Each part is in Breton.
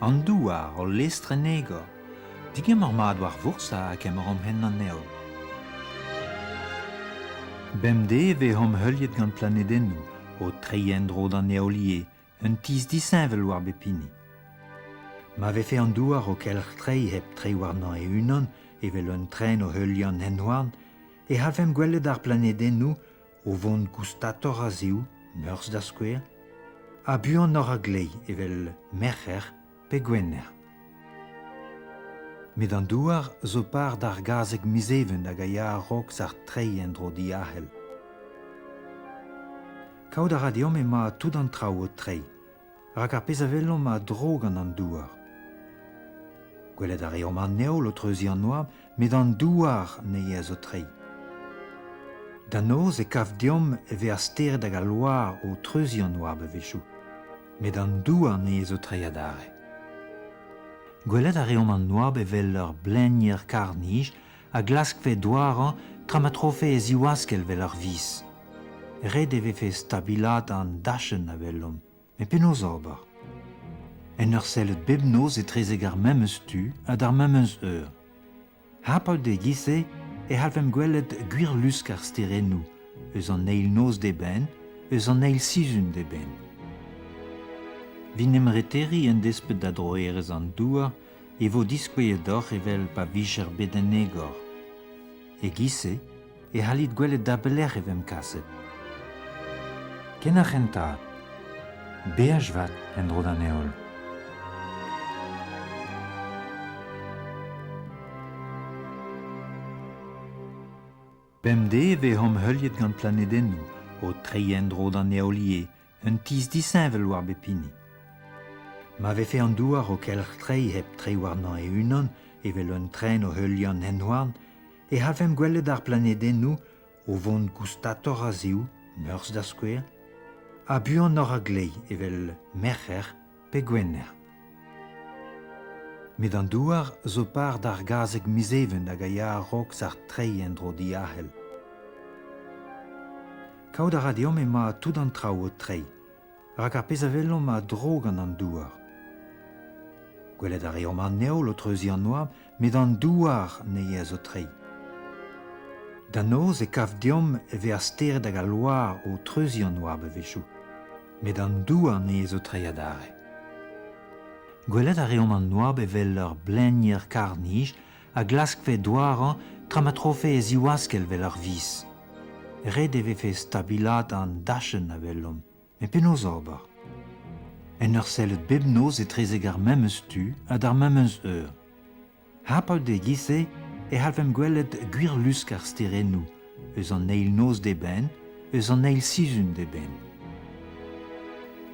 An douar, hol lestr en egor. Digemer mat war vourzh ha kemeromp hent an heol. Bemdez e vezomp heuliet gant planedennoù o treiñ en-dro d'an heol ivez, un tizh disheñvel war bep hini. Ma vefe an douar o kelc'htreiñ hep treiñ warnañ e-unan, evel un tren o heuliañ an hent-houarn, e c'hallfemp gwelet ar planedennoù o vont goustatoc'h a-zehoù, Meurzh da skouer, ha buanoc'h a-gleiz evel Merc'her pe Gwener. Met an douar zo par d'ar gazeg miz Even hag a ya a-raok sart-treiñ en-dro diarc'hel. Kaout a ra deomp emañ tout an traoù o treiñ, rak ar pezh a welomp a dro gant an douar. Gwelet a reomp an heol o treuziñ an oabl, met an douar ne yeas o treiñ. Da noz e kav deomp e vez ar stered hag al loar o treuziñ an oabl a-wechoù, met an douar ne yeas o treiñ adarre. Gwelet a reomp an oabl evel ur blenier karr-nij a glaskfe douarañ tra ma trofe e ziwaskell 'vel ur viz. Ret e vefe stabilaat an dachenn a welomp, met penaos ober? En ur sellet bep noz etrezek ar memes tu ha d'ar memes eur. Harpañ e-giz-se e c'hallfemp gwelet gwir lusk ar sterennoù, eus an eil noz d'eben, eus an eil sizhun d'eben. Evit 'n em reteriñ en desped da droerezh an douar e vo diskouezet deoc'h evel pa vijec'h bet en egor. E-giz-se e c'hallit gwelet da belec'h e vemp kaset. Ken ar c'hentañ, beaj vat en-dro d'an heol. Bemdez e vezomp heuliet gant planedennoù o treiñ en-dro d'an heol ivez, un tizh disheñvel war bep hini. Ma vefe an douar o kelc'htreiñ hep treiñ warnañ e-unan, evel un tren o heuliañ an hent-houarn, e c'hallfemp gwelet ar planedennoù o vont goustatoc'h a-zehoù, Meurzh da skouer, ha buanoc'h a-gleiz evel Merc'her pe Gwener. Met an douar zo par d'ar gazeg miz Even hag a ya a-raok sart-treiñ en-dro diarc'hel. Kaout a ra deomp emañ tout an traoù o treiñ, rak ar pezh a welomp a dro gant an douar. Gwelet a reomp an heol o treuziñ an oabl, met an douar ne yeas o treiñ. Da noz e kav deomp e vez ar stered hag al loar o treuziñ an oabl a-wechoù, met an douar ne yeas o treiñ adarre. Gwelet a reomp an oabl evel ur blenier karr-nij a glaskfe douarañ tra ma trofe e ziwaskell 'vel ur viz. Ret e vefe stabilaat an dachenn a welomp. Met penaos ober? En ur sellet bep noz etrezek ar memes tu ha d'ar memes eur. Harpañ e-giz-se e c'hallfemp gwelet gwir lusk ar sterennoù, eus an eil noz d'eben, eus an eil sizhun d'eben.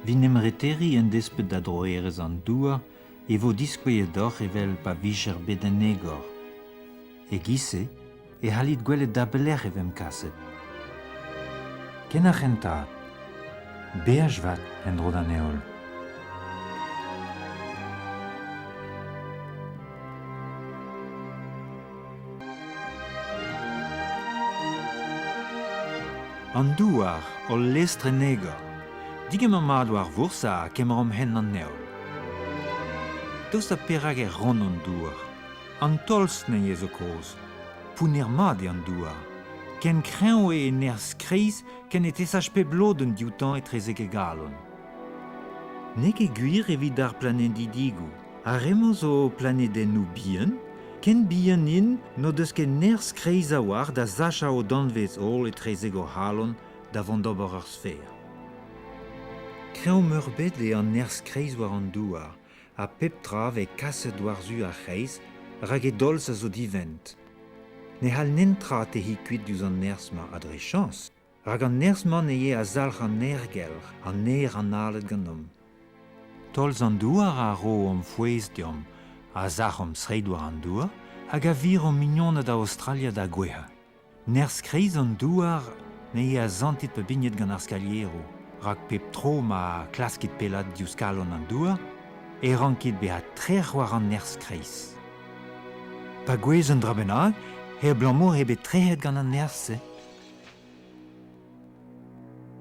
Evit 'n em reteriñ en desped da droerezh an douar e vo diskouezet deoc'h evel pa vijec'h bet en egor. E-giz-se e c'hallit gwelet da belec'h e vemp kaset. Ken ar c'hentañ, beaj vat en-dro d'an heol. An douar, hol lestr en egor. Digemer mat war vourzh ha kemeromp hent an heol. Daoust ha perak e ran an douar? An tolz anezhe zo kozh. Pounner-mat eo an douar. Ken kreñv eo e nerzh kreiz ken e tesach pep lodenn dioutañ etrezek e galon. N'eo ket gwir evit ar planedidigoù. Ar re-mañ zo planedennoù bihan. Ken bihan int n'o deus ket nerzh kreiz a-walc'h da sachañ o danvez holl etrezek o c'halon da vont d'ober ur sfer. Kreñv-meurbet eo an nerzh kreiz war an douar. ha pep tra 'vez kaset war-zu ar c'hreiz rak e dolz a zo divent. Ne c'hall netra tec'hiñ kuit diouzh an nerzh-mañ ha dre chañs, rak an nerzh-mañ ne eo a zalc'h an aergelc'h, an aer analet ganeomp. Tolz an douar a ro hom fouez deomp, a sach hom zreid war an douar hag a vir hom mignoned a Aostralia da gouezhañ. Nerzh kreiz an douar ne eo asantet pa bignit gant ar skalieroù, rak pep tro ma klaskit pellaat diouzh kalon an douar e rankit bezañ trec'h war an nerzh kreiz. Pa gouezh un dra bennak eo abalamour eo bet trec'het gant an nerzh-se.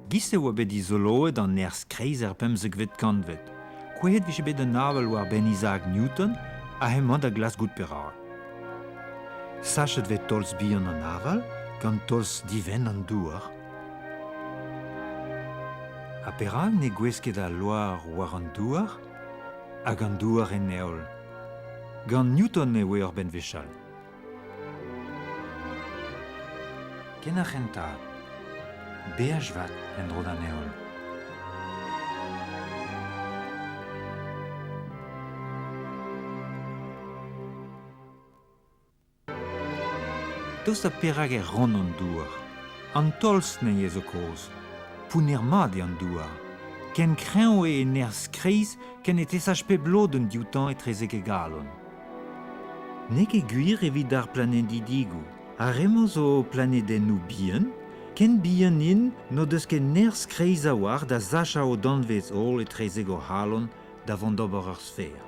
Giz e oa bet dizoloet an nerzh kreiz er pemzekvet kantved. Kouezhet 'vije bet an avel war benn Isaac Newton ha hemañ da glask goût perak. Sachet 'vez tolz bihan an aval gant tolz divent an douar. Ha perak ne gouez ket al loar war an douar hag an douar en heol? Gant Newton e oe ur benn wech all. Ken ar c'hentañ, beaj vat en-dro d'an heol. Daoust ha perak e ran an douar? An tolz anezhi zo kozh. Pounner-mat eo an douar. Ken kreñv eo e nerzh kreiz ken e tesach pep lodenn dioutañ etrezek e galon. N'eo ket gwir evit ar planedidigoù. Ar re-mañ zo planedennoù bihan. Ken bihan int n'o deus ket nerzh kreiz a-walc'h da sachañ o danvez holl etrezek o c'halon da vont d'ober ur sfer.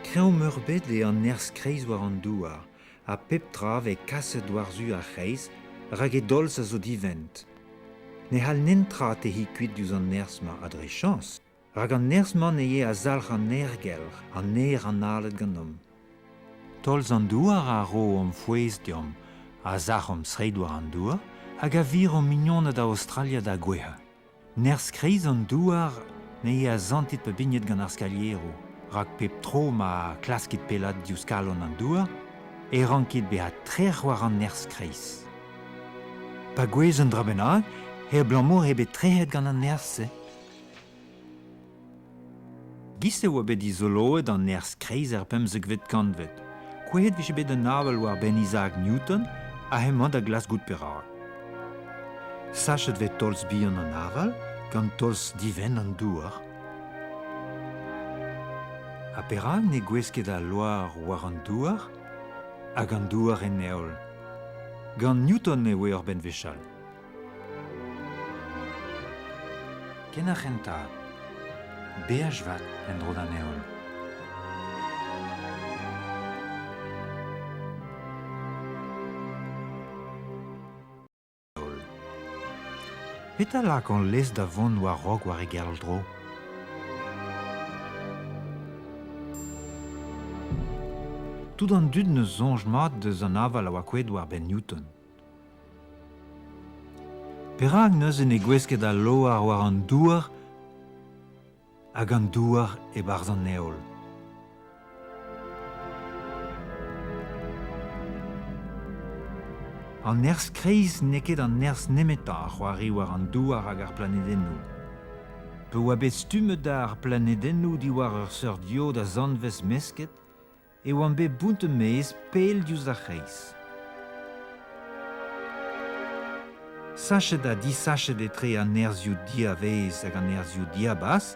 Kreñv-meurbet eo an nerzh kreiz war an douar ha pep tra 'vez kaset war-zu ar c'hreiz rak e dolz a zo divent. Ne c'hall netra tec'hiñ kuit diouzh an nerzh-mañ ha dre chañs. Rak an nerzh-mañ eo a zalc'h an aergelc'h, an aer analet ganeomp. Tolz an douar a ro hon fouez deomp, a sach hon zreid war an douar hag a vir hon mignoned a Aostralia da gouezhañ. Nerzh-kreiz an douar ne a santit pa bignit gant ar skalieroù, rak pep tro ma klaskit pellaat diouzh kalon an douar e rankit bezañ trec'h war an nerzh-kreiz. Pa gouez un dra bennak, eo abalamour eo bet trec'het gant an nerzh-se. Giz e oa bet dizoloet an nerzh-kreiz er pemzekvet kantved. Kouezhet 'vije bet an avel war benn Isaac Newton ha hemañ da glask goût perak. Sachet 'vez tolz bihan an aval gant tolz divent an douar. Ha perak ne gouez ket al loar war an douar hag an douar en heol? Gant Newton e oe ur benn wech all. Ken ar c'hentañ, beaj vat en-dro d'an heol. Petra lak hon lez da vont war-raok war e gerl-dro? Tout an dud 'neus soñj mat deus an aval a oa kouezhet war benn Newton. Perak neuze ne gouez ket al loar war an douar hag an douar e-barzh an heol? An nerzh-kreiz n'eo ket an nerzh nemetañ a c'hoari war an douar hag ar planedennoù. Pa oa bet stummet ar planedennoù diwar ur seurt yod a zanvez mesket e oan bet bountet-maez pell diouzh ar c'hreiz. Sachet ha disachet etre an nerzhioù diavaez hag an nerzhioù diabarzh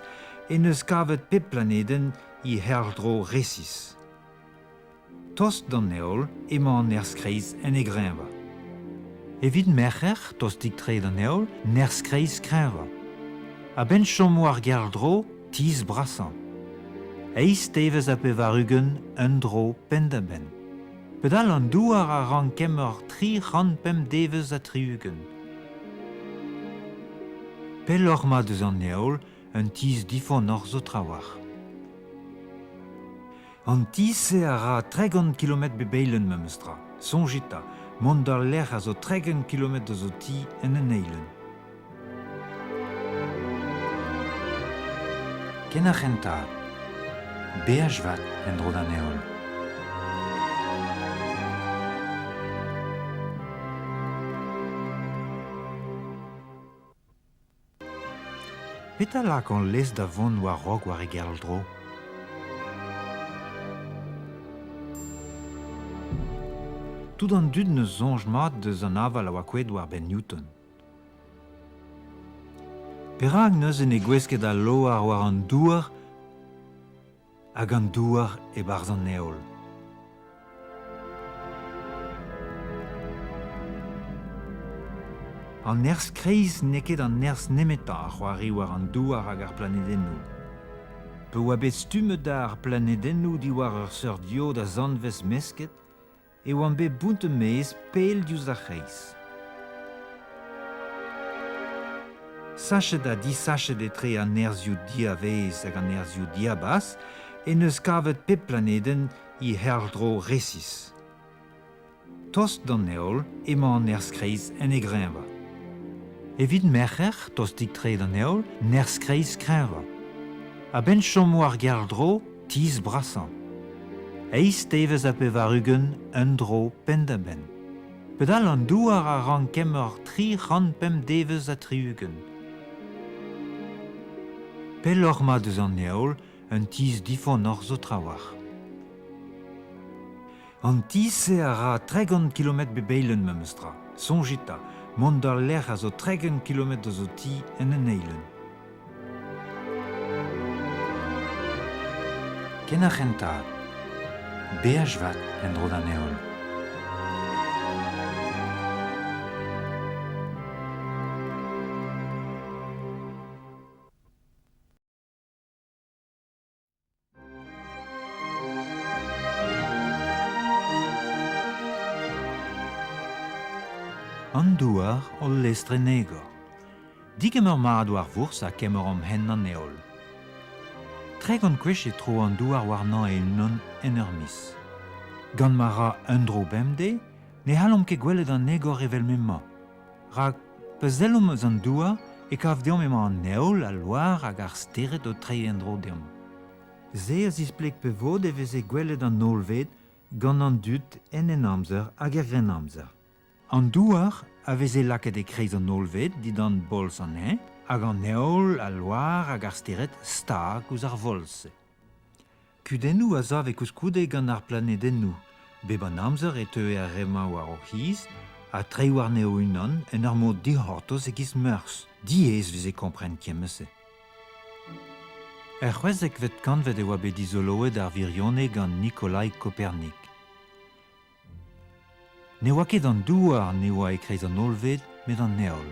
en deus kavet pep planedenn he c'herl-dro resis. Tost d'an heol emañ an nerzh-kreiz en e greñvañ. Evit Merc'her, tostik-tre d'an heol, nerzh-kreiz kreñvañ. A-benn chom war gerl-dro, tizh brasañ. Eizh devezh ha 80 un dro penn-da-benn. Pedal an douar a rank kemer 305 devezh ha 60. Pelloc'h mat eus an heol, un tizh difonnoc'h zo trawalc'h. An tizh-se a ra 30 kilometr bep eilenn memes tra. Soñjit 'ta, mont d'al lec'h a zo 30 kilometr eus ho ti en un eilenn. Ken ar c'hentañ, beaj vat en-dro d'an heol. Petra lak hon lez da vont war-raok war e gerl-dro? Tout an dud 'neus soñj mat deus an aval a oa kouezhet war benn Newton. Perak neuze ne gouez ket al loar war an douar hag an douar e-barzh an heol? An nerzh-kreiz n'eo ket an nerzh nemetañ a c'hoari war an douar hag ar planedennoù. Pa oa bet stummet ar planedennoù diwar ur seurt yod a zanvez mesket e oan bet bountet-maez pell diouzh ar c'hreiz. Sachet ha disachet etre an nerzhioù diavaez hag an nerzhioù diabarzh en deus kavet pep planedenn he c'helc'hdro resis. Tost d'an heol emañ an nerzh-kreiz en e greñvañ. Evit Merc'her, tostik-tre d'an heol, nerzh-kreiz kreñvañ. A-benn chom war gerl-dro, tizh brasañ. Eizh devezh ha 80 un dro penn-da-benn. Padal an douar a rank kemer 305 devezh ha 60. Pelloc'h mat eus an heol, un tizh difonnoc'h zo trawalc'h. An ti-se a ra 30 kilometr bep eilenn memes tra. Soñjit 'ta, mont d'al lec'h a zo 30 kilometr eus ho ti en un eilenn. Ken ar c'hentad. Beaj vat en-dro d'an heol. An douar hol lestr en egor. Digemer mat war vourzh ha kemeromp hent an heol. 30 gwech e tro an douar warnañ e-unan en ur miz. Gant ma ra un dro bemdez, ne c'hallomp ket gwelet an egor evel m'emañ. Rak pa sellomp eus an douar e kav deomp emañ an heol, al loar hag ar stered o treiñ en-dro deomp. Se a zispleg pe vod e veze gwelet an hollved gant an dud en Henamzer hag er Grennamzer. An douar a veze lakaet e-kreiz an hollved dindan bolz an neñv, hag an heol, al loar hag ar stered stag ouzh ar volz-se. Kudennoù a save koulskoude gant ar planedennoù. Bep an amzer e teue ar re-mañ war o c'hiz ha treiñ warne o-unan en ur mod dic'hortoz e-giz Meurzh. Diaes 'veze kompren kement-se. Er c'hwezekvet kantved e oa bet dizoloet ar wirionez gant Nikolai Kopernik. Ne oa ket an douar ne oa e-kreiz an hollved met an heol.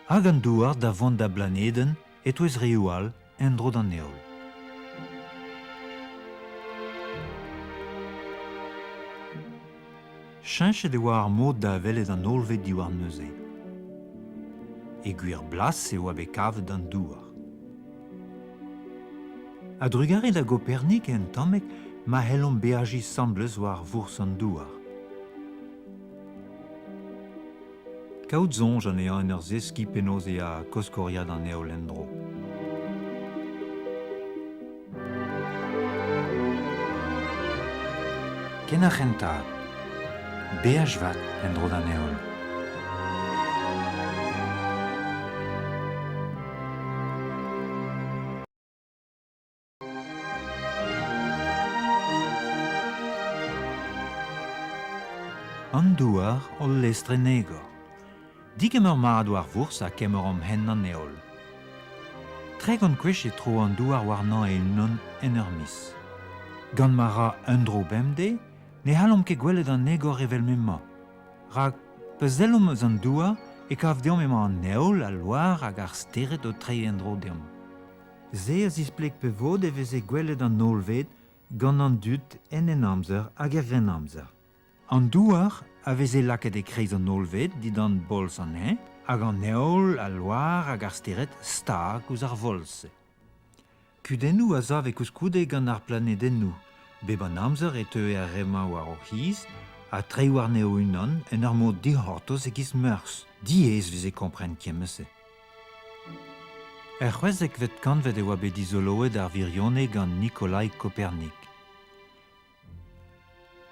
Hag an douar da vont da blanedenn e-touez reoù all en-dro d'an heol. Cheñchet e oa ar mod da welet an hollved diwar neuze. E gwir blas e oa bet kavet an douar. A-drugarez da Gopernik un tammig ma c'hellomp beajiñ 'sambles war vourzh an douar. Kaout soñj anezhañ en ur zeskiñ penaos e a koskoriad an heol en-dro. Ken ar c'hentad. Beaj vat en-dro d'an heol. An douar hol lestr en egor. Digemer mat war vourzh ha kemeromp hent an heol. 30 gwech e tro an douar warnañ e-unan en ur miz. Gant ma ra un dro bemdez, ne c'hallomp ket gwelet an egor evel m'emañ. Rak pa sellomp eus an douar e kav deomp emañ an heol, al loar hag ar stered o treiñ en-dro deomp. Se a zispleg pe vod e veze gwelet an hollved gant an dud en Henamzer hag er Grennamzer. An douar a veze lakaet e-kreiz an hollved dindan bolz an neñv, hag an heol, al loar hag ar stered stag ouzh ar volz-se. Kudennoù a save koulskoude gant ar planedennoù. Bep an amzer e teue ar re-mañ war o c'hiz ha treiñ warne o-unan en ur mod dic'hortoz e-giz Meurzh. Diaes 'veze kompren kement-se. Er c'hwezekvet kantved e oa bet dizoloet ar wirionez gant Nikolai Kopernik.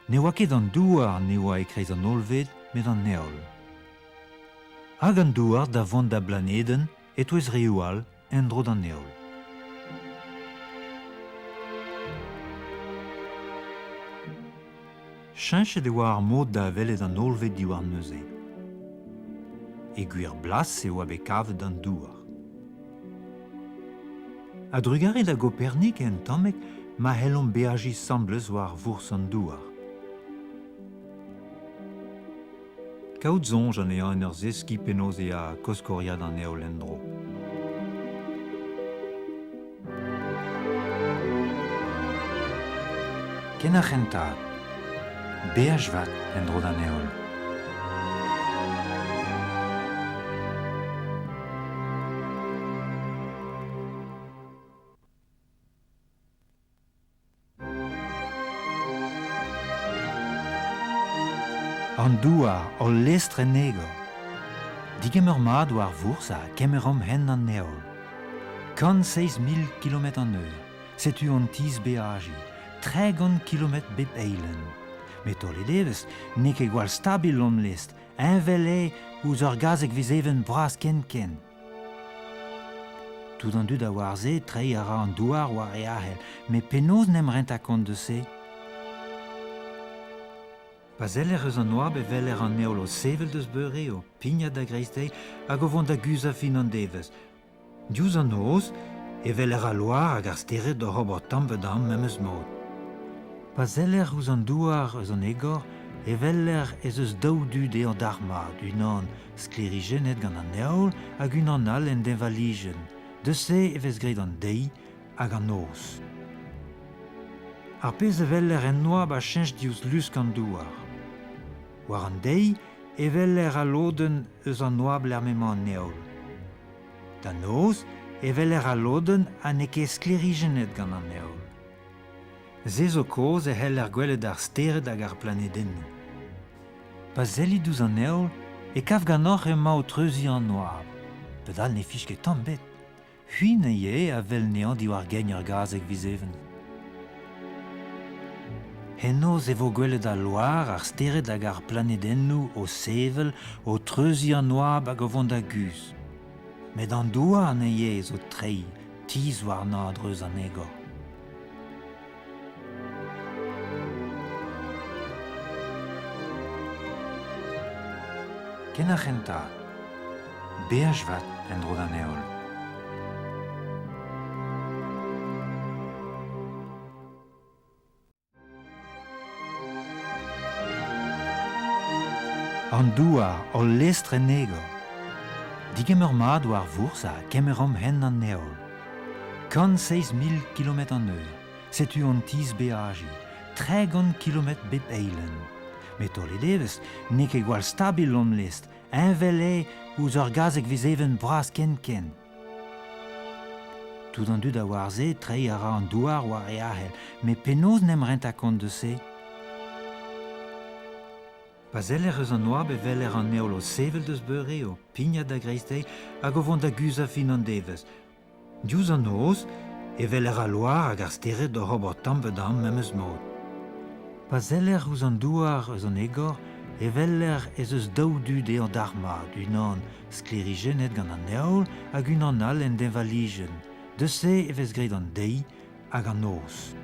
Ne oa ket an douar ne oa e-kreiz an hollved met an heol. Hag an douar da vont da blanedenn e-touez reoù all en-dro d'an heol. Cheñchet e oa ar mod da welet an hollved diwar neuze. E gwir blas e oa bet kavet an douar. A-drugarez da Gopernik un tammig ma c'hellomp beajiñ 'sambles war vourzh an douar. Kaout soñj anezhañ en ur zeskiñ penaos e a koskoriad an heol en-dro. Ken ar c'hentad. Beaj vat en-dro d'an heol. An douar, hol lestr en egor. Digemer mat war vourzh ha kemeromp hent an heol. 107 000 kilometr an eur, setu hon tizh beajiñ, 30 kilometr bep eilenn. Met taolit evezh, n'eo ket gwall stabil hon lestr, heñvel eo ouzh ur gazeg vizeven bras ken-ken. Tout an dud a oar se, treiñ a ra an douar war e ahel, met penaos 'n em rentañ kont eus se? Pa seller eus an oabl e weler an heol o sevel deus beure, o pignat da greisteiz hag o vont da guzhañ fin an devezh. Diouzh an noz e weler al loar hag ar stered oc'h ober tamm-pe-damm memes mod. Pa seller ouzh an douar eus an egor e weler ez eus daou du dezhañ dalc'hmat, unan sklêrijennet gant an heol hag unan all en deñvalijenn. Deus se e vez graet an deiz hag an noz. Ar pezh a weler en oabl a cheñch diouzh lusk an douar. War an deiz e weler al lodenn eus an oabl er m'emañ an heol. Da noz e weler al lodenn ha n'eo ket sklêrijennet gant an heol. Se zo kaoz e c'heller gwelet ar stered hag ar planedennoù. Pa sellit ouzh an heol e kav ganeoc'h emañ o treuziñ an oabl. Padal ne fich ket tamm ebet. C'hwi ivez a wel anezhañ diwar gein ur gazeg viz Even. Henoz e vo gwelet al loar, ar stered hag ar planedennoù o sevel, o treuziñ an oabl hag o vont da guzh. Met an douar ivez zo treiñ, tizh warnañ a-dreuz an egor. Ken ar c'hentañ, beaj vat en-dro d'an heol. An douar, hol lestr en egor. Digemer mat war vourzh ha kemeromp hent an heol. 107 000 kilometr an eur. Setu hon tizh beajiñ, 30 kilometr bep eilenn. Met taolit evezh, n'eo ket gwall stabil hon lestr, heñvel eo ouzh ur gazeg vizeven bras ken-ken. Tout an dud a oar se, treiñ a ra an douar war e ahel, met penaos 'n em rentañ kont eus se? Pa seller eus an oabl e weler an heol o sevel deus beure, o pignat da greisteiz hag o vont da guzhañ fin an devezh. Diouzh an noz e weler al loar hag ar stered oc'h ober tamm-pe-damm memes mod. Pa seller ouzh an douar eus an egor e weler ez eus daou du dezhañ dalc'hmat, unan sklêrijennet gant an heol hag unan all en deñvalijenn. Deus se e vez graet an deiz hag an noz.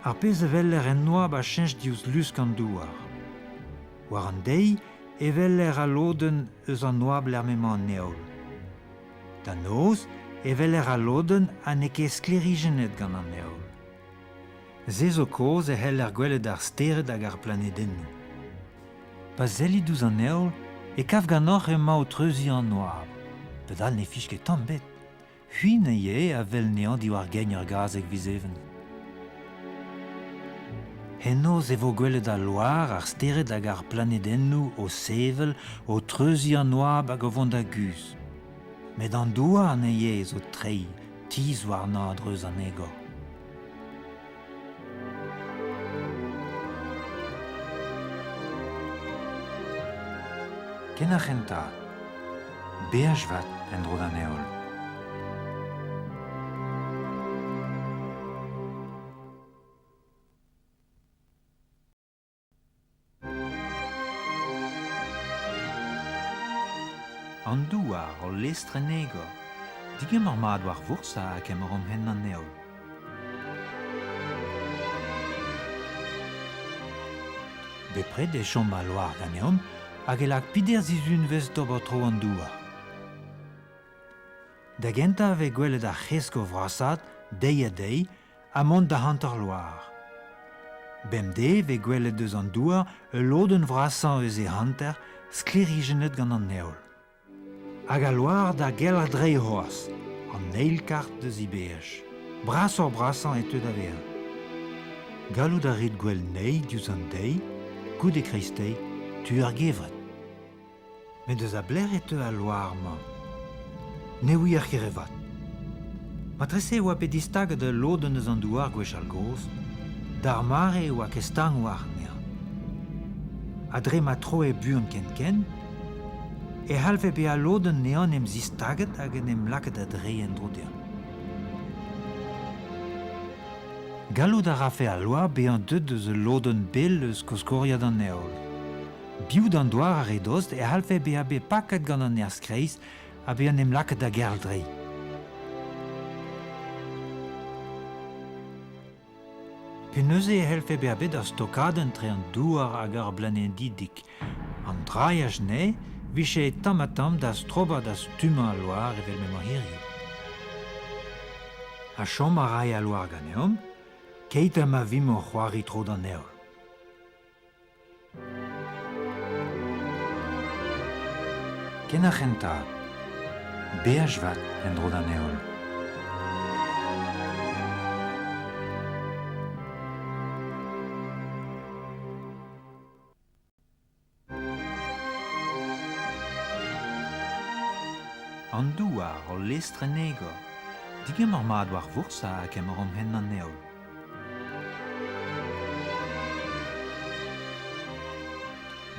Ar pezh a weler en oabl a cheñch diouzh lusk an douar. War an deiz e weler al lodenn eus an oabl er m'emañ an heol. Da noz e weler al lodenn ha n'eo ket sklêrijennet gant an heol. Se zo kaoz e c'heller gwelet ar stered hag ar planedennoù. Pa sellit ouzh an heol e kav ganeoc'h emañ o treuziñ an oabl. Padal ne fich ket tamm ebet. C'hwi ivez a wel anezhañ diwar gein ur gazeg viz Even. Henoz e vo gwelet al loar, ar stered hag ar planedennoù o sevel, o treuziñ an oabl hag o vont da guzh. Met an douar ivez zo treiñ, tizh warnañ a-dreuz an egor. Ken ar c'hentañ, beaj vat en-dro d'an heol. An douar, hol lestr en egor. Digemer mat war vourzh ha kemeromp hent an heol. Bepred e chom al loar ganeomp hag e lak peder sizhunvezh d'ober tro an douar. Da gentañ e vez gwelet ar c'hresk o vrasaat deiz-ha-deiz ha mont da hanter-loar. Bemdez e vez gwelet eus an douar ul lodenn vrasañ eus e hanter sklêrijennet gant an heol. Hag al loar da gelc'hdreiñ c'hoazh, an eil kart eus he beaj. Brasoc'h-brasañ e teu da vezañ. Gallout a rit gwell anezhi diouzh an deiz, goude kreisteiz, tu ar gevred. Met eus a belec'h e teu al loar-mañ ? Ne ouier ket re vat. Matrese e oa bet distaget ul lodenn eus an douar gwechall-gozh. D'ar mare e oa ket stank war anezhañ. Ha dre ma troe buan ken-ken e c'hallfe bezañ lodenn anezhañ en em zistaget hag en em lakaet da dreiñ en-dro dezhañ. Gallout a rafe al loar bezañ deuet eus ul lodenn bell eus koskoriad an heol. Biv d'an douar ar re dost e c'hallfe bezañ bet paket gant an nerzh-kreiz ha bezañ en em lakaet da gerldreiñ. Pe neuze e c'hellfe bezañ bet ur stokadenn tre an douar hag ar blanedennig. An drailhaj anezhe 'vije tamm-ha-tamm da strobañ da stummañ al loar evel m'emañ hiziv. Ha chom a ray al loar ganeomp keit ha ma vimp o c'hoari tro d'an heol. Ken ar c'hentañ, beaj vat en-dro d'an heol. An douar, ul lestr en egor. Digemer mat war vourzh ha kemeromp hent an heol.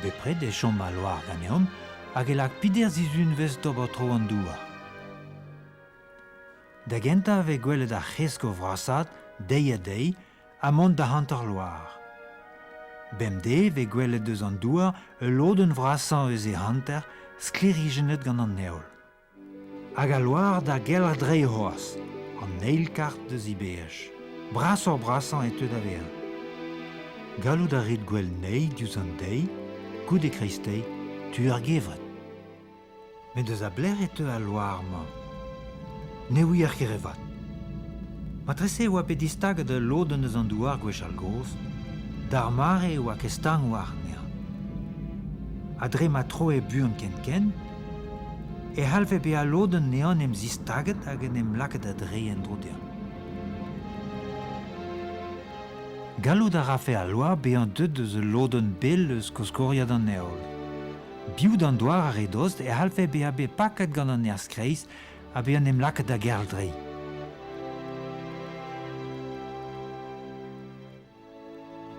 Bepred e chom al loar ganeomp hag e lak peder sizhunvezh d'ober tro an douar. Da gentañ e vez gwelet ar c'hresk o vrasaat deiz-ha-deiz ha mont da hanter-loar. Bemdez e vez gwelet eus an douar ul lodenn vrasañ eus e hanter sklêrijennet gant an heol. Hag al loar da gelc'hdreiñ c'hoazh, an eil kart eus he beaj. Brasoc'h-brasañ e teu da vezañ. Gallout a rit gwell anezhi diouzh an deiz, goude kreisteiz, tu ar gevred. Met eus a belec'h e teu al loar-mañ? Ne ouier ket re vat. Matrese e oa bet distaget ul lodenn eus an douar gwechall-gozh, d'ar mare e oa ket stank warnezhañ. Ha dre ma troe buan ken-ken, e c'hallfe bezañ lodenn anezhañ en em zistaget hag en em lakaet da dreiñ en-dro dezhañ. Gallout a rafe al loar bezañ deuet eus ul lodenn bell eus koskoriad an heol. Biv d'an douar ar re dost e c'hallfe bezañ bet paket gant an nerzh-kreiz ha bezañ en em lakaet da gerldreiñ.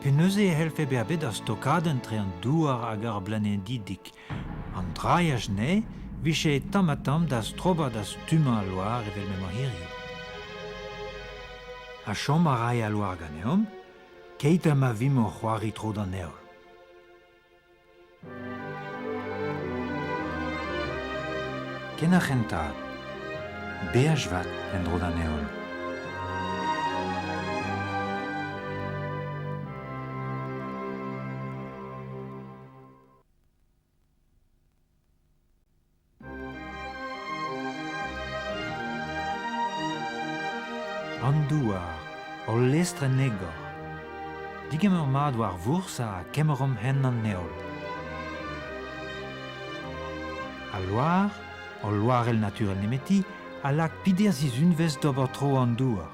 Pe neuze e c'hellfe bezañ bet ur stokadenn tre an douar hag ar blanedennig. An drailhaj anezhe 'vije tamm-ha-tamm da strobañ da stummañ al loar evel m'emañ hiziv. Ha chom a ray al loar ganeomp keit ha ma vimp o c'hoari tro d'an heol. Ken ar c'hentañ, beaj vat en-dro d'an heol. An douar, ul lestr en egor. Digemer mat war vourzh ha kemeromp hent an heol. Al loar, ul loarell naturel nemeti, a lak peder sizhunvezh d'ober tro an douar.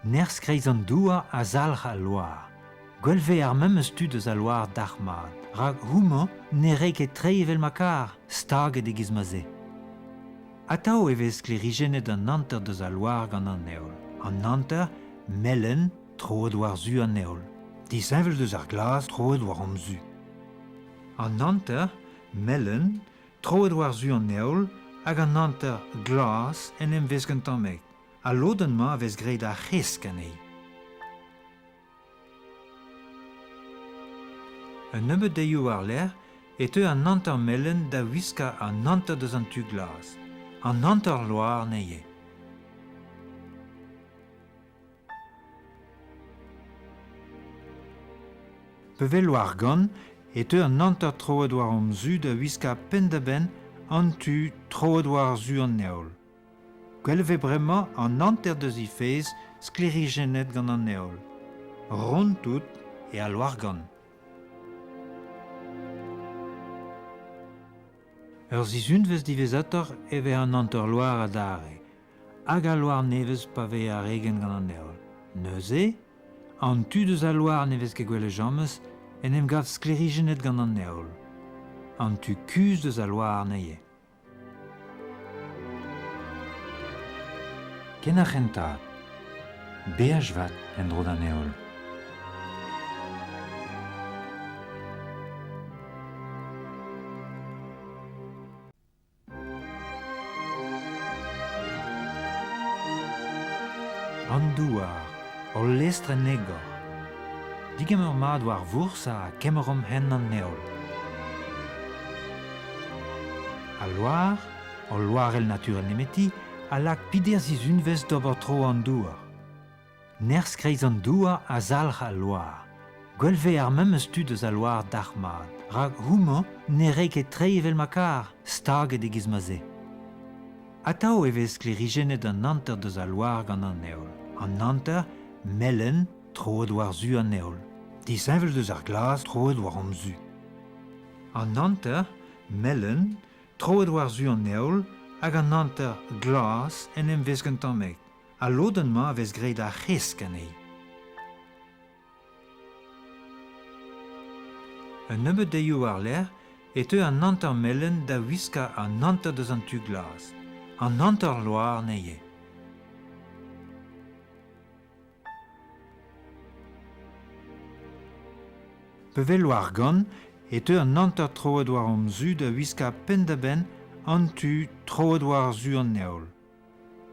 Nerzh-kreiz an douar a zalc'h al loar. Gwell 'vez ar memes tu deus al loar dalc'hmat, rak homañ ne rae ket treiñ evel ma kar, staget e-giz ma 'z eo. Atav e vez sklêrijennet an hanter deus al loar gant an heol, an hanter melen troet war-zu an heol, disheñvel deus ar glas troet war hom zu. An hanter melen troet war-zu an heol hag an hanter glas en em vesk un tammig. Al lodenn-mañ a vez graet ar c'hresk anezhi. Un nebeud deioù war-lerc'h e teu an hanter melen da wiskañ an hanter deus an tu glas, an hanter loar anezhe. Pa vez loar-gann e teu an hanter troet war hon zu da wiskañ penn-da-benn an tu troet war-zu an heol. Gwell e vez bremañ an hanter deus he fezh sklêrijennet gant an heol. Ront-tout eo al loar-gann. Ur sizhunvezh diwezhatoc'h e vez an hanter-loar adarre, hag al loar nevez pa vez ar regenn gant an heol. Neuze, an tu deus al loar ne vez ket gwelet james en em gav sklêrijennet gant an heol. An tu kuzh deus al loar anezhe. Ken ar c'hentañ, beaj vat en-dro d'an heol. douar, hol lestr en egor. Digemer mat war vourzh ha kemeromp hent an heol. Al loar, hol loarell naturel nemeti, a lak peder sizhunvezh d'ober tro an douar. Nerzh kreiz an douar a zalc'h al loar. Gwell 'vez ar memes tu deus al loar dalc'hmat, rak homañ ne rae ket treiñ evel ma kar, staget e-giz ma 'z eo. Atav e vez sklêrijennet an hanter deus al loar gant an heol, an hanter melen troet war-zu an heol, disheñvel deus ar glas troet war hon zu. An hanter melen troet war-zu an heol hag an hanter glas en em vesk un tammig. Al lodenn-mañ a vez graet ar c'hresk anezhi. Un nebeud deioù war-lerc'h e teu an hanter melen da wiskañ an hanter deus an tu glas, an hanter loar anezhe. Pa vez loar-gann e teu an hanter troet war hon zu da wiskañ penn-da-benn an tu troet war-zu an heol.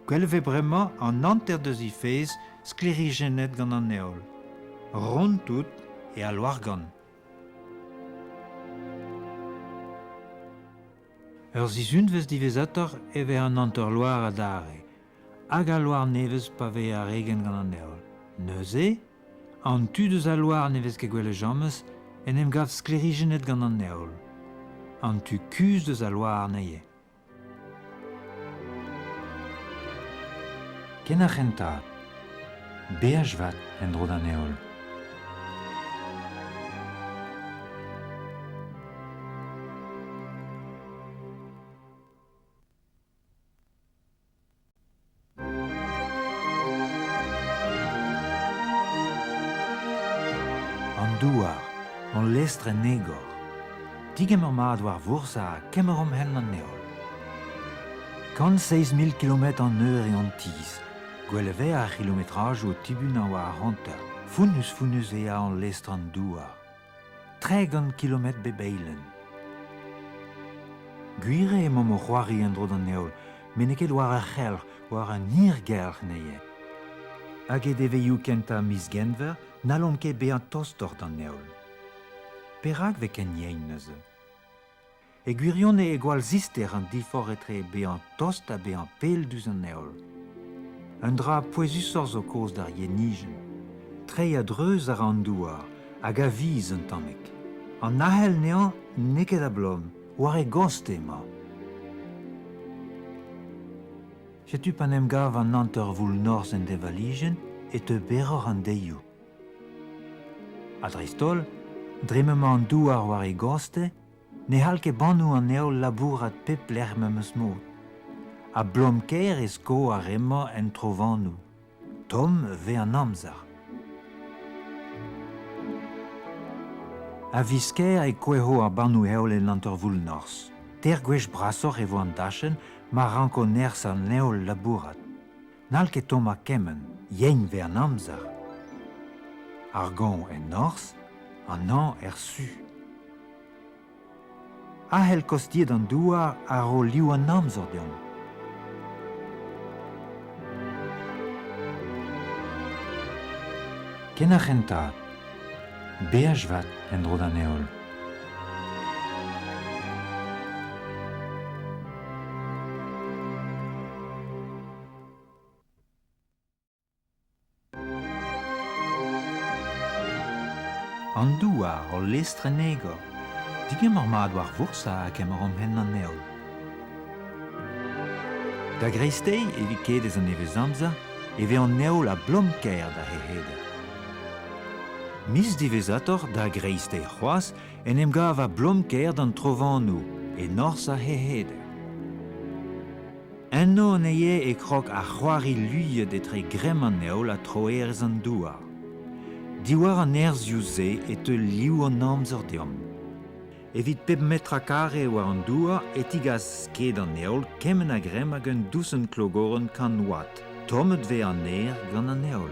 Gwell e vez bremañ an hanter deus he fezh sklêrijennet gant an heol. Ront-tout eo al loar-gann. Ur sizhunvezh diwezhatoc'h e vez an hanter-loar adarre, hag al loar nevez pa vez ar regenn gant an heol. Neuze, an tu deus al loar ne vez ket gwelet james en em gav sklêrijennet gant an heol. An tu kuzh deus al loar anezhe. Ken ar c'hentañ, beaj vat en-dro d'an heol. An douar, hon lestr en egor. Digemer mat war vourzh ha kemeromp hent an heol. 107 000 kilometr an eur eo an tizh. Gwell e vez ar c'hilometrajoù o tibunañ war ar hanter. Fonnus-fonnus eo an lestr an douar. 30 kilometr bep eilenn. Gwir eo emaomp o c'hoari en-dro d'an heol, met n'eo ket war ar c'helc'h, war an hirgelc'h neuze. Hag e devezhioù kentañ miz Genver n'hallomp ket bezañ tostoc'h d'an heol. Perak 'vez ken yen neuze? E gwirionez eo gwall zister an diforc'h etre bezañ tost ha bezañ pell diouzh an heol. Un dra pouezusoc'h zo kaoz d'ar yenijenn. Treiñ a-dreuz a ra an douar hag a viz un tammig. An ahel anezhañ n'eo ket a-blom, war e goste emañ. Setu pa'n em gav an hantervoul norzh en deñvalijenn e teu berroc'h an deizioù. Ha dreist-holl, dre m'emañ an douar war e goste, ne c'hall ket bannoù an heol labourat pep lec'h memes mod. A-blom-kaer e sko ar re-mañ en trovanoù. Tomm 'vez an amzer. A-viz-kaer e kouezho ar bannoù-heol en hantervoul norzh. Teir gwech brasoc'h e vo an dachenn ma ranko nerzh an heol labourat. N'hall ket tommañ kement, yen 'vez an amzer. Ar goañv en norzh, an hañv er su. Ahel kostiet an douar a ro liv an amzer deomp. Ken ar c'hentañ, beaj vat en-dro d'an heol. An douar, hol lestr en egor. Digemer mat war vourzh ha kemeromp hent an heol. Da greisteiz, evit kedez an nevezamzer, e vez an heol a-blom-kaer da heheder. Miz diwezhatoc'h, da greisteiz c'hoazh, en em gav a-blom-kaer d'an trovanoù, e norzh ar heheder. Enno anezhe e krog ar c'hoari luiet etre gremm an heol ha troerezh an douar. Diwar an nerzhioù-se e teu liv an amzer deomp. Evit pep metra karre war an douar e tigas sked an heol kement a gremm hag un dousenn klogorenn kant watt. Tommet 'vez an aer gant an heol.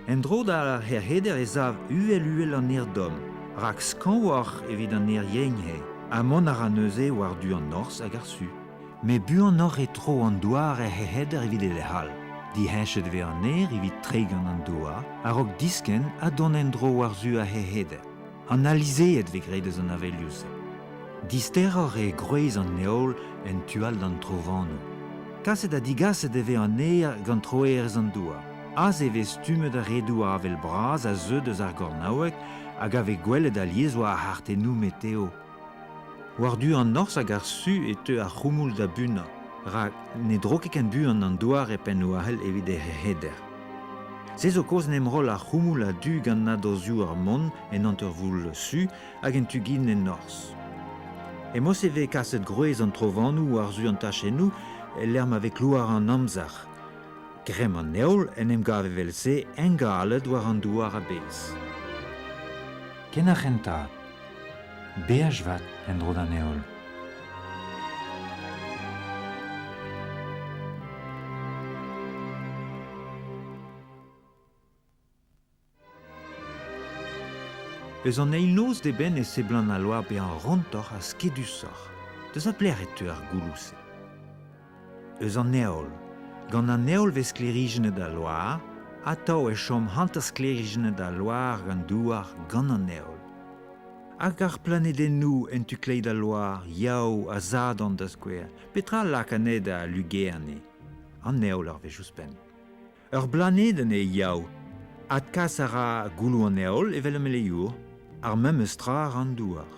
En-dro d'ar c'herc'heder e sav uhel-uhel an aer domm, rak skañvoc'h evit an aer yen eo, ha mont a ra neuze war-du an norzh hag ar su. Met buanoc'h e tro an douar er c'herc'heder evit e lec'h all. Diheñchet e vez an aer evit treiñ gant an douar a-raok diskenn ha dont en-dro war-zu ar c'heheder. An alizeed 'vez graet eus an avelioù-se. Disteroc'h eo gwrez an heol en tu all d'an trovanoù. Kaset ha digaset e vez an aer gant troerezh an douar. Aze e vez stummet ar redoù-avel bras a zeu deus ar gornaoueg hag a vez gwelet alies war ar c'hartennoù meteo. War-du an norzh hag ar su e teu ar c'houmoul da bunañ, rak ne dro ket ken buan an douar e pennoù-ahel evit e c'heder. Se zo kaoz en em roll ar c'houmoul a-du gant nadozioù ar mont en hantervoul su hag en tu-gin en norzh. E-moz e vez kaset gwrez an trovanoù war-zu an tachennoù e-lec'h ma vez klouar an amzer. Gremm an heol en em gav evel-se engalet war an douar a-bezh. Ken ar c'hentañ, beaj vat en-dro d'an heol. Eus an eil noz d'eben e seblant al loar bezañ rontoc'h ha skedusoc'h. Deus a pelec'h e teu ar gouloù-se? Eus an heol. Gant an heol 'vez sklêrijennet al loar, atav e chom hanter-sklêrijennet al loar gant douar gant an heol. Hag ar planedennoù en tu kleiz d'al loar, Yaou ha Sadorn da skouer, petra lak anezhe da lugerniñ? An heol ur wech ouzhpenn. Ur blanedenn eo Yaou. Adkas a ra gouloù an heol evel un melezour. Ar memes tra a ra an Douar.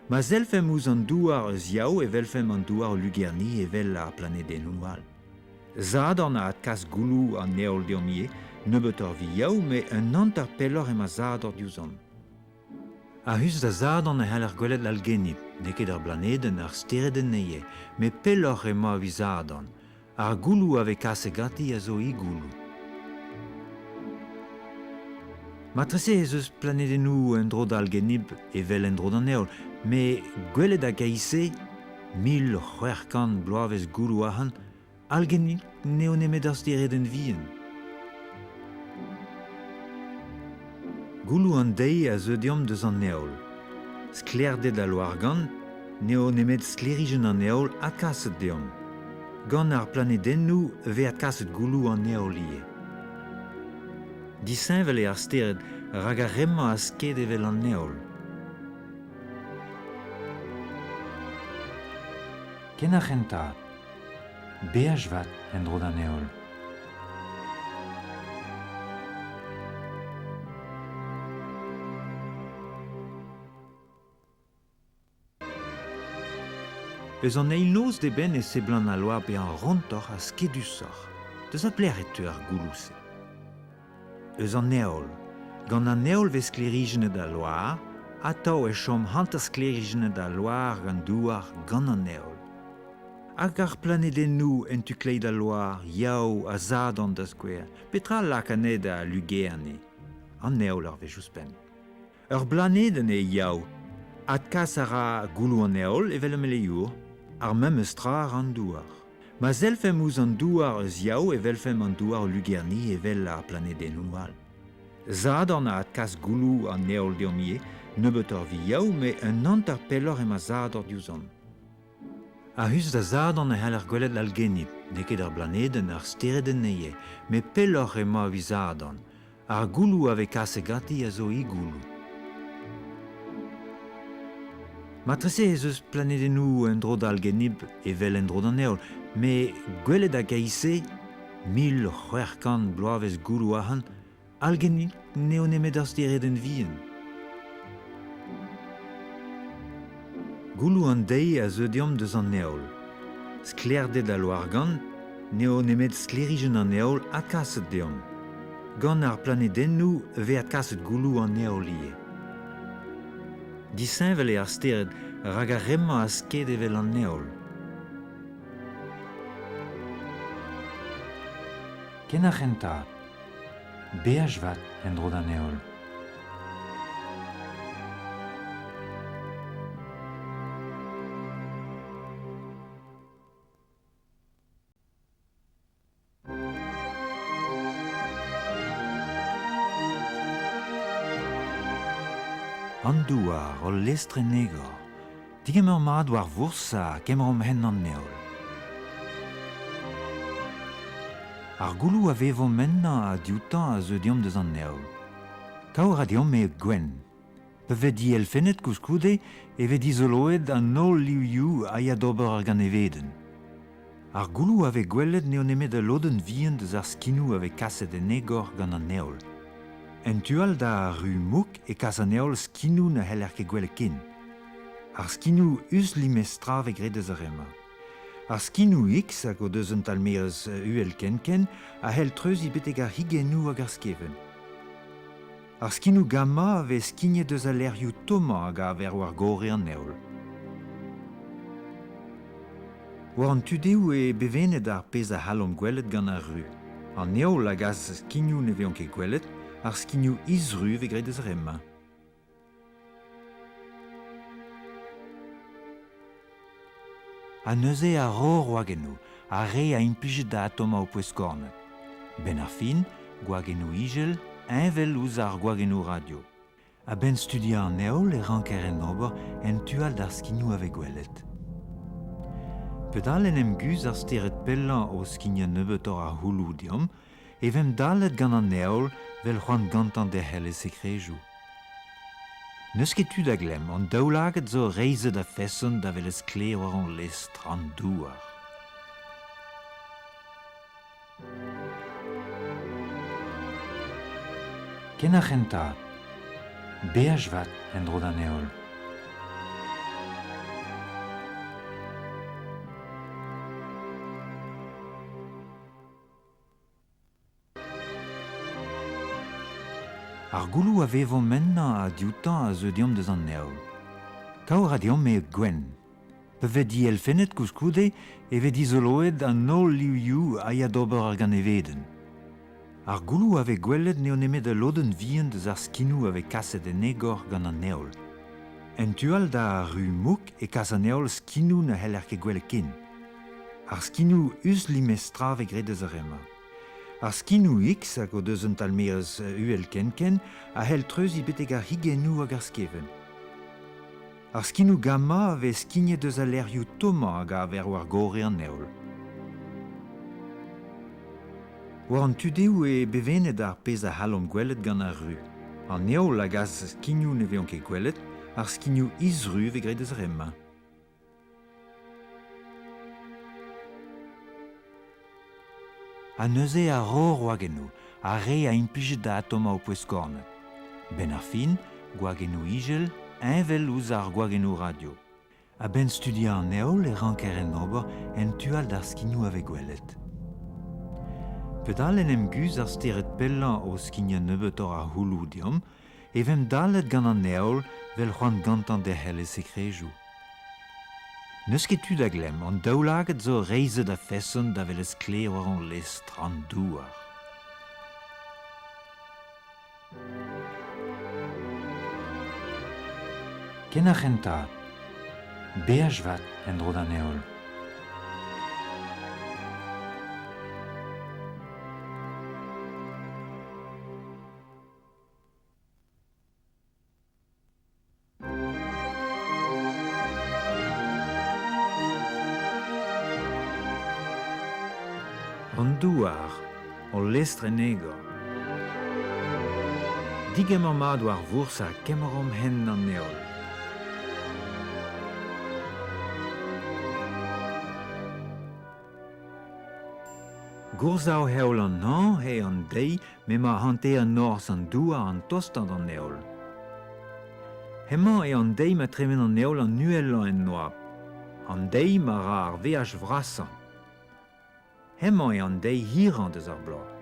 Ma sellfemp ouzh an Douar eus Yaou e welfemp an Douar o lugerniñ evel ar planedennoù all. Sadorn a adkas gouloù an heol deomp ivez, nebeutoc'h evit Yaou met un hanter pelloc'h emañ Sadorn diouzhomp. A-us da Sadorn e c'haller gwelet Algenib, n'eo ket ar blanedenn, ar steredenn eo, met pelloc'h emañ evit Sadorn. Ar gouloù a vez kaset ganti a zo he gouloù. Marteze ez eus planedennoù en-dro da Algenib evel en-dro d'an Heol, met gwelet a-geiz-se, 1600 bloavezh gouloù ac'hann, Algenib n'eo nemet ur steredenn vihan. Gouloù an deiz a zeu deomp deus an Heol. Sklaerded al loargann n'eo nemet sklêrijenn an Heol adkaset deomp. Gant ar planedennoù e vez adkaset gouloù an heol ivez. Disheñvel eo ar stered rak ar re-mañ a sked evel an heol. Ken ar c'hentañ, beaj vat en-dro d'an heol. Eus an eil noz d'eben e seblant al loar bezañ rontoc'h ha skedusoc'h. Deus a pelec'h e teu ar gouloù-se? Eus an heol. Gant an heol 'vez sklêrijennet al loar, atav e chom hanter-sklêrijennet al loar gant douar gant an heol. Hag ar planedennoù en tu kleiz d'al loar, Yaou ha Sadorn da skouer, petra lak anezhe da lugerniñ? An heol ur wech ouzhpenn. Ur blanedenn eo Yaou. Adkas a ra gouloù an heol evel un melezour. Ar memes tra a ra an Douar. Ma sellfemp ouzh an Douar eus Yaou e welfemp an Douar o lugerniñ evel ar planedennoù all. Sadorn a adkas gouloù an heol deomp ivez, nebeutoc'h evit Yaou met un hanter pelloc'h emañ Sadorn diouzhomp. A-us da Sadorn e c'haller gwelet Algenib, n'eo ket ar blanedenn, ar steredenn eo, met pelloc'h emañ evit Sadorn. Ar gouloù a vez kaset ganti a zo he gouloù. Marteze ez eus planedennoù en-dro da Algenib evel en-dro d'an Heol, met gwelet a-geiz-se, 1600 bloavezh gouloù ac'hann, Algenib n'eo nemet ur steredenn vihan. Gouloù an deiz a zeu deomp deus an heol. Sklaerded al loargann n'eo nemet sklêrijenn an heol adkaset deomp. Gant ar planedennoù e vez adkaset gouloù an heol ivez. Disheñvel eo ar stered rak ar re-mañ a sked evel an heol. Ken ar c'hentañ, beaj vat en-dro d'an heol. An douar, ul lestr en egor. Degemer mat war vourzh ha kemeromp hent an heol. Ar gouloù a vevomp ennañ ha dioutañ a zeu deomp deus an heol. Kaout a ra deomp eo gwenn. Pa vez dielfennet koulskoude e vez dizoloet an holl livioù a ya d'ober ar ganevedenn. Ar gouloù a vez gwelet n'eo nemet ul lodenn vihan deus ar skinoù a vez kaset en egor gant an heol. En tu all da ru mouk e kas an heol skinoù na c'heller ket gwelet ken. Ar skinoù uslimestra vez graet eus ar re-mañ. Ar skinoù X hag o deus un talmerezh uhel ken-ken a c'hell treuziñ betek ar c'higennoù hag ar skevent. Ar skinoù gamma a vez skignet eus al lec'hioù tommañ a gaver war gorre an heol. War an tu dehoù eo bevennet ar pezh a c'hallomp gwelet gant ar ru. An heol a gas skignoù ne vezont ket gwelet, ar skignoù isru vez graet eus re-mañ. Ha neuze ar ror-wagennoù, ar re a implijit da atomañ ho pouez-kornet. 'Benn ar fin, gwagennoù ijel, heñvel ouzh ar gwagennoù radio. A-benn studiañ an heol e ranker en ober en tu all d'ar skignoù a vez gwelet. Padal en em guzh ar stered pellañ o skignañ nebeutoc'h a c'houloù deomp, e vemp dallet gant an heol 'vel c'hoant gantañ derc'hel e sekrejoù. N'eus ket tu da glemm, an daoulagad zo reizhet a-feson da welet sklaer war hon lestr, an douar. Ken ar c'hentañ, beaj vat en-dro d'an heol. Ar gouloù a vevomp ennañ ha dioutañ a zeu deomp deus an heol. Kaout a ra deomp eo gwenn. Pa vez dielfennet koulskoude e vez dizoloet an holl livioù a ya d'ober ar ganevedenn. Ar gouloù a vez gwelet n'eo nemet ul lodenn vihan deus ar skinoù a vez kaset en egor gant an heol. En tu all da ru mouk e kas an heol skinoù na c'heller ket gwelet ken. Ar skinoù uslimestra vez graet eus ar re-mañ. Ar skinoù X hag o deus un talmerezh uhel ken-ken a c'hell treuziñ betek ar c'higennoù hag ar skevent. Ar skinoù gamma a vez skignet eus al lec'hioù tommañ a gaver war gorre an heol. War an tu dehoù eo bevennet ar pezh a c'hallomp gwelet gant ar ru. An heol a gas skignoù ne vezont ket gwelet, ar skignoù isru vez graet eus re-mañ. Ha neuze ar ror-wagennoù, ar re a implijit da atomañ ho pouez-kornet. 'Benn ar fin, gwagennoù ijel, heñvel ouzh ar gwagennoù radio. A-benn studiañ an heol e ranker en ober en tu all d'ar skignoù a vez gwelet. Padal en em guzh ar stered pellañ o skignañ nebeutoc'h a c'houloù deomp, e vemp dallet gant an heol 'vel c'hoant gantañ derc'hel e sekrejoù. N'eus ket tu da glemm, an daoulagad zo reizhet a-feson da welet sklaer war hon lestr, an douar. Ken ar c'hentañ, beaj vat en-dro d'an heol. An douar, hol lestr en egor. Digemer mat war vourzh ha kemeromp hent an heol. Goursav-heol an hañv eo an deiz m'emañ hanternoz an douar an tostañ d'an heol. Hemañ eo an deiz ma tremen an heol an uhelañ en oabl, an deiz ma ra ar veaj vrasañ. Hemañ eo an deiz hirañ deus ar bloaz.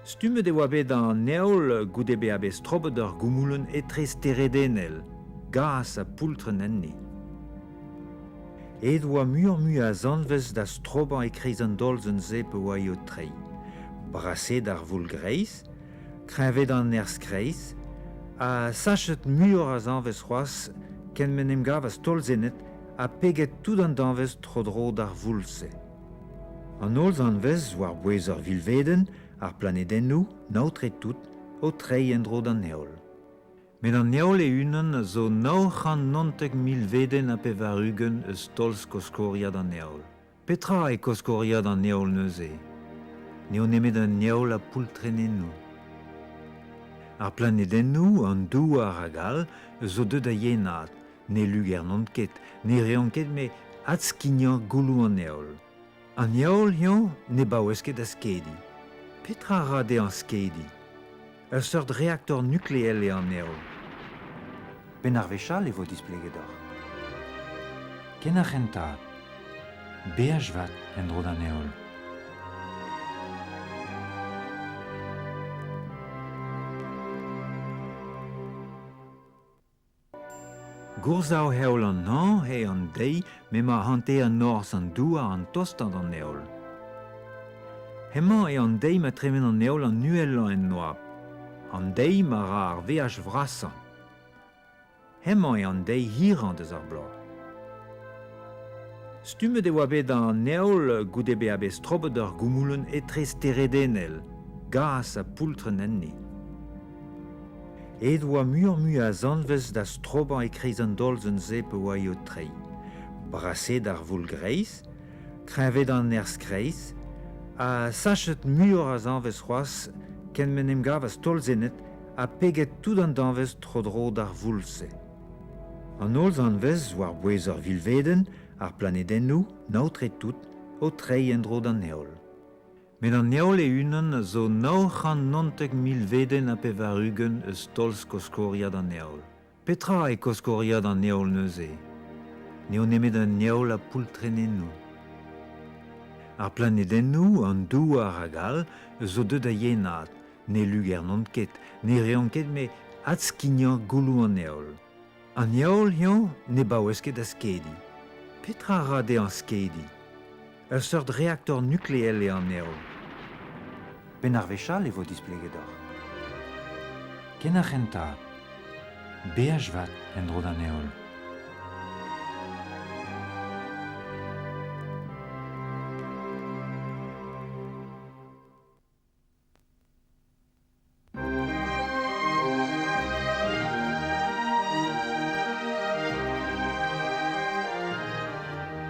Stummet e oa bet an heol goude bezañ bet strobet ur goumoulenn etresteredennel, gaz ha poultrenn enni. Aet oa muioc'h-mui a zanvez da strobañ e-kreiz an dolzenn-se pa oa-hi o treiñ. Brasaet ar voul-greiz, kreñvaet an nerzh-kreiz, ha sachet muioc'h a zanvez c'hoazh ken m'en em gavas tolzennet ha peget tout an danvez tro-dro d'ar voul-se. An holl zanvez, war-bouez ur vilvedenn, ar planedennoù, naotre-tout, o treiñ en-dro d'an heol. Met an heol e-unan a zo 919 milvedenn ha 80 eus tolz koskoriad an heol. Petra eo koskoriad an heol neuze? N'eo nemet un heol ha poultrenennoù. Ar planedennoù, an Douar hag all zo deuet da yenaat, ne lugernont ket, ne reont ket met adskignañ gouloù an heol. An heol, eñ, ne baouez ket da skediñ. Petra a ra dezhañ skediñ? Ur seurt reaktor nukleel eo an heol. Benn ar wech all e vo displeget deoc'h. Ken ar c'hentañ, beaj vat en-dro d'an heol. Goursav-heol an hañv eo an deiz m'emañ hanternoz an douar an tostañ d'an heol. Hemañ eo an deiz ma tremen an heol an uhelañ en oabl, an deiz ma ra ar veaj vrasañ. Hemañ eo an deiz hirañ deus ar bloaz. Stummet e oa bet an heol goude bezañ bet strobet ur goumoulenn etresteredennel, gaz ha poultrenn enni. Aet oa muioc'h-mui a zanvez da strobañ e-kreiz an dolzenn-se pa oa-hi o treiñ. Brasaet ar voul-greiz, kreñvaet an nerzh-kreiz, ha sachet muioc'h a zanvez c'hoazh ken m'en em gavas tolzennet ha peget tout an danvez tro-dro d'ar voul-se. An holl zanvez war-bouez ur vilvedenn, ar planedennoù, naotre-tout, o treiñ en-dro d'an heol. Met an heol e-unan a zo 919 milvedenn ha 80 eus tolz koskoriad an heol. Petra eo koskoriad an heol neuze? N'eo nemet un heol ha poultrenennoù. Ar planedennoù, an Douar hag all zo deuet da yenaat, ne lugernont ket, ne reont ket met adskignañ gouloù an heol. An heol, eñ, ne baouez ket da skediñ. Petra a ra dezhañ skediñ? Ur seurt reaktor nukleel eo an heol. Benn ar wech all e vo displeget deoc'h. Ken ar c'hentañ, beaj vat en-dro d'an heol.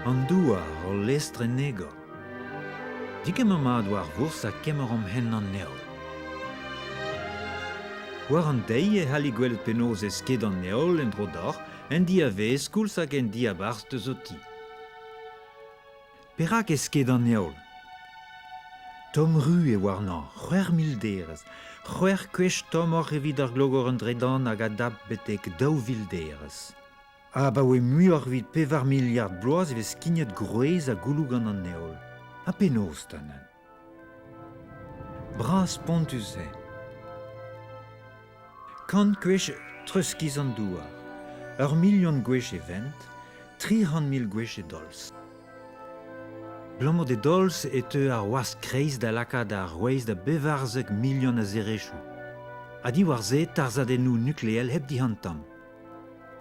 An douar, ul lestr en egor. Digemer mat war vourzh ha kemeromp hent an heol. War an deiz e c'halli gwelet penaos e sked an heol en-dro deoc'h, en diavaez koulz hag en diabarzh deus ho ti. Perak e sked an heol? Tomm-ru eo warnañ, 6000 derez, c'hwec'h kwech tommoc'h evit ar glogorenn dredan hag a dap betek 2000 derez. Abaoe muioc'h evit pevar miliard bloaz e vez skignet gwrez ha gouloù gant an heol. Ha penaos 'ta neuze? Bras-spontus eo. Kant gwech treuzkiz an douar, ur milion gwech e vent, 300 000 gwech e dolz. Abalamour d'e dolz e teu ar wask-kreiz da lakaat ar rouez da bevarzek milion a zerezhioù. Ha diwar-se tarzhadennoù nukleel hep dihantañ.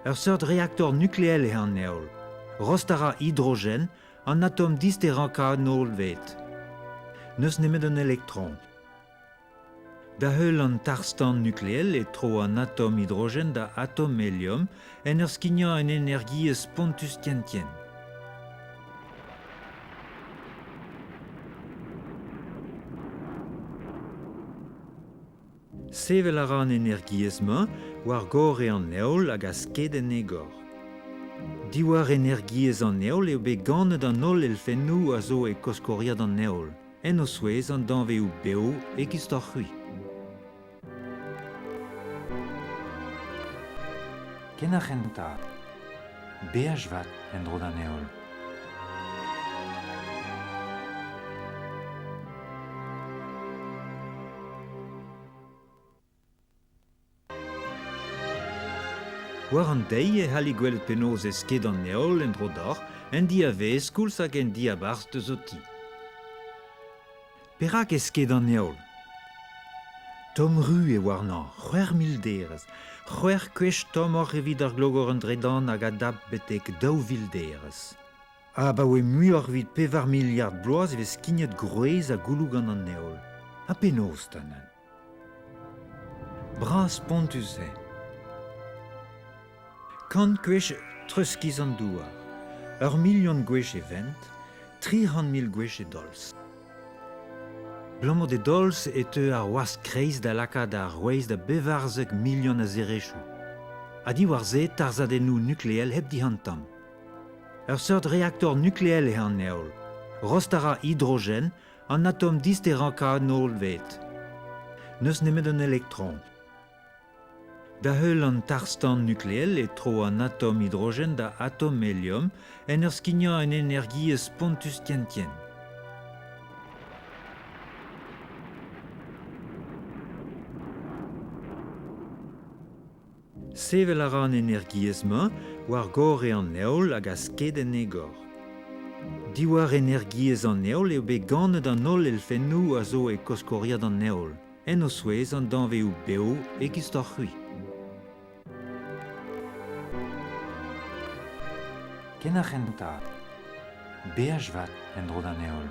Ur seurt reaktor nukleel eo an heol. Rost a ra hidrogen, an atom disterañ en hollved. N'eus nemet un elektron. Da-heul an tarzh-tan nukleel e tro an atom hidrogen da atom helium en ur skignañ un energiezh spontus tien-tien. Sevel a ra an energiezh-mañ war gorre an heol hag a sked en egor. Diwar energiezh an heol eo bet ganet an holl elfennoù a zo e koskoriad an heol. En o zouez an danvezioù bev e-giz-deoc'h-c'hwi. Ken ar c'hentañ, beaj vat en-dro d'an heol. War an deiz e c'halli gwelet penaos e sked an heol en-dro deoc'h, en diavaez koulz hag en diabarzh deus ho ti. Perak e sked an heol? Tomm-ru eo warnañ, 6000 derez, c'hwec'h kwech tommoc'h evit ar glogorenn dredan hag a dap betek 2000 derez. Abaoe muioc'h evit pevar miliard bloaz e vez skignet gwrez ha gouloù gant an heol. Ha penaos 'ta neuze? Bras-spontus eo. Kant gwech treuzkiz an douar, ur milion gwech e vent, 300,000 gwech e dolz. Abalamour d'e dolz e teu ar wask-kreiz da lakaat ar rouez da bevarzek milion a zerezhioù. Ha diwar-se tarzhadennoù nukleel hep dihantañ. Ur seurt reaktor nukleel eo an heol. Rost a ra hidrogen, an atom disterañ kanolved. N'eus nemet un elektron. Da-heul an tarzh-tan nukleel e tro an atom hidrogen da atom helium en ur skignañ un energiezh spontus tien-tien. Sevel a ra an energiezh-mañ war gorre an heol hag a sked en egor. Diwar energiezh an heol eo bet ganet an holl elfennoù a zo e koskoriad an heol. En o zouez an danvezioù bev e-giz-deoc'h-c'hwi. Ken ar c'hentañ. Beaj vat en-dro d'an heol.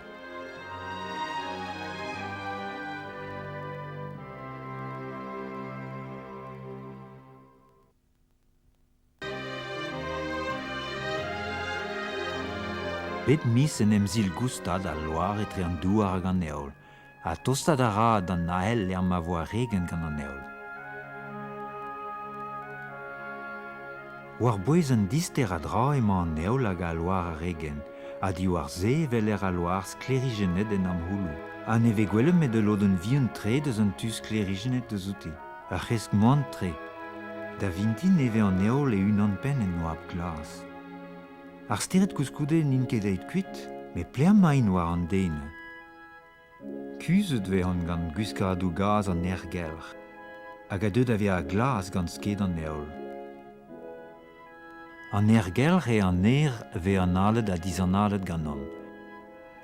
Bep miz en em sil goustad al loar etre an douar hag an heol, ha tostaat a ra d'an ahel lec'h ma vo ar regenn gant an heol. War-bouez un dister a dra emañ an heol hag al loar a-regenn, ha diwar-se e weler al loar sklêrijennet en amc'houloù, ha ne vez gwelet met ul lodenn vihan-tre deus an tu sklêrijennet deus outi. Ur c'hresk moan-tre. Da vintin e vez an heol e-unan-penn en oabl glas. Ar stered koulskoude n'int ket aet kuit, met pelec'h emaint war an den? Kuzhet 'vezont gant gwiskadoù gaz an aergelc'h, hag a deu da vezañ glas gant sked an heol. An aergelc'h eo an aer 'vez analet ha dizanalet ganeomp.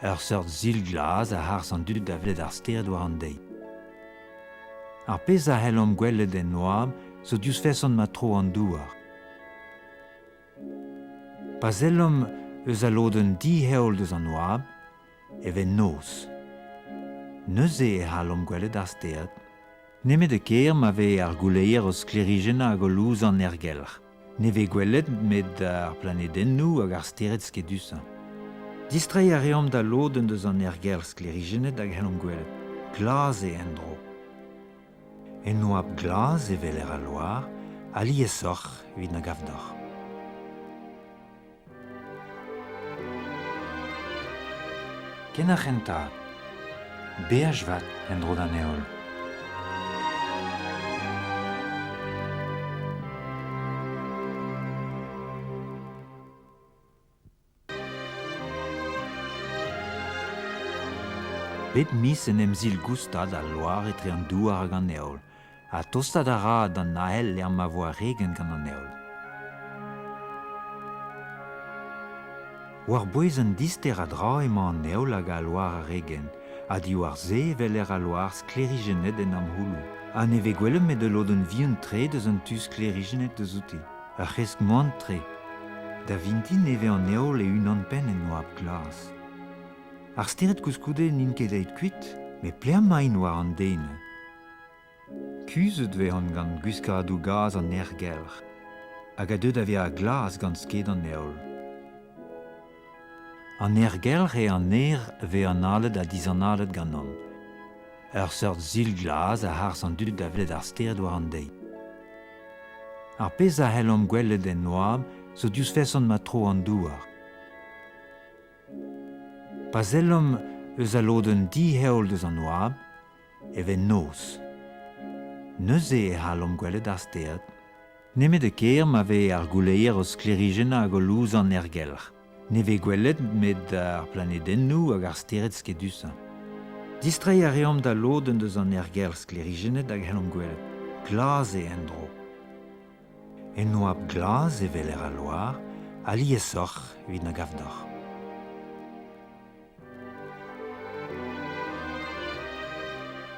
Ur seurt sil glas a harz an dud da welet ar stered war an deiz. Ar pezh a c'hellomp gwelet en oabl zo diouzh feson ma tro an douar. Pa sellomp eus al lodenn diheol deus an oabl e vez noz. Neuze e c'hallomp gwelet ar stered. Nemet e kêr ma vez ar gouleier o sklêrijennañ hag o louzañ an aergelc'h. Ne vez gwelet met ar planedennoù hag ar stered skedusañ. Distreiñ a reomp da lodenn deus an aergelc'h sklêrijennet hag c'hellomp gwelet. Glas eo en-dro. En oabl glas e weler al loar, aliesoc'h evit na gav deoc'h. Ken ar c'hentañ. Beaj vat en-dro d'an heol. Bep miz en em sil goustad al loar etre an douar hag an heol, ha tostaat a ra d'an ahel lec'h ma vo ar regenn gant an heol. War-bouez un dister a dra emañ an heol hag al loar a-regenn, ha diwar-se e weler al loar sklêrijennet en amc'houloù, ha ne vez gwelet met ul lodenn vihan-tre deus an tu sklêrijennet deus outi. Ur c'hresk moan-tre. Da vintin e vez an heol e-unan-penn en oabl glas. Ar stered koulskoude n'int ket aet kuit, met pelec'h emaint war an den? Kuzhet 'vezont gant gwiskadoù gaz an aergelc'h, hag a deu da vezañ glas gant sked an heol. An aergelc'h eo an aer 'vez analet ha dizanalet ganeomp. Ur seurt sil glas a harz an dud da welet ar stered war an deiz. Ar pezh a c'hellomp gwelet en oabl zo diouzh feson ma tro an douar. Pa sellomp eus al lodenn diheol deus an oabl e vez noz. Neuze e c'hallomp gwelet ar stered. Nemet e kêr ma vez ar gouleier o sklêrijennañ hag o louzañ an aergelc'h. Ne vez gwelet met ar planedennoù hag ar stered skedusañ. Distreiñ a reomp da lodenn deus an aergelc'h sklêrijennet hag c'hellomp gwelet. Glas eo en-dro. En oabl glas e weler al loar, aliesoc'h evit na gav deoc'h.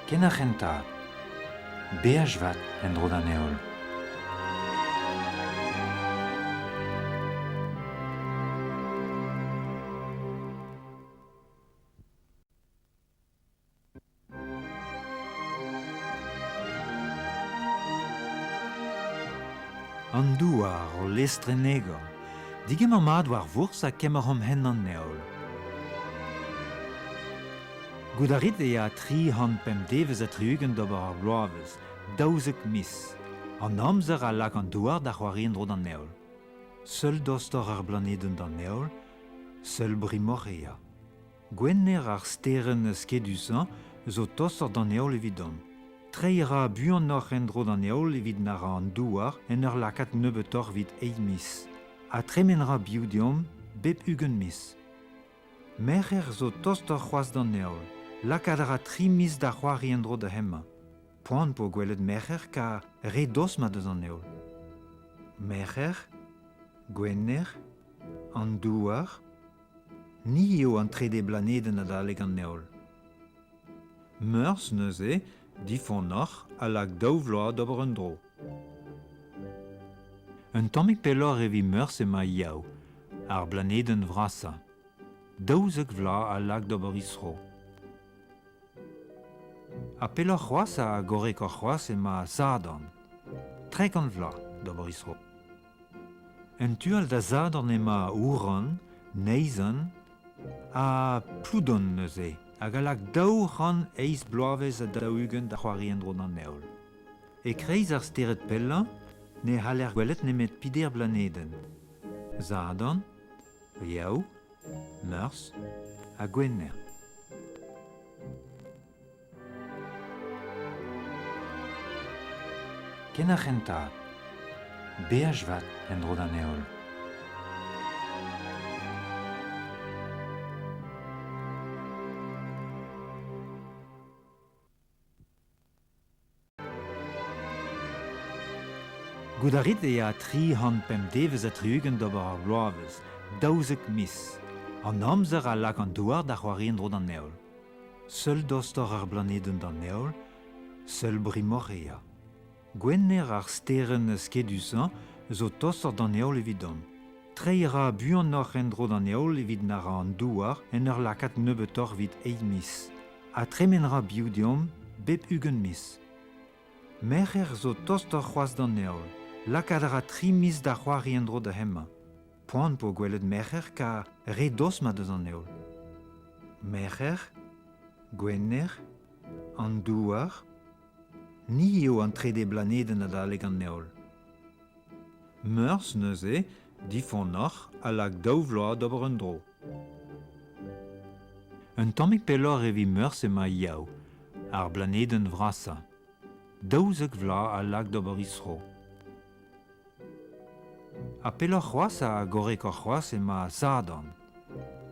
Ken ar c'hentañ. Beaj vat en-dro d'an heol. An douar o lestr en egor. Digemer mat war vourzh ha kemeromp hent an heol. Goût a rit e ya 305 devezh ha 60 d'ober ar bloavezh, 12 miz. An amzer a lak an douar da c'hoari en-dro d'an heol. Seul dostoc'h ar blanedenn d'an heol, seul brimoc'h e ya. Gwenner ar sterenn skedusañ zo tostoc'h d'an heol evidomp. Treiñ a ra buanoc'h en-dro d'an heol evit na ra an douar en ur lakaat nebeutoc'h evit eil miz. Ha tremen 'ra biv deomp bep 20 miz. Merc'her zo tostoc'h c'hoazh d'an heol. Lakaat a ra tri miz da c'hoari en-dro da hemañ. Poan 'po gwelet Merc'her kar re dost 'ma deus an heol. Merc'her, Gwener, an Douar, ni eo an trede blanedenn adalek an heol. Meurzh neuze, difonoc'h, a lak daou vloaz d'ober un dro. Un tammig pelloc'h evit Meurzh emañ Yaou, ar blanedenn vrasañ. 12 vloaz a lak d'ober he zro. Ha pelloc'h c'hoazh ha gorrekoc'h c'hoazh emañ Sadorn. 30 vloaz d'ober he zro. En tu all da Sadorn emañ Ouran, Neizhan ha Ploudon neuze, hag a lak 208 bloavezh ha 40 da c'hoari en-dro d'an heol. E-kreiz ar stered pellañ ne c'haller gwelet nemet peder blanedenn: Sadorn, Yaou, Meurzh ha Gwener. Ken ar c'hentañ, beaj vat en-dro d'an heol. Goût a rit e ya 305 devezh ha 60 d'ober ar bloavezh, 12 miz. An amzer a lak an douar da c'hoari en-dro d'an heol. Seul dostoc'h ar blanedenn d'an heol, seul brimoc'h e ya. Gwenner ar sterenn skedusañ zo tostoc'h d'an heol evidomp. Treiñ a ra buanoc'h en-dro d'an heol evit na ra an douar en ur lakaat nebeutoc'h evit eil miz. Ha tremen 'ra biv deomp bep 20 miz. Merc'her zo tostoc'h c'hoazh d'an heol. Lakaat a ra tri miz da c'hoari en-dro da hemañ. Poan 'po gwelet Merc'her kar re dost 'ma deus an heol. Merc'her, Gwener, an Douar, ni eo an trede blanedenn adalek an heol. Meurzh neuze, difonoc'h, a lak daou vloaz d'ober un dro. Un tammig pelloc'h evit Meurzh emañ Yaou, ar blanedenn vrasañ. 12 vloaz a lak d'ober he zro. Ha pelloc'h c'hoazh ha gorrekoc'h c'hoazh emañ Sadorn.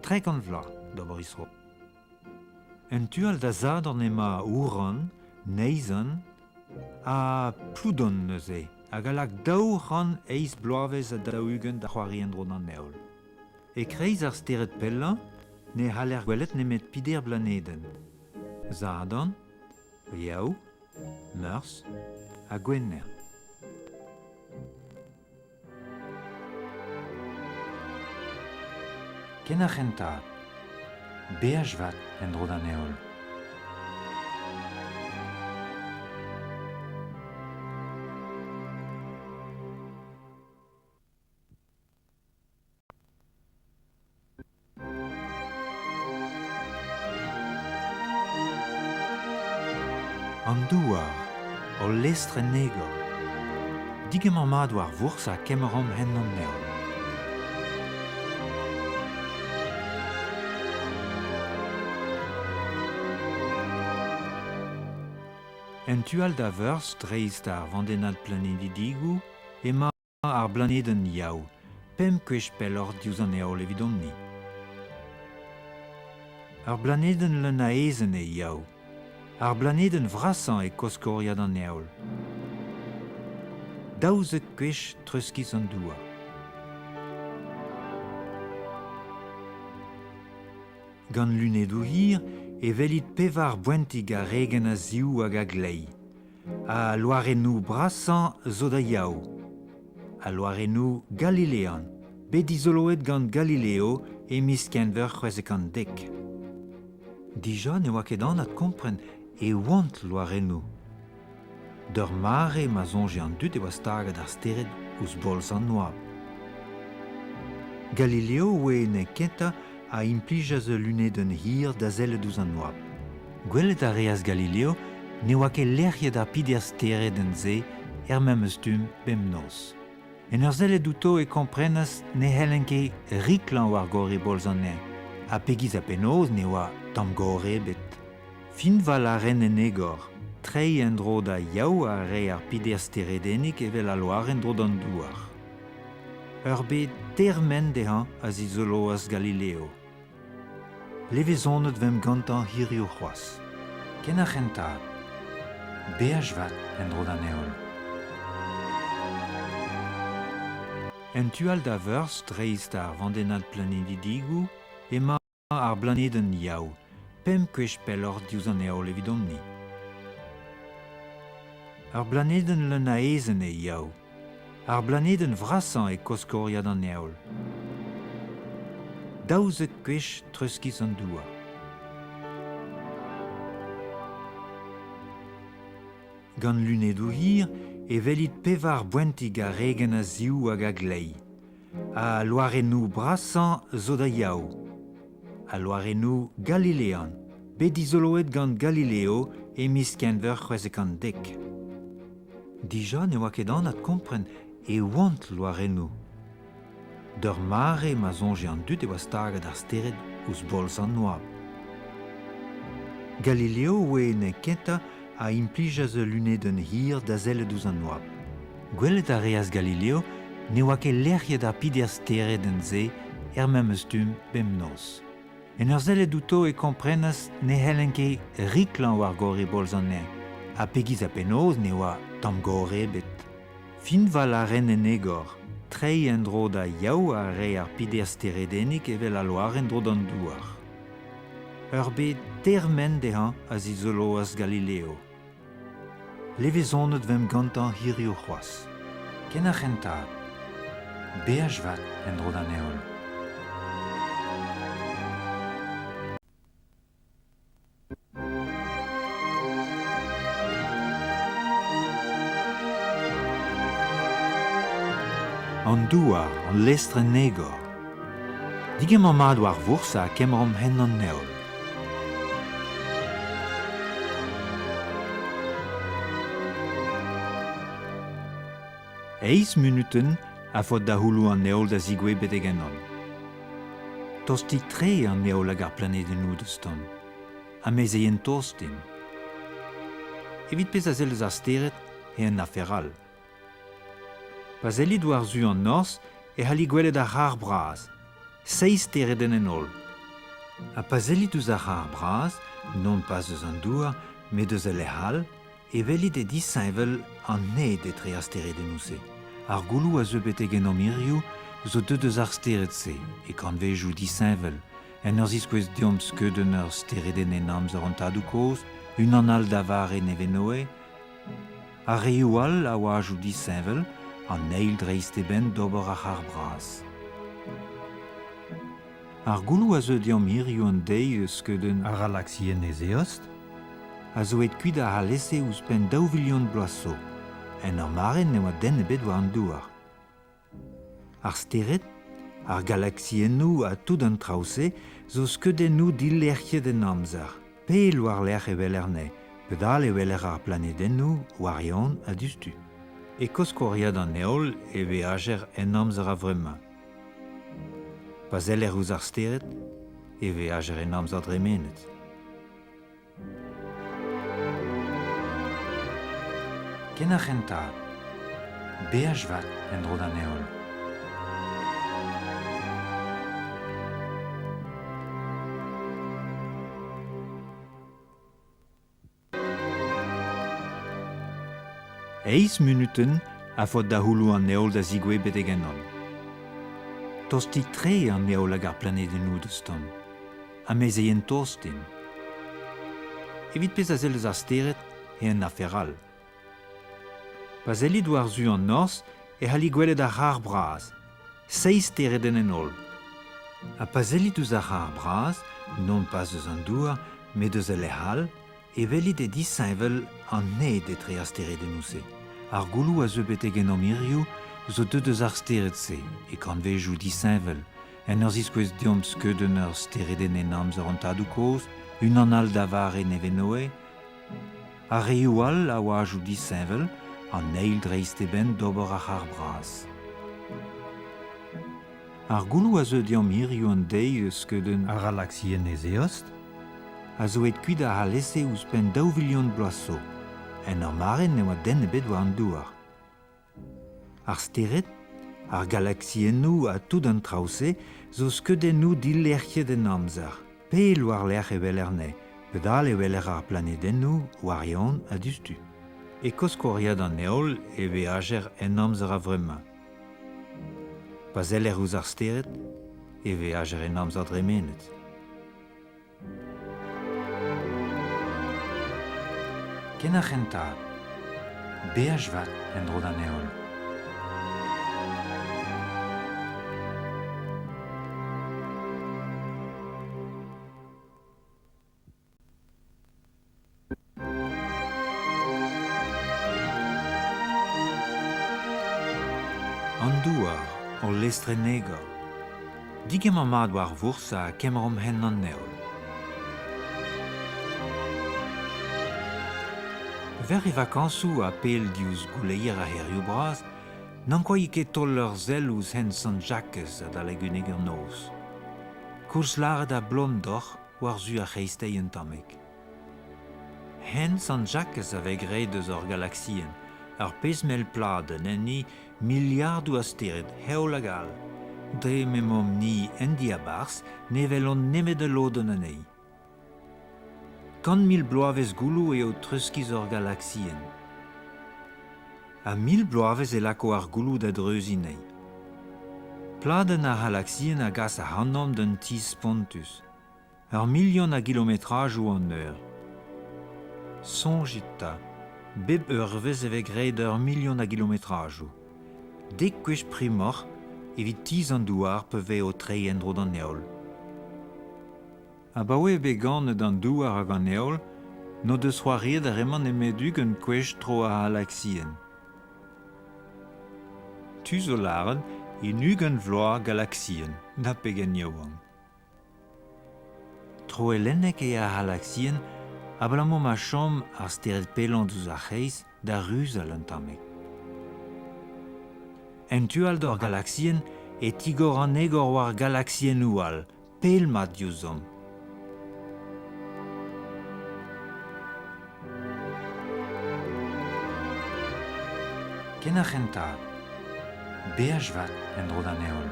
30 vloaz d'ober he zro. En tu all da Sadorn emañ Ouran, Neizhan ha Ploudon neuze, hag a lak 208 bloavezh ha 40 da c'hoari en-dro d'an heol. E-kreiz ar stered pellañ ne c'haller gwelet nemet peder blanedenn: Sadorn, Yaou, Meurzh ha Gwener. Ken ar c'hentañ, beaj vat en-dro d'an heol. An douar, hol lestr en egor. Digemer mat war vourzh ha kemeromp hent an heol. En tu all da Veurzh, dreist ar vandennad planedigoù, emañ Ar blanedenn Yaou, pemp kwech pelloc'h diouzh an heol evidomp-ni. Ur blanedenn leun a aezhenn eo Yaou. Ar blanedenn vrasañ e koskoriad an Heol. 12 gwech treuzkiz an Douar. Gant lunedoù hir e welit pevar boentig a regenn a-ziv hag a-gleiz. Al loarennoù brasañ zo da Yaou. Al loarennoù galilean, bet dizoloet gant Galileo e miz Kenver 1610. Dija ne oa ket anat kompren e oant loarennoù. D'ur mare ma soñje an dud e oa staget ar stered ouzh bolz an oabl. Galileo oa en kentañ a implijas ul lunedenn hir da sellet ouzh an oabl. Gwelet a reas Galileo ne oa ket lec'hiet ar peder steredenn-se er memes stumm bemnoz. En ur sellet outo e komprenas ne c'hellent ket riklañ war gorre bolz an neñv, ha pegiz ha penaos ne oa tamm gorre ebet. Fiñval a ren en egor, treiñ en-dro da Yaou a rae ar peder steredennig evel al loar en-dro d'an douar. Ur bed termen dezhañ a zizoloas Galileo. Levezonet 'vemp gantañ hiriv c'hoazh. Ken ar c'hentañ. Beaj vat en-dro d'an heol. En tu all da Veurzh, dreist ar vandennad planedigoù, emañ ar blanedenn Yaou, pemp kwech pelloc'h diouzh an heol evidomp-ni. Ur blanedenn leun a aezhenn eo Yaou. Ar blanedenn vrasañ e koskoriad an Heol. 12 gwech treuzkiz an Douar. Gant lunedoù hir e welit pevar boentig a-regenn a-ziv hag a-gleiz. Al loarennoù brasañ zo da Yaou. Al loarennoù galilean, bet dizoloet gant Galileo e miz Kenver 1610. Dija ne oa ket anat kompren e oant loarennoù. D'ur mare ma soñje an dud e oa staget ar stered ouzh bolz an oabl. Galileo oa en kentañ a implijas ul lunedenn hir da sellet ouzh an oabl. Gwelet a reas Galileo ne oa ket lec'hiet ar peder steredenn-se er memes stumm bemnoz. En ur sellet outo e komprenas ne c'hellent ket riklañ war gorre bolz an neñv, ha pegiz ha penaos ne oa tamm gorre ebet. Fiñval a ren en egor, treiñ en-dro da Yaou a rae ar peder steredennig evel al loar en-dro d'an douar. Ur bed termen dezhañ a zizoloas Galileo. Levezonet 'vemp gantañ hiriv c'hoazh. Ken ar c'hentañ. Beaj vat en-dro d'an heol. An douar, an lestr en egor. Digemer mat war vourzh ha kemeromp hent an heol. Eizh munutenn a faot da c'houloù an heol da zigouezh betek ennon. Tostik-tre eo an heol hag ar planedennoù deus tamm. Amezeien tost int. Evit pezh a sell eus ar stered eo un afer all. Pa sellit war-zu an norzh e c'halli gwelet ar c'harr bras, seizh steredenn en holl. Ha pa sellit ouzh ar c'harr bras, non pas eus an douar, met eus ul lec'h all, e welit eo disheñvel an hed etre ar steredennoù-se. Ar gouloù a zeu betek ennomp hiziv zo deuet eus ar stered-se, e kantvejoù disheñvel, en ur ziskouez deomp skeudenn ur steredenn en amzer an tadoù-kozh, unan all da vare Nevenoe, Ar reoù all a oa ajoù disheñvel, an eil dreist eben d'ober ar c'harr bras. Ar gouloù a zeu deomp hiziv an deiz eus skeudenn ar galaksienn ez eost a zo aet kuit ac'halese ouzhpenn daou vilion bloaz zo, en ur mare ne oa den ebet war an douar. Ar stered, ar galaksiennoù ha tout an traoù-se zo skeudennoù dilec'hiet en amzer. Pell war-lerc'h e weler anezhe, padal e weler ar planedennoù war-eeun ha diouzhtu. E koskoriad an Heol e veajer en amzer a-vremañ. Pa seller ouzh ar stered e veajer en amzer dremenet. Ken ar c'hentañ. Beaj vat en-dro d'an heol. Eizh munutenn a faot da c'houloù an heol da zigouezh betek ennon. Tostik-tre eo an heol hag ar planedennoù deus tamm. Amezeien tost int. Evit pezh a sell eus ar stered eo un afer all. Pa sellit war-zu an norzh e c'halli gwelet ar c'harr bras, seizh steredenn en holl. Ha pa sellit ouzh ar c'harr bras, non pas eus an douar, met eus ul lec'h all, e welit eo disheñvel an hed etre ar steredennoù-se. Ar gouloù a zeu betek ennomp hiziv zo deuet eus ar stered-se, e kantvejoù disheñvel, en ur ziskouez deomp skeudenn ur steredenn en amzer an tadoù-kozh, unan all da vare Nevenoe, ha reoù all a oajoù disheñvel, an eil dreist eben d'ober ar c'harr bras. Ar gouloù a zeu deomp hiziv an deiz eus skeudenn ar galaksienn ez eost a zo aet kuit ac'halese ouzhpenn daou vilion bloaz zo, en ur mare ne oa den ebet war an douar. Ar stered, ar galaksiennoù ha tout an traoù-se zo skeudennoù dilec'hiet en amzer, pell war-lerc'h e weler anezhe, padal e weler ar planedennoù war-eeun ha diouzhtu. E koskoriad an heol e veajer en amzer a-vremañ. Pa seller ouzh ar stered e veajer en amzer dremenet. Ken ar c'hentañ, beaj vat en-dro d'an heol. An douar, hol lestr-enegor. Digemmañ mat war vourzh ha kemeromp hent an heol. Ver e vakañsoù ha pell diouzh gouleier ar c'hêrioù bras, n'ankouait ket taol ur sell ouzh hent Sant-Jakez adalek unnek eur noz. Koulz lâret a-blom deoc'h war-zu ar c'hreisteiz un tammig. Hent Sant-Jakez a vez graet eus ur galaksienn, ur pezh mell pladenn enni miliardoù a stered, heol hag all. Dre m'emaomp-ni en diabarzh ne welont nemet ul lodenn anezhi. 100 000 bloavezh gouloù eo treuzkiz ur galaksienn. Ha 1000 bloavezh e lako ar gouloù da dreuziñ anezhi. Pladenn ar c'halaksienn a gas ac'hanomp d'un tizh spontus. Ur milion a gilometrajoù an eur. Soñjit 'ta, bep eurvezh e vez graet ur milion a gilometrajoù. Dek gwech primoc'h evit tizh an douar pa vez o treiñ en-dro d'an heol. Abaoe eo bet ganet an douar hag an heol n'o deus c'hoariet ar re-mañ nemet 20 gwech tro ar c'halaksienn. Tu zo lâret en 20 vloaz galaksienn, na pegen yaouank. Troellennek eo ar c'halaksienn abalamour ma chom ar stered pellañ diouzh ar c'hreiz da ruzal un tammig. En tu all d'ur galaksienn e tigor an egor war galaksiennoù all, pell-mat diouzhomp. Ken ar c'hentañ, beaj vat en-dro d'an heol.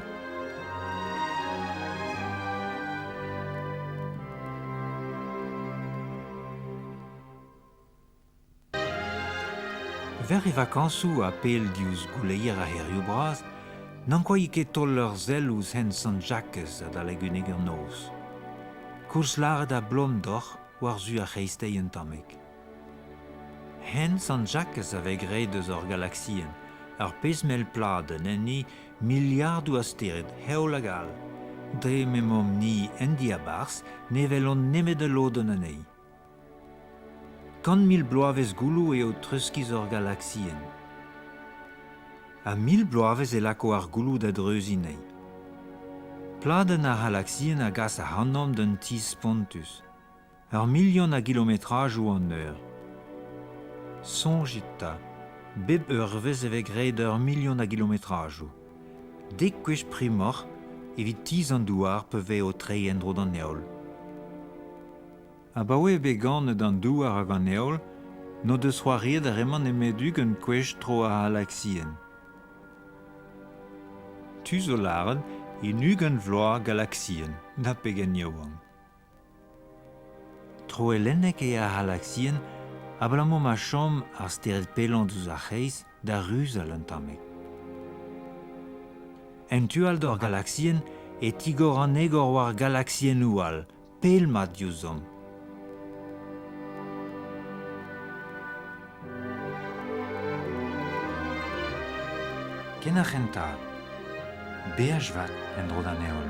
Ver e vakañsoù ha pell diouzh gouleier ar c'hêrioù bras, n'ankouait ket taol ur sell ouzh hent Sant-Jakez adalek unnek eur noz. Koulz lâret a-blom deoc'h war-zu ar c'hreisteiz un tammig. Hent Sant-Jakez a vez graet eus ur galaksienn, ur pezh mell pladenn enni miliardoù a stered, heol hag all. Dre m'emaomp-ni en diabarzh ne welont nemet ul lodenn anezhi. 100 000 bloavezh gouloù eo treuzkiz ur galaksienn. Ha 1000 bloavezh e lako ar gouloù da dreuziñ anezhi. Pladenn ar c'halaksienn a gas ac'hanomp d'un tizh spontus. Ur milion a gilometrajoù an eur. Soñjit 'ta, bep eurvezh e vez graet ur milion a gilometrajoù. Dek gwech primoc'h evit tizh an douar pa vez o treiñ en-dro d'an heol. Abaoe eo bet ganet an douar hag an heol n'o deus c'hoariet ar re-mañ nemet 20 gwech tro ar c'halaksienn. Tu zo lâret en 20 vloaz galaksienn, na pegen yaouank. Troellennek eo ar c'halaksienn abalamour ma chom ar stered pellañ diouzh ar c'hreiz da ruzal un tammig. En tu all d'ur galaksienn e tigor an egor war galaksiennoù all, pell-mat diouzhomp. Ken ar c'hentañ, beaj vat en-dro d'an heol.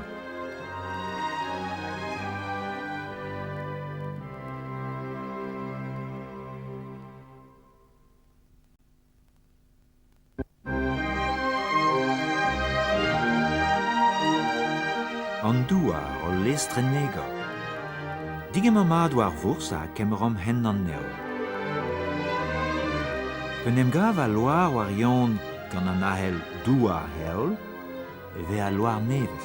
An douar, ul lestr en egor. Digemer mat war vourzh ha kemeromp hent an heol. P'en em gav al loar war yon gant an ahel douar-heol e vez al loar nevez.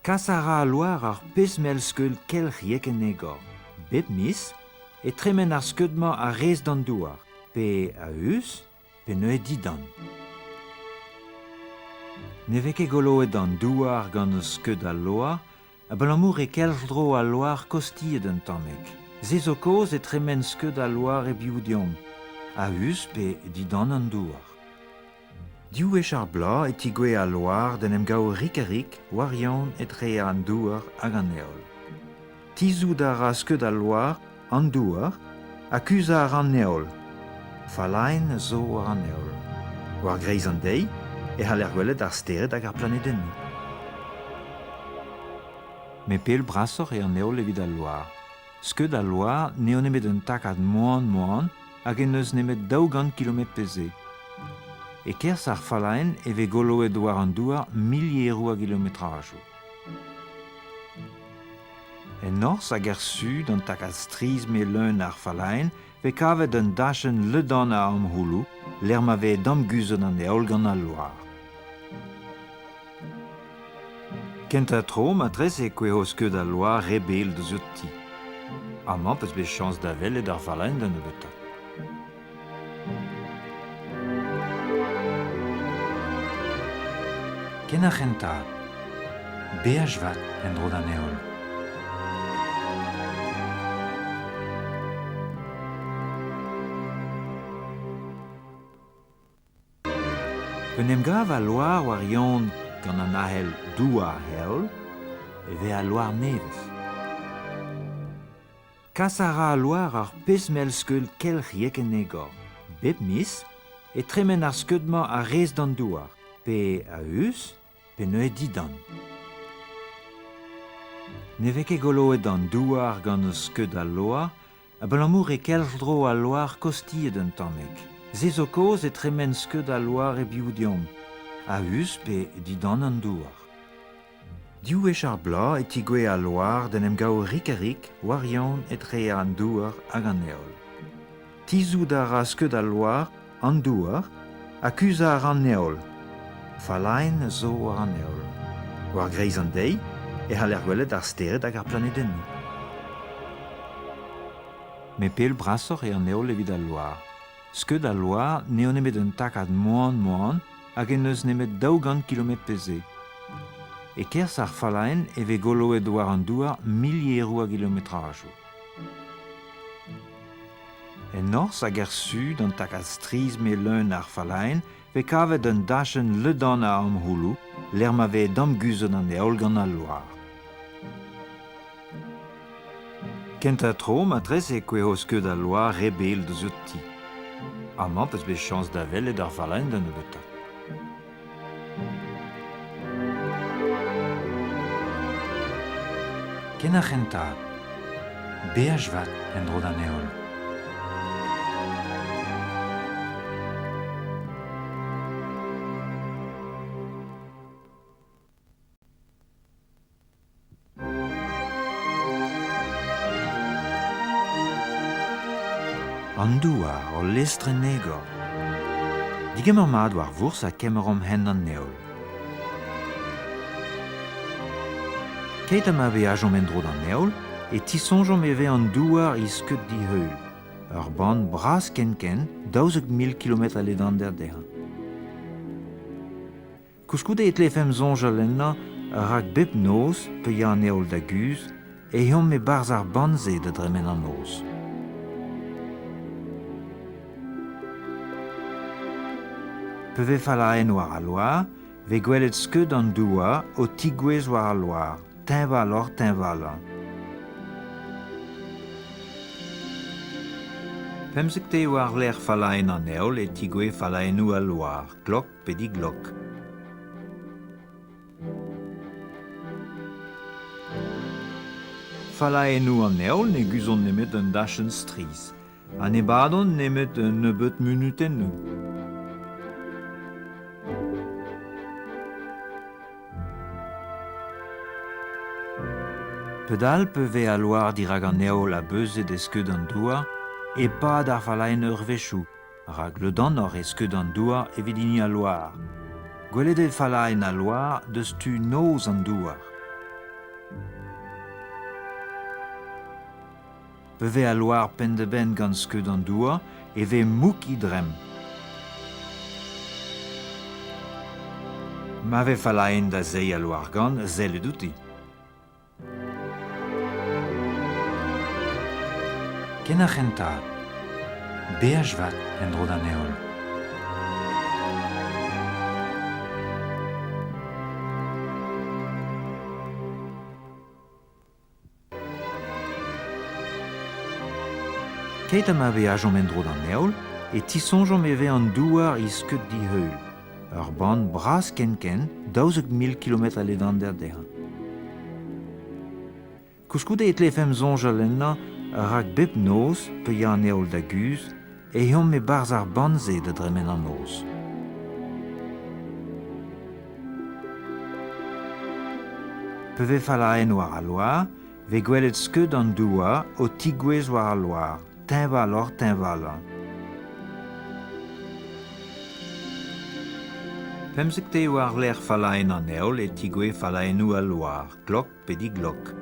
Kas a ra al loar ar pezh mell skeul kelc'hiek en egor. Bep miz e tremen ar skeud-mañ a-rez d'an douar, pe a-us pe neuze dindan. Ne vez ket goloet an douar gant skeud al loar abalamour e kelc'hdro al loar kostilhet un tammig. Se zo kaoz e tremen skeud al loar e-biou deomp, a-us pe dindan an douar. Div wech ar bloaz e tigouezh al loar d'en em gaout rik-ha-rik war yon etre an douar hag an heol. Tizhout a ra skeud al loar an douar ha kuzhañ a ra an heol. Fallaenn zo war an heol. War greiz an deiz e c'haller gwelet ar stered hag ar planedennoù. Met pell brasoc'h eo an heol evit al loar. Skeud al loar n'eo nemet un takad moan-moan hag en deus nemet 200 kilometr pe se. E-kerzh ar fallaenn e vez goloet war an douar milieroù a gilometrajoù. En norzh hag er su d'an takad strizh m'eo leun ar fallaenn vez kavet un dachenn ledan a amc'houloù lec'h ma vez damguzhet an heol gant al loar. Kentañ tro matreze e kouezho skeud al loar re bell deus ho ti. Amañ 'peus bet chañs da welet ar fallaenn da nebeutañ. Ken ar c'hentañ, beaj vat en-dro d'an heol. P'en em gav al loar war yon gant an ahel douar-heol e vez al loar nevez. Kas a ra al loar ar pezh mell skeul kelc'hiek en egor. Bep miz e tremen ar skeud-mañ a-rez d'an douar, pe a-us pe neuze dindan. Ne vez ket goloet an douar gant skeud al loar abalamour e kelc'hdro al loar kostilhet un tammig. Se zo kaoz e tremen skeud al loar e-biou deomp, a-us pe dindan an douar. Div wech ar bloaz e tigouezh al loar d'en em gaout rik-ha-rik war yon etre an douar hag an heol. Tizhout a ra skeud al loar an douar ha kuzhañ a ra an heol. Fallaenn zo war an heol. War greiz an deiz e c'haller gwelet ar stered hag ar planedennoù. Met pell brasoc'h eo an heol evit al loar. Skeud al loar n'eo nemet un takad moan-moan hag en deus nemet 200 kilometr pe se. E-kerzh ar fallaenn e vez goloet war an douar milieroù a gilometrajoù. En norzh hag er su d'an takad strizh m'eo leun ar fallaenn vez kavet un dachenn ledan a amc'houloù lec'h ma vez damguzhet an heol gant al loar. Kentañ tro matreze e kouezho skeud al loar re bell deus ho ti. Amañ 'peus bet chañs da welet ar fallaenn da nebeutañ. Ken ar c'hentañ, beaj vat en-dro d'an heol. An douar, ul lestr en egor. Digemer mat war vourzh ha kemeromp hent an heol. Keit ha ma veajomp en-dro d'an heol e tisoñjomp e vez an douar e skeud diheul. Ur bann bras ken-ken, 12 000 kilometr a ledander dezhañ. Koulskoude e tlefemp soñjal ennañ rak bep noz, pa ya an heol da guzh, eh omp e-barzh ar bann-se da dremen an noz. Pa vez fallaenn war al loar, vez gwelet skeud an douar o tigouezh war al loar, teñvaloc'h-teñvalañ. Pemzekteiz war-lerc'h fallaenn an heol e tigouezh fallaennoù al loar, klok pe diglok. Fallaennoù an heol ne guzhont nemet un dachenn strizh ha ne badont nemet un nebeud munutennoù. Padal pe vez al loar dirak an heol ha beuzet e skeud an douar, e pad ar fallaenn eurvezhioù, rak ledanoc'h eo skeud an douar evit hini al loar. Gwelet eo fallaenn al loar deus tu noz an douar. Pa vez al loar penn-da-benn gant skeud an douar e vez mouk he dremm. Ma vez fallaenn da zeiz al loar-gann, sellet outi. Ken ar c'hentañ, beaj vat en-dro d'an heol. Keit ha ma veajomp en-dro d'an heol e tisoñjomp e vez an douar e skeud diheul, ur bann bras ken-ken, 12 000 kilometr a ledander dezhañ. Koulskoude e tlefemp soñjal ennañ rak bep noz, pa ya an heol da guzh, eh omp e-barzh ar bann-se da dremen an noz. Pa vez fallaenn war al loar, 'vez gwelet skeud an douar o tigouezh war al loar, teñvaloc'h-teñvalañ. Pemzekteiz war-lerc'h fallaenn an heol e tigouezh fallaennoù al loar, klok pe diglok.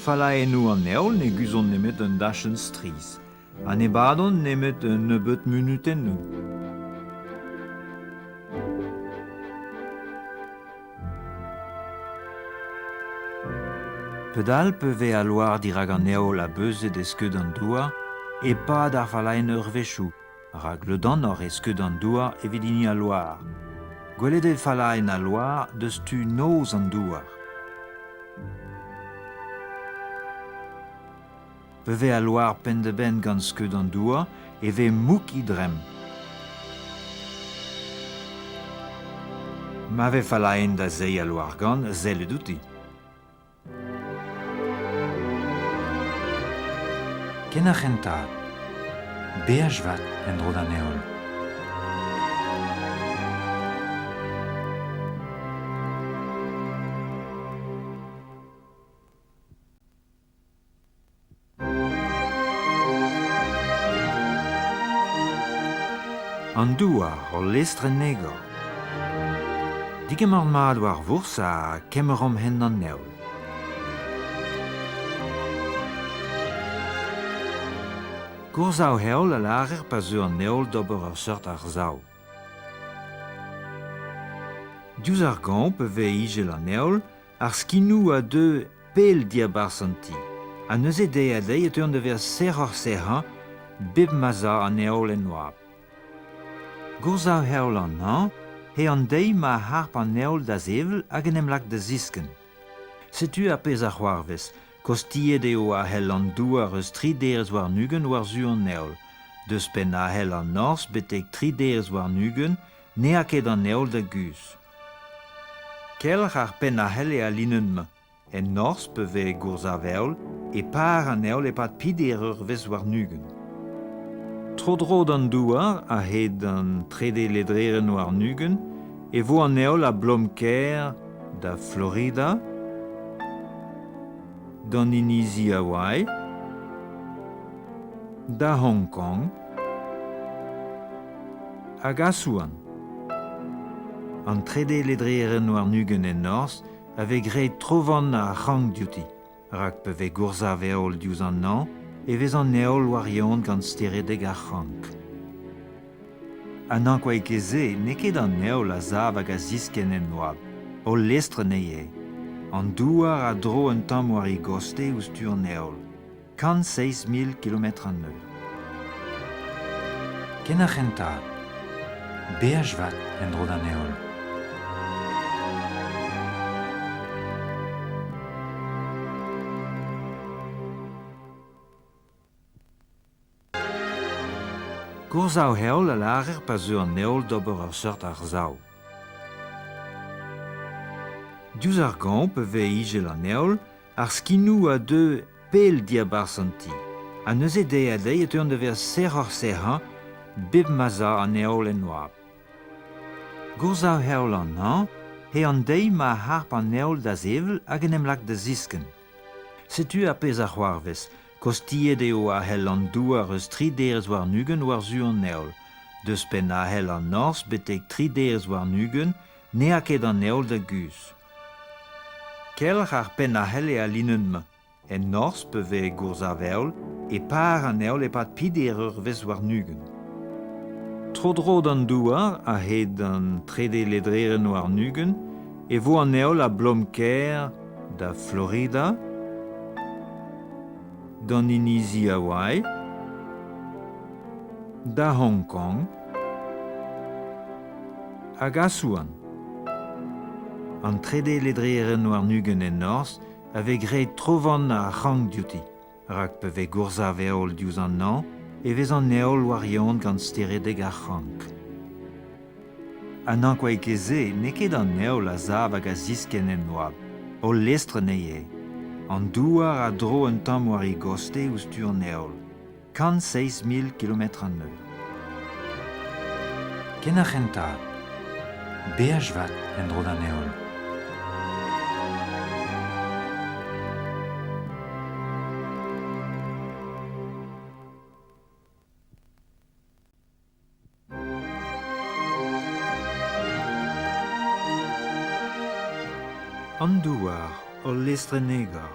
Fallaennoù an heol ne guzhont nemet un dachenn strizh ha ne badont nemet un nebeud munutennoù. Padal pa vez al loar dirak an heol ha beuzet e skeud an douar e pad ar fallaenn eurvezhioù. Rak ledanoc'h eo skeud an douar evit hini al loar. Gwelet eo fallaenn al loar deus tu noz an douar. Pa vez al loar penn-da-benn gant skeud an douar e vez mouk he dremm. Ma vez fallaenn da zeiz al loar-gann, sellet outi. Ken ar c'hentañ, beaj vat en-dro d'an heol. An douar, hol lestr en egor. Digemer mat war vourzh ha kemeromp hent an heol. Goursav-heol a lârer pa zeu an heol d'ober ur seurt arsav. Diouzh ar gañv pa vez ijel an heol, Ar skinoù a deu pell diabarzh an ti ha neuze deiz-ha-deiz e teuont da vezañ serroc'h-serrañ bep ma 'z a an heol en oabl. Goursav-heol an hañv eo an deiz ma harp an heol da sevel hag en em lak da ziskenn. Setu ar pezh a c'hoarvez, kostiet eo ahel an douar eus tri derez warn-ugent war-zu an heol. Deus penn ahel an norzh betek tri derez warn-ugent n'ea ket an heol da guzh. Kelc'h ar penn-ahel eo al linenn-mañ. En norzh pa vez gourzhav-heol e par an heol e-pad peder eurvezh warn-ugent. Tro-dro d'an douar, a-hed an trede ledrerenn warn-ugent, e vo an heol a-blom-kaer da Florida, d'an inizi Hawaii, da Hong Kong hag Aswan. An trede ledrerenn warn-ugent en norzh a vez graet trovan ar c'hrank diouti, rak pa vez goursav-heol diouzh an hañv e vez an heol war yon gant steredeg ar c'hrank. An ankouae ket se n'eo ket an heol a sav hag a ziskenn en oabl, hol lestr anezhi eo. An douar a dro un tamm war e gostez ouzh tu an heol. 107 000 kilometr an eur. Ken ar c'hentañ, beaj vat en-dro d'an heol. Goursav-heol a lârer pa zeu an heol d'ober ur seurt arsav. Diouzh ar gañv pa vez ijel an heol, ar skinoù a deu pell diabarzh an ti ha neuze deiz-ha-deiz e teuont da vezañ serroc'h-serrañ bep ma 'z a an heol en oabl. Goursav-heol an hañv eo an deiz ma harp an heol da sevel hag en em lak da ziskenn. Setu ar pezh a c'hoarvez, kostiet eo ahel an douar eus tri derez warn-ugent war-zu an heol. Deus penn ahel an norzh betek tri derez warn-ugent n'ea ket an heol da guzh. Kelc'h ar penn ahel eo al linenn-mañ. En norzh pa vez goursav-heol e par an heol e-pad peder eurvezh warn-ugent. Tro-dro d'an douar, a-hed an trede ledrerenn warn-ugent, e vo an heol a-blom-kaer da Florida, d'an inizi Hawaii, da Hong Kong hag Aswan. An trede ledrerenn warn-ugent en norzh a vez graet trovan ar c'hrank diouti, rak pa vez goursav-heol diouzh an hañv e vez an heol war yon gant steredeg ar c'hrank. Ha n'ankouait ket se, n'eo ket an heol a sav hag a ziskenn en oabl, hol lestr anezhi eo. An douar a dro un tamm war e gostez ouzh tu an heol, 107 000 kilometr an eur. Ken ar c'hentañ, beaj vat en-dro d'an heol. An douar, ul lestr-enegor.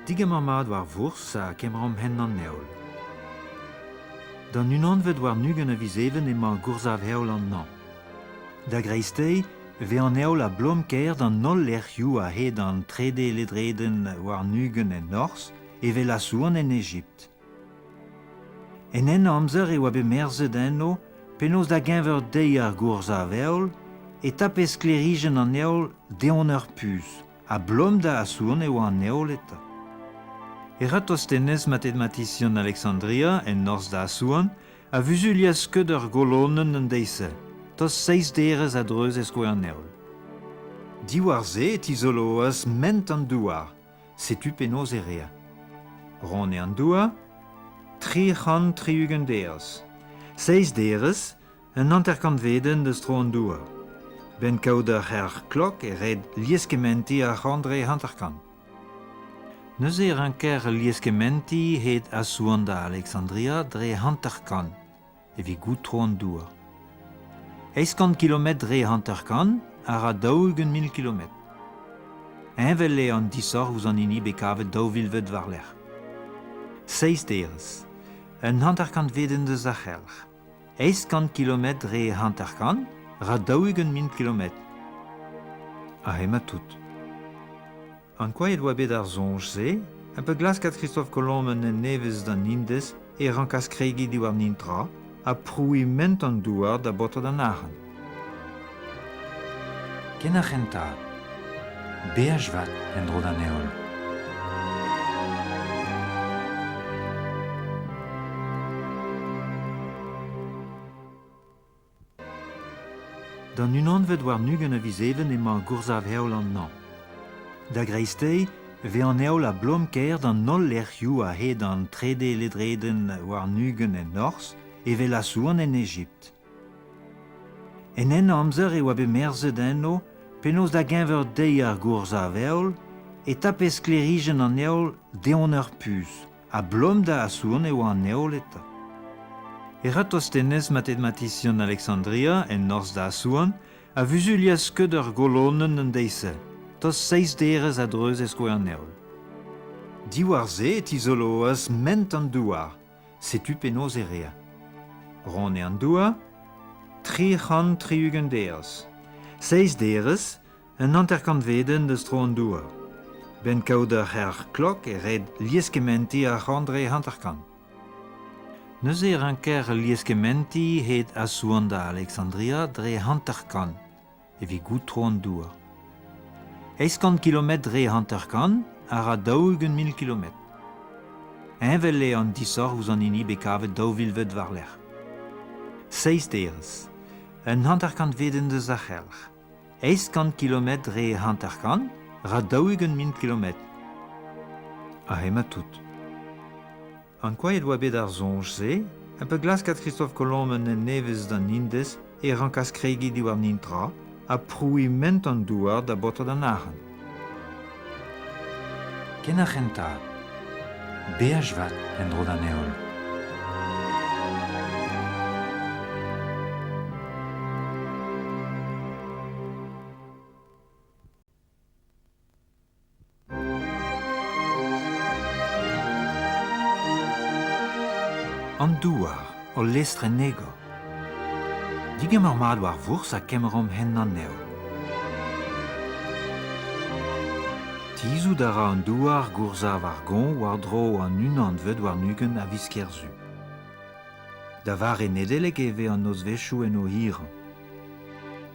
Digemer mat war vourzh ha kemeromp hent an heol. D'an unanvet warn-ugent a viz Even emañ goursav-heol an hañv. Da greisteiz e vez an heol a-blom-kaer d'an holl lec'hioù a-hed an trede ledredenn warn-ugent en norzh, evel Asouan en Egipt. En Henamzer e oa bet merzet eno penaos da-geñver deiz ar goursav-heol e tape sklêrijenn an heol deon ur puñs, a-blom da Asouan e oa an heol eta. Eratosthenes, matematisian Aleksandria, en norzh da Asouan, a vuzulias skeud ur golonenn an deiz-se, tost seizh derez a-dreuz e skoe an heol. Diwar-se e tizoloas ment an douar, Setu penaos e rea. Ron eo an douar, 360 derez. Seizh derez, un hanter-kantvedenn deus tro an douar. 'Benn kaout ur c'helc'h klok e red lieskementiñ ar c'horn dre 50. Neuze e ranker lieskementiñ hed Asouan da Aleksandria dre 50 evit goût tro an douar. 800 kilometr dre 50 a ra 40 000 kilometr. Heñvel eo an disoc'h ouzh an hini bet kavet daou vilvet war-lerc'h. Seizh derez, un hanter-kantvedenn deus ar c'helc'h. 800 kilometr dre 50 ra 40 000 kilometr. Ha emañ tout. Ankouaet oa bet ar soñj-se ha pa glaskas Christophe Colomb un hent nevez d'an Indez e rankas kregiñ diwar netra ha prouiñ ment an douar da baotred an arc'hant. Ken ar c'hentañ, beaj vat en-dro d'an heol. D'an unanvet warn-ugent a viz Even emañ goursav-heol an hañv. Da greisteiz e vez an heol a-blom-kaer d'an holl lec'hioù a-hed an trede ledredenn warn-ugent en norzh, evel Asouan en Egipt. En Henamzer e oa bet merzet eno penaos da-geñver deiz ar goursav-heol e tape sklêrijenn an heol deon ur puñs. A-blom da Asouan e oa an heol eta. Eratosthenes, matematisian Aleksandria, en norzh da Asouan, a vuzulias skeud ur golonenn an deiz-se, tost seizh derez a-dreuz e skoe an heol. Diwar-se e tizoloas ment an douar, setu penaos e rea. Ron eo an douar, 360 derez. Seizh derez, Un hanter-kantvedenn deus tro an douar. 'Benn kaout ur c'helc'h klok e red lieskementiñ ar c'horn dre 50. Neuze e ranker lieskementiñ hed Asouan da Aleksandria dre 50 evit goût tro an douar. 800 kilometr dre 50 a ra 40 000 kilometr. Heñvel eo an disoc'h ouzh an hini bet kavet daou vilvet war-lerc'h. Seizh derez. Un hanter-kantvedenn deus ar c'helc'h. 800 kilometr dre 50 ra 40 000 kilometr. Ha emañ tout. Ankouaet oa bet ar soñj-se ha pa glaskas Christophe Colomb un hent nevez d'an Indez e rankas kregiñ diwar netra ha prouiñ ment an douar da baotred an arc'hant. Ken ar c'hentañ, beaj vat en-dro d'an heol. An douar, hol lestr en egor. Digemer mat war vourzh ha kemeromp hent an heol. Tizhout a ra an douar goursav ar goñv war-dro an unanvet warn-ugent a viz Kerzu. Da vare Nedeleg e vez an nozvezhioù en o hirañ.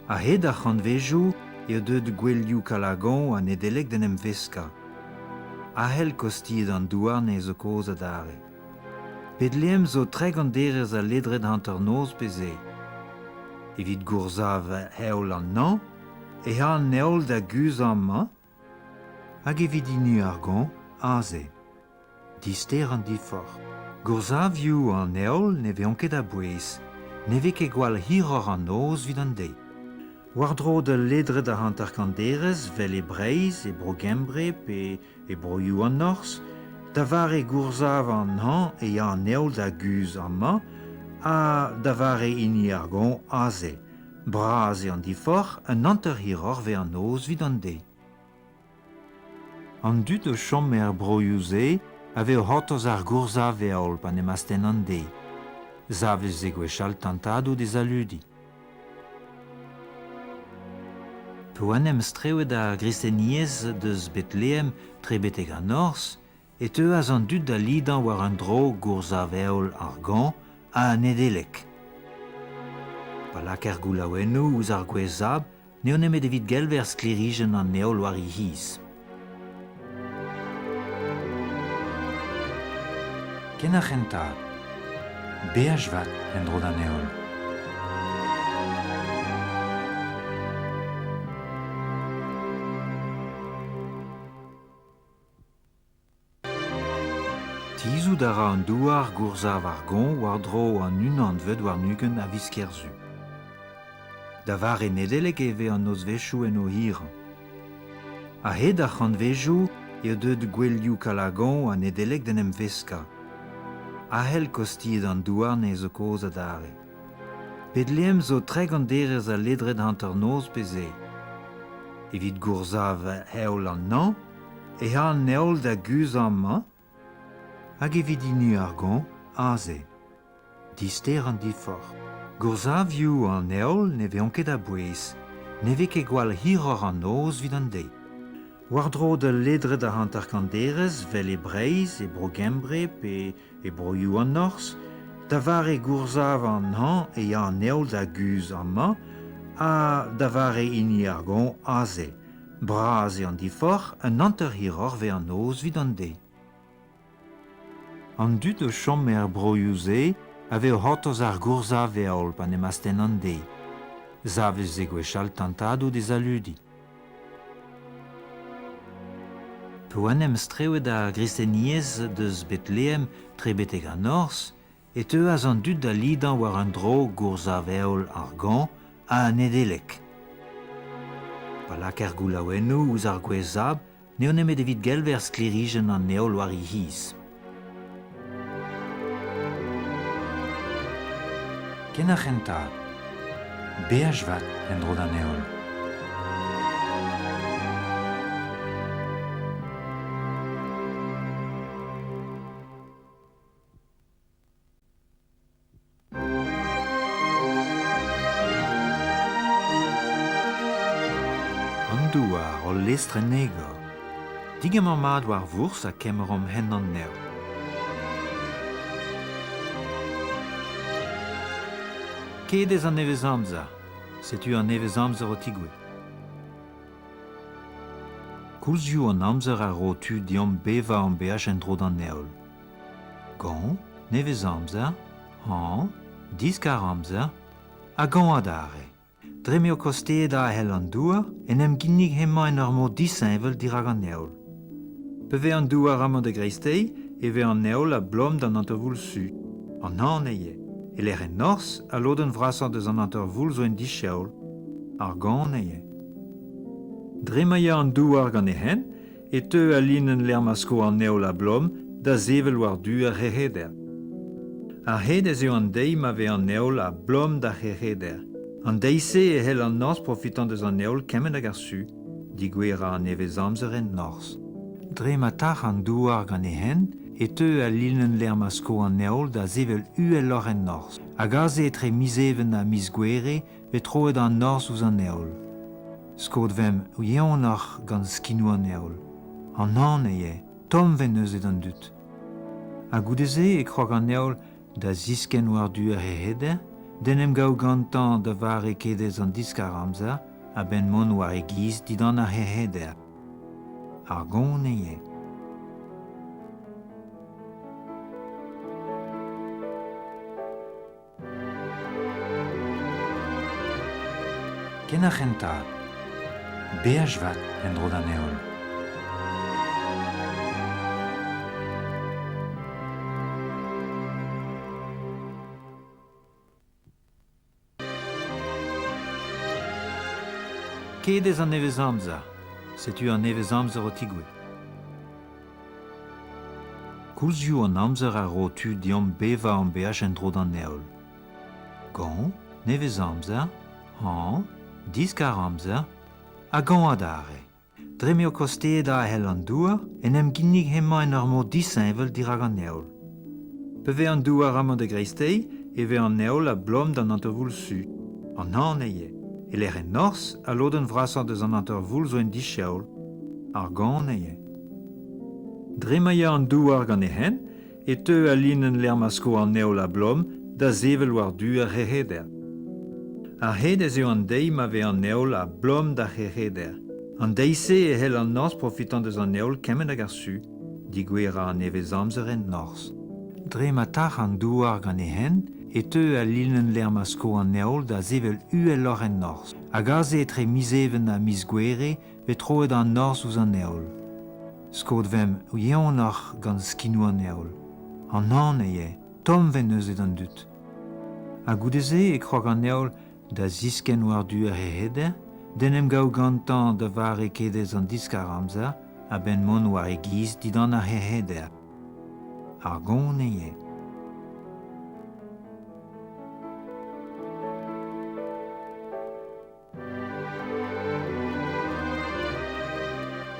A-hed ar c'hantvejoù eo deuet gouelioù Kalagoñv ha Nedeleg d'en em veskañ. Ahel kostiet an douar-ne zo kozh adarre. Betlehem zo 30 derez a ledred hanternoz pe se. Evit goursav heol an hañv eh a an heol da guzhañ amañ hag evit hini ar goñv aze. Dister an diforc'h. Goursavioù an heol ne vezont ket a-bouez. Ne vez ket gwall hiroc'h an noz evit an deiz. War-dro d'ul ledred a hanter-kant derez, 'vel e Breizh, e Bro-Gembre pe e broioù an Norzh, da vare goursav an hañv e ya an heol da guzh amañ ha da vare hini ar goañv aze. Bras eo an diforc'h, un hanter hiroc'h 'vez an noz evit an deiz. An dud o chom er broioù-se a vez o c'hortoz ar goursav-heol pa 'n em astenn an deiz. Savet eo gwechall tantadoù d'e saludiñ. Pa en em strewet ar gristeniezh deus Betlehem tre betek an norzh e teuas an dud da lidañ war un dro goursav-heol ar goañv ha Nedeleg. Pa lakaer goulaouennoù ouzh ar gwez-sabl n'eo nemet evit gelver sklêrijenn an heol war he c'hiz. Ken ar c'hentañ, beaj vat en-dro d'an heol. Tizhout a ra an douar goursav ar goñv war-dro an unanvet warn-ugent a viz Kerzu. Da vare Nedeleg e vez an nozvezhioù en o hirañ. A-hed ar c'hantvejoù eo deuet gouelioù Kalagoñv ha Nedeleg d'en em veskañ. Ahel kostiet an douar-ne zo kozh adarre. Betlehem zo 30 derez a ledred hanternoz pe se. Evit goursav heol an hañv eh a an heol da guzhañ amañ hag evit hini ar goañv aze. Dister an diforc'h. Goursavioù an heol ne vezont ket a-bouez. Ne vez ket gwall hiroc'h an noz evit an deiz. War-dro d'ul ledred a hanter-kant derez, 'vel e Breizh, e Bro-Gembre pe e broioù an Norzh, da vare goursav an hañv e ya an heol da guzh amañ ha da vare hini ar goañv aze. Bras eo an diforc'h, un hanter hiroc'h 'vez an noz evit an deiz. An dud o chom er broioù-se a vez o c'hortoz ar goursav-heol pa 'n em astenn an deiz. Savet eo gwechall tantadoù d'e saludiñ. Pa oa en em strewet ar gristeniezh deus Betlehem tre betek an Norzh e teuas an dud da lidañ war un dro goursav-heol ar goañv ha Nedeleg. Pa lakaer goulaouennoù ouzh ar gwez-sabl n'eo nemet evit gelver sklêrijenn an heol war he c'hiz. Ken ar c'hentañ, beaj vat en-dro d'an heol. An douar, hol lestr en egor. Digemer mat war vourzh ha kemeromp hent an nev. Kedez an nevezamzer. Setu an nevezamzer o tigouezh. Koulzioù an amzer a ro tu deomp bevañ hon beaj en-dro d'an heol. Goañv, nevez-amzer, hañv, diskar-amzer ha goañv adarre. Dre m'eo kosteet ahel an douar en em ginnig hemañ en ur mod disheñvel dirak an heol. Pa vez an douar amañ da greisteiz e vez an heol a-blom d'an hantervoul su. An hañv eo. E-lec'h en norzh, al lodenn vrasañ deus an hantervoul zo en disheol, ar gan eo. Dre ma ya an douar gant e hent e teu al linenn lec'h ma sko an heol a-blom da sevel war-du ar c'heheder. A-hed ez eo an deiz ma vez an heol a-blom d'ar c'heheder. An deiz-se e c'hell an norzh profitañ deus an heol kement hag ar su. Degouezh a ra an nevezamzer en norzh. Dre ma tarc'h an douar gant e hent e teu al linenn lec'h ma sko an heol da sevel uheloc'h en norzh. Hag aze etre miz Even ha miz Gouere vez troet an norzh ouzh an heol. Skod vemp yeonoc'h gant skinoù an heol. An hañv eo, tomm vez neuze d'an dud. Ha goude-se e krog an heol da ziskenn war-du ar c'heheder, d'en em gaout gantañ da vare kedez an diskar-amzer a-benn mont war e giz dindan ar c'heheder. Ar gon eo. Ken ar c'hentañ, beaj vat en-dro d'an heol. Kedez an nevezamzer, setu an nevezamzer o tigouezh. Koulzioù an amzer a ro tu deomp bevañ hon beaj en-dro d'an heol. Goañv, nevez-amzer, hañv, diskar-amzer ha goañv adarre. Dre m'eo kosteet ahel an douar en em ginnig hemañ en ur mod disheñvel dirak an heol. Pa vez an douar amañ da greisteiz e vez an heol a-blom d'an hantervoul su. An hañv eo. E-lec'h en norzh, al lodenn vrasañ deus an hantervoul zo en disheol. Ar gan eo. Dre ma ya an douar gant e hent e teu al linenn lec'h ma sko an heol a-blom da sevel war-du ar c'heheder. A-hed ez eo an deiz ma vez an heol a-blom d'ar c'heheder. An deiz-se e c'hell an norzh profitañ deus an heol kement hag ar su. Degouezh a ra an nevezamzer en norzh. Dre ma tarc'h an douar gant e hent e teu al linenn lec'h ma sko an heol da sevel uheloc'h en norzh. Hag aze etre miz Even ha miz Gouere vez troet an norzh ouzh an heol. Skod vemp yeonoc'h gant skinoù an heol. An hañv eo, tomm vez neuze d'an dud. Ha goude-se e krog an heol da ziskenn war-du ar c'heheder, d'en em gaout gantañ da vare kedez an diskar-amzer a-benn mont war e giz dindan ar c'heheder. Ar gon eo.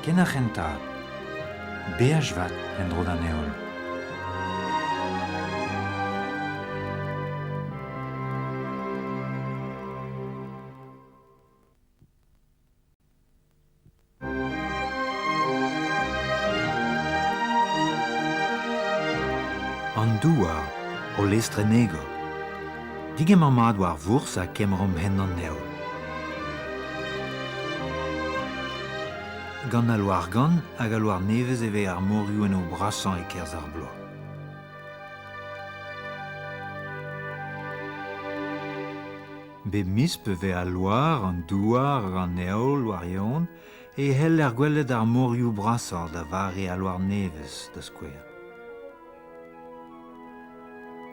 Ken ar c'hentañ, beaj vat en-dro d'an heol. An douar, o lestr en egor. Digemer mat war vourzh ha kemeromp hent an heol. Gant al loar-gann hag al loar nevez e vez ar morioù en o brasañ e-kerzh ar bloaz. Bep miz pa vez al loar, an douar hag an heol war-eeun e c'heller gwelet ar morioù brasañ da vare al loar nevez, da skouer.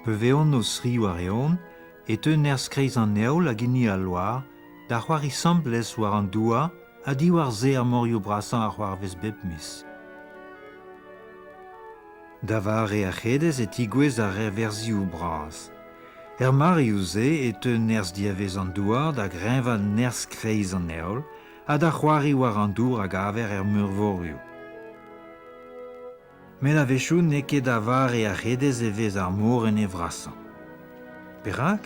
Pa vezont o sri war-eeun e teu nerzh kreiz an heol hag hini al loar da c'hoari 'sambles war an douar ha diwar-se ar morioù brasañ a c'hoarvez bep miz. Da vare ar c'hedez e tigouez ar reverzhioù bras. Er mareoù-se e teu nerzh diavez an douar da greñvaat nerzh kreiz an heol ha da c'hoari war an dour a gaver er meurvorioù. Met a-wechoù n'eo ket da vare ar c'hedez e vez ar mor en e vrasañ. Perak ?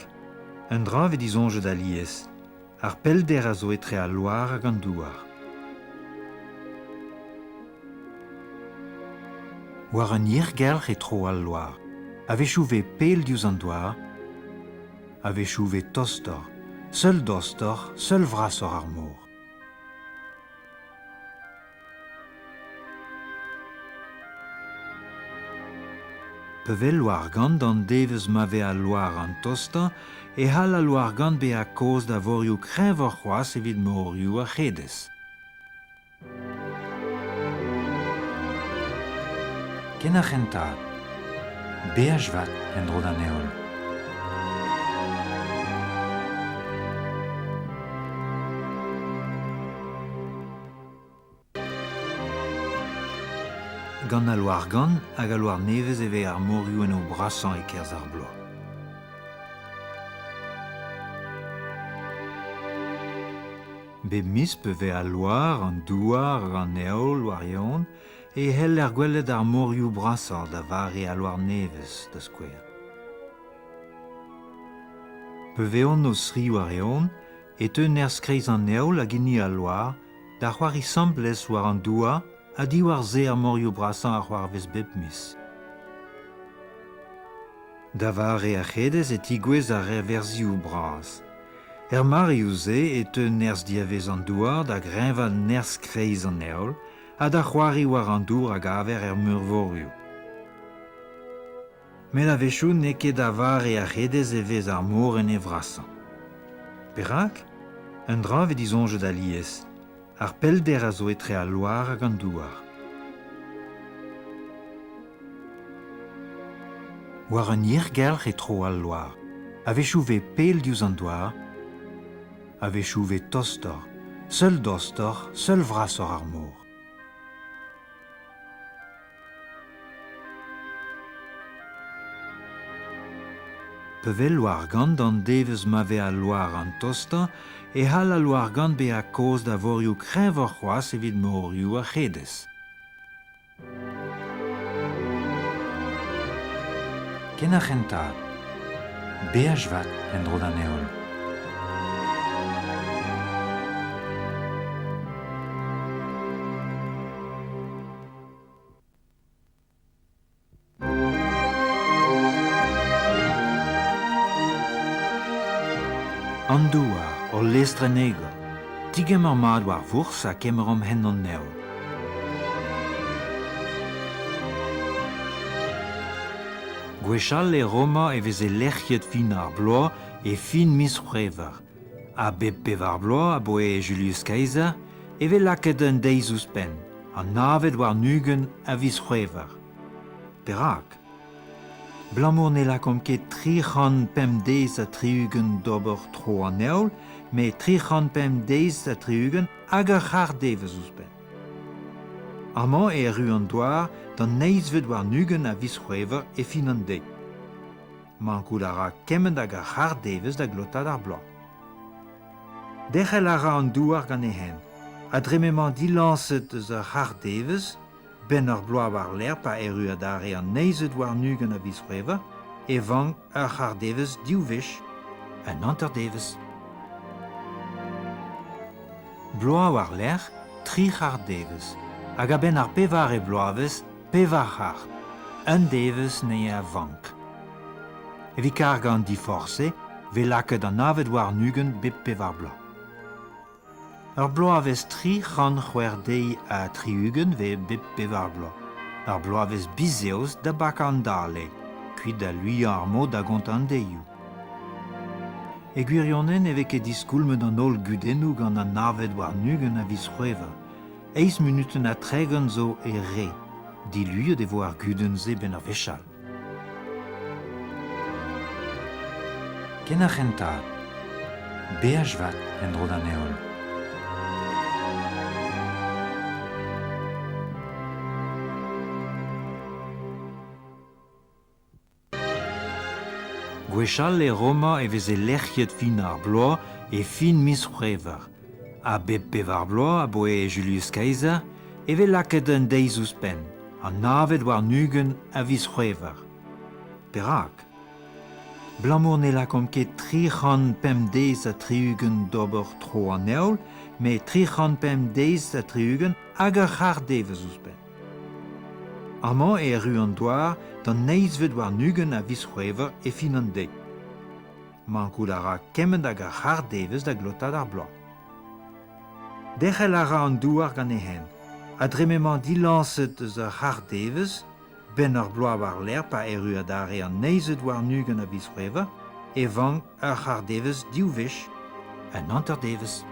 Un dra 'vez disoñjet alies, ar pellder a zo etre al loar hag an douar. War un hirgelc'h e tro al loar. A-wechoù 'vez pell diouzh an douar, a-wechoù 'vez tostoc'h, seul dostoc'h, seul vrasoc'h ar mor. Pa vez loar-gann d'an devezh ma vez al loar an tostañ e c'hall al loar-gann bezañ kaoz da vorioù kreñvoc'h c'hoazh evit morioù ar c'hedez. Ken ar c'hentañ, beaj vat en-dro d'an heol. Gant al loar-gann hag al loar nevez e vez ar morioù en o brasañ e-kerzh ar bloaz. Bep miz pe vez al loar, an douar hag an heol war-eeun e c'heller gwelet ar morioù brasañ da vare al loar nevez, da skouer. Pa vezont o sri war-eeun e teu nerzh kreiz an heol hag hini al loar da c'hoari 'sambles war an douar ha diwar-se ar morioù brasañ a c'hoarvez bep miz. Da vare ar c'hedez e tigouezh ar reverzhioù bras. Er mareoù-se e teu nerzh diavez an douar da greñvaat nerzh kreiz an heol ha da c'hoari war an dour a gaver er meurvorioù. Met a-wechoù n'eo ket da vare ar c'hedez e vez ar mor en e vrasañ. Perak ? Un dra 'vez disoñjet alies, ar pellder a zo etre al loar hag an douar. War un hirgelc'h e tro al loar. A-wechoù 'vez pell diouzh an douar, a-wechoù 'vez tostoc'h, seul dostoc'h, seul vrasoc'h ar mor. Pa vez loar-gann d'an devezh ma vez al loar an tostañ e c'hall al loar-gann bezañ kaoz da vorioù kreñvoc'h c'hoazh evit morioù ar c'hedez. Ken ar c'hentañ, beaj vat en-dro d'an heol. An douar, hol lestr en egor. Digemer mat war vourzh ha kemeromp hent an heol. Gwechall e Roma e veze lec'hiet fin ar bloaz e fin miz C'hwrevr. Ha bep pevar bloaz aboe Julius Caesar e vez lakaet un deiz ouzhpenn, an navet warn-ugent a viz C'hwrevr. Perak ? Abalamour ne lakaomp ket 305 deiz ha 60 d'ober tro an heol, met 305 deiz ha 60 hag ur c'hard-devezh ouzhpenn. Amañ e erru an douar d'an eizhvet warn-ugent a viz C'hwrevr e fin an deiz. Mankout a ra kement hag ur c'hard-devezh da glotaat ar bloaz. Derc'hel a ra an douar gant e hent, ha dre m'emañ dilañset eus ur c'hard-devezh, 'benn ur bloaz war-lerc'h pa erru adarre an eizhet warn-ugent a viz C'hwrevr, e vank ur c'hard-devezh div wech, un hanter-devezh. Bloaz war-lerc'h, tri c'hard-devezh, hag a-benn ar pevare bloavezh, pevar c'hard. Un devezh neuze a vank. Evit kargañ an diforc'h-se 'vez lakaet an navet warn-ugent bep pevar bloaz. Ur bloavezh 306 deiz ha 60 vez bep pevar bloaz. Ur bloavezh bizeoz da bakañ an dale, kuit da luiañ ar mod da gontañ an deioù. E gwirionez ne vez ket diskoulmet an holl gudennoù gant an navet warn-ugent a viz C'hwevrer. Eizh munutenn ha 30 zo e re. Diluiet e vo ar gudenn-se 'benn ur wech all. Ken ar c'hentañ, beaj vat en-dro d'an heol. Gwechall e Roma e veze lec'hiet fin ar bloaz e fin miz C'hwrevr. Ha bep pevar bloaz aboe Julius Caesar e vez lakaet un deiz ouzhpenn, an navet warn-ugent a viz C'hwrevr. Perak ? Abalamour ne lakaomp ket 305 deiz ha 60 d'ober tro an heol, met 305 deiz ha 60 hag ur c'hard-devezh ouzhpenn. Amañ e erru an douar d'an eizhvet warn-ugent a viz C'hwrevr e fin an deiz. Mankout a ra kement hag ur c'hard-devezh da glotaat ar bloaz. Derc'hel a ra an douar gant e hent, ha dre m'emañ dilañset eus ur c'hard-devezh, 'benn ur bloaz war-lerc'h pa erru adarre an eizhvet warn-ugent a viz C'hwrevr, e vank ur c'hard-devezh div wech, un hanter-devezh.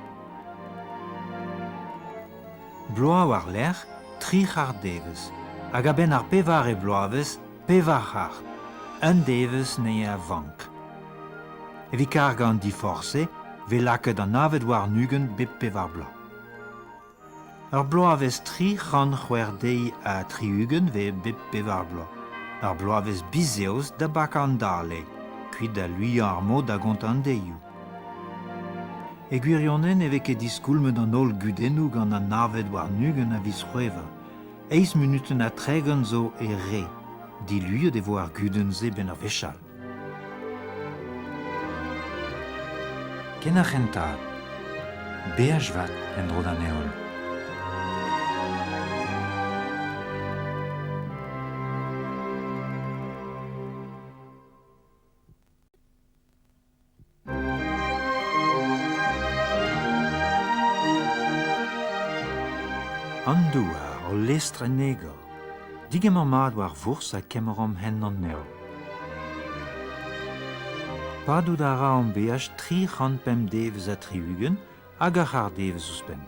Bloaz war-lerc'h, tri c'hard-devezh, hag a-benn ar pevare bloavezh, pevar c'hard. Un devezh neuze a vank. Evit kargañ an diforc'h-se 'vez lakaet an navet warn-ugent bep pevar bloaz. Ur bloavezh 306 deiz ha 60 vez bep pevar bloaz. Ur bloavezh bizeoz da bakañ an dale, kuit da luiañ ar mod da gontañ an deizioù. E gwirionez ne vez ket diskoulmet an holl gudennoù gant an navet warn-ugent a viz C'hwevrer. Eizh munutenn ha 30 zo e re. Diluiet e vo ar gudenn-se 'benn ur wech all. Ken ar c'hentañ. Beaj vat en-dro d'an heol. An douar, ul lestr en egor. Digemer mat war vourzh ha kemeromp hent an heol. Padout a ra an beaj 305 devezh ha 60 hag ur c'hard-devezh ouzhpenn.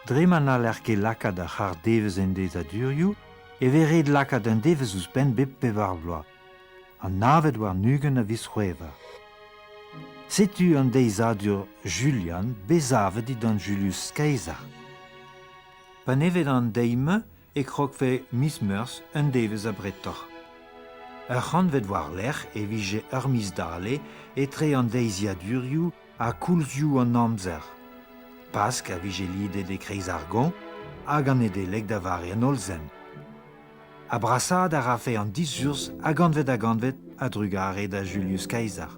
Dre ma n'haller ket lakaat ar c'hard-devezh en deiziadurioù e vez ret lakaat un devezh ouzhpenn bep pevar bloaz, an navet warn-ugent a viz C'hwevrer. Setu an deiziadur Julian bet savet dindan Julius Caesar. Panevet an deiz-mañ e krogfe miz Meurzh un devezh abretoc'h. Ur c'hantved war-lerc'h e vije ur miz dale etre an deiziadurioù ha koulzioù an amzer. Pask a vije lidet e-kreiz ar goañv hag an Nedeleg da vare an Hollsent. Ha brasaat a rafe an dizurzh a gantved da gantved a-drugarez da Julius Caesar.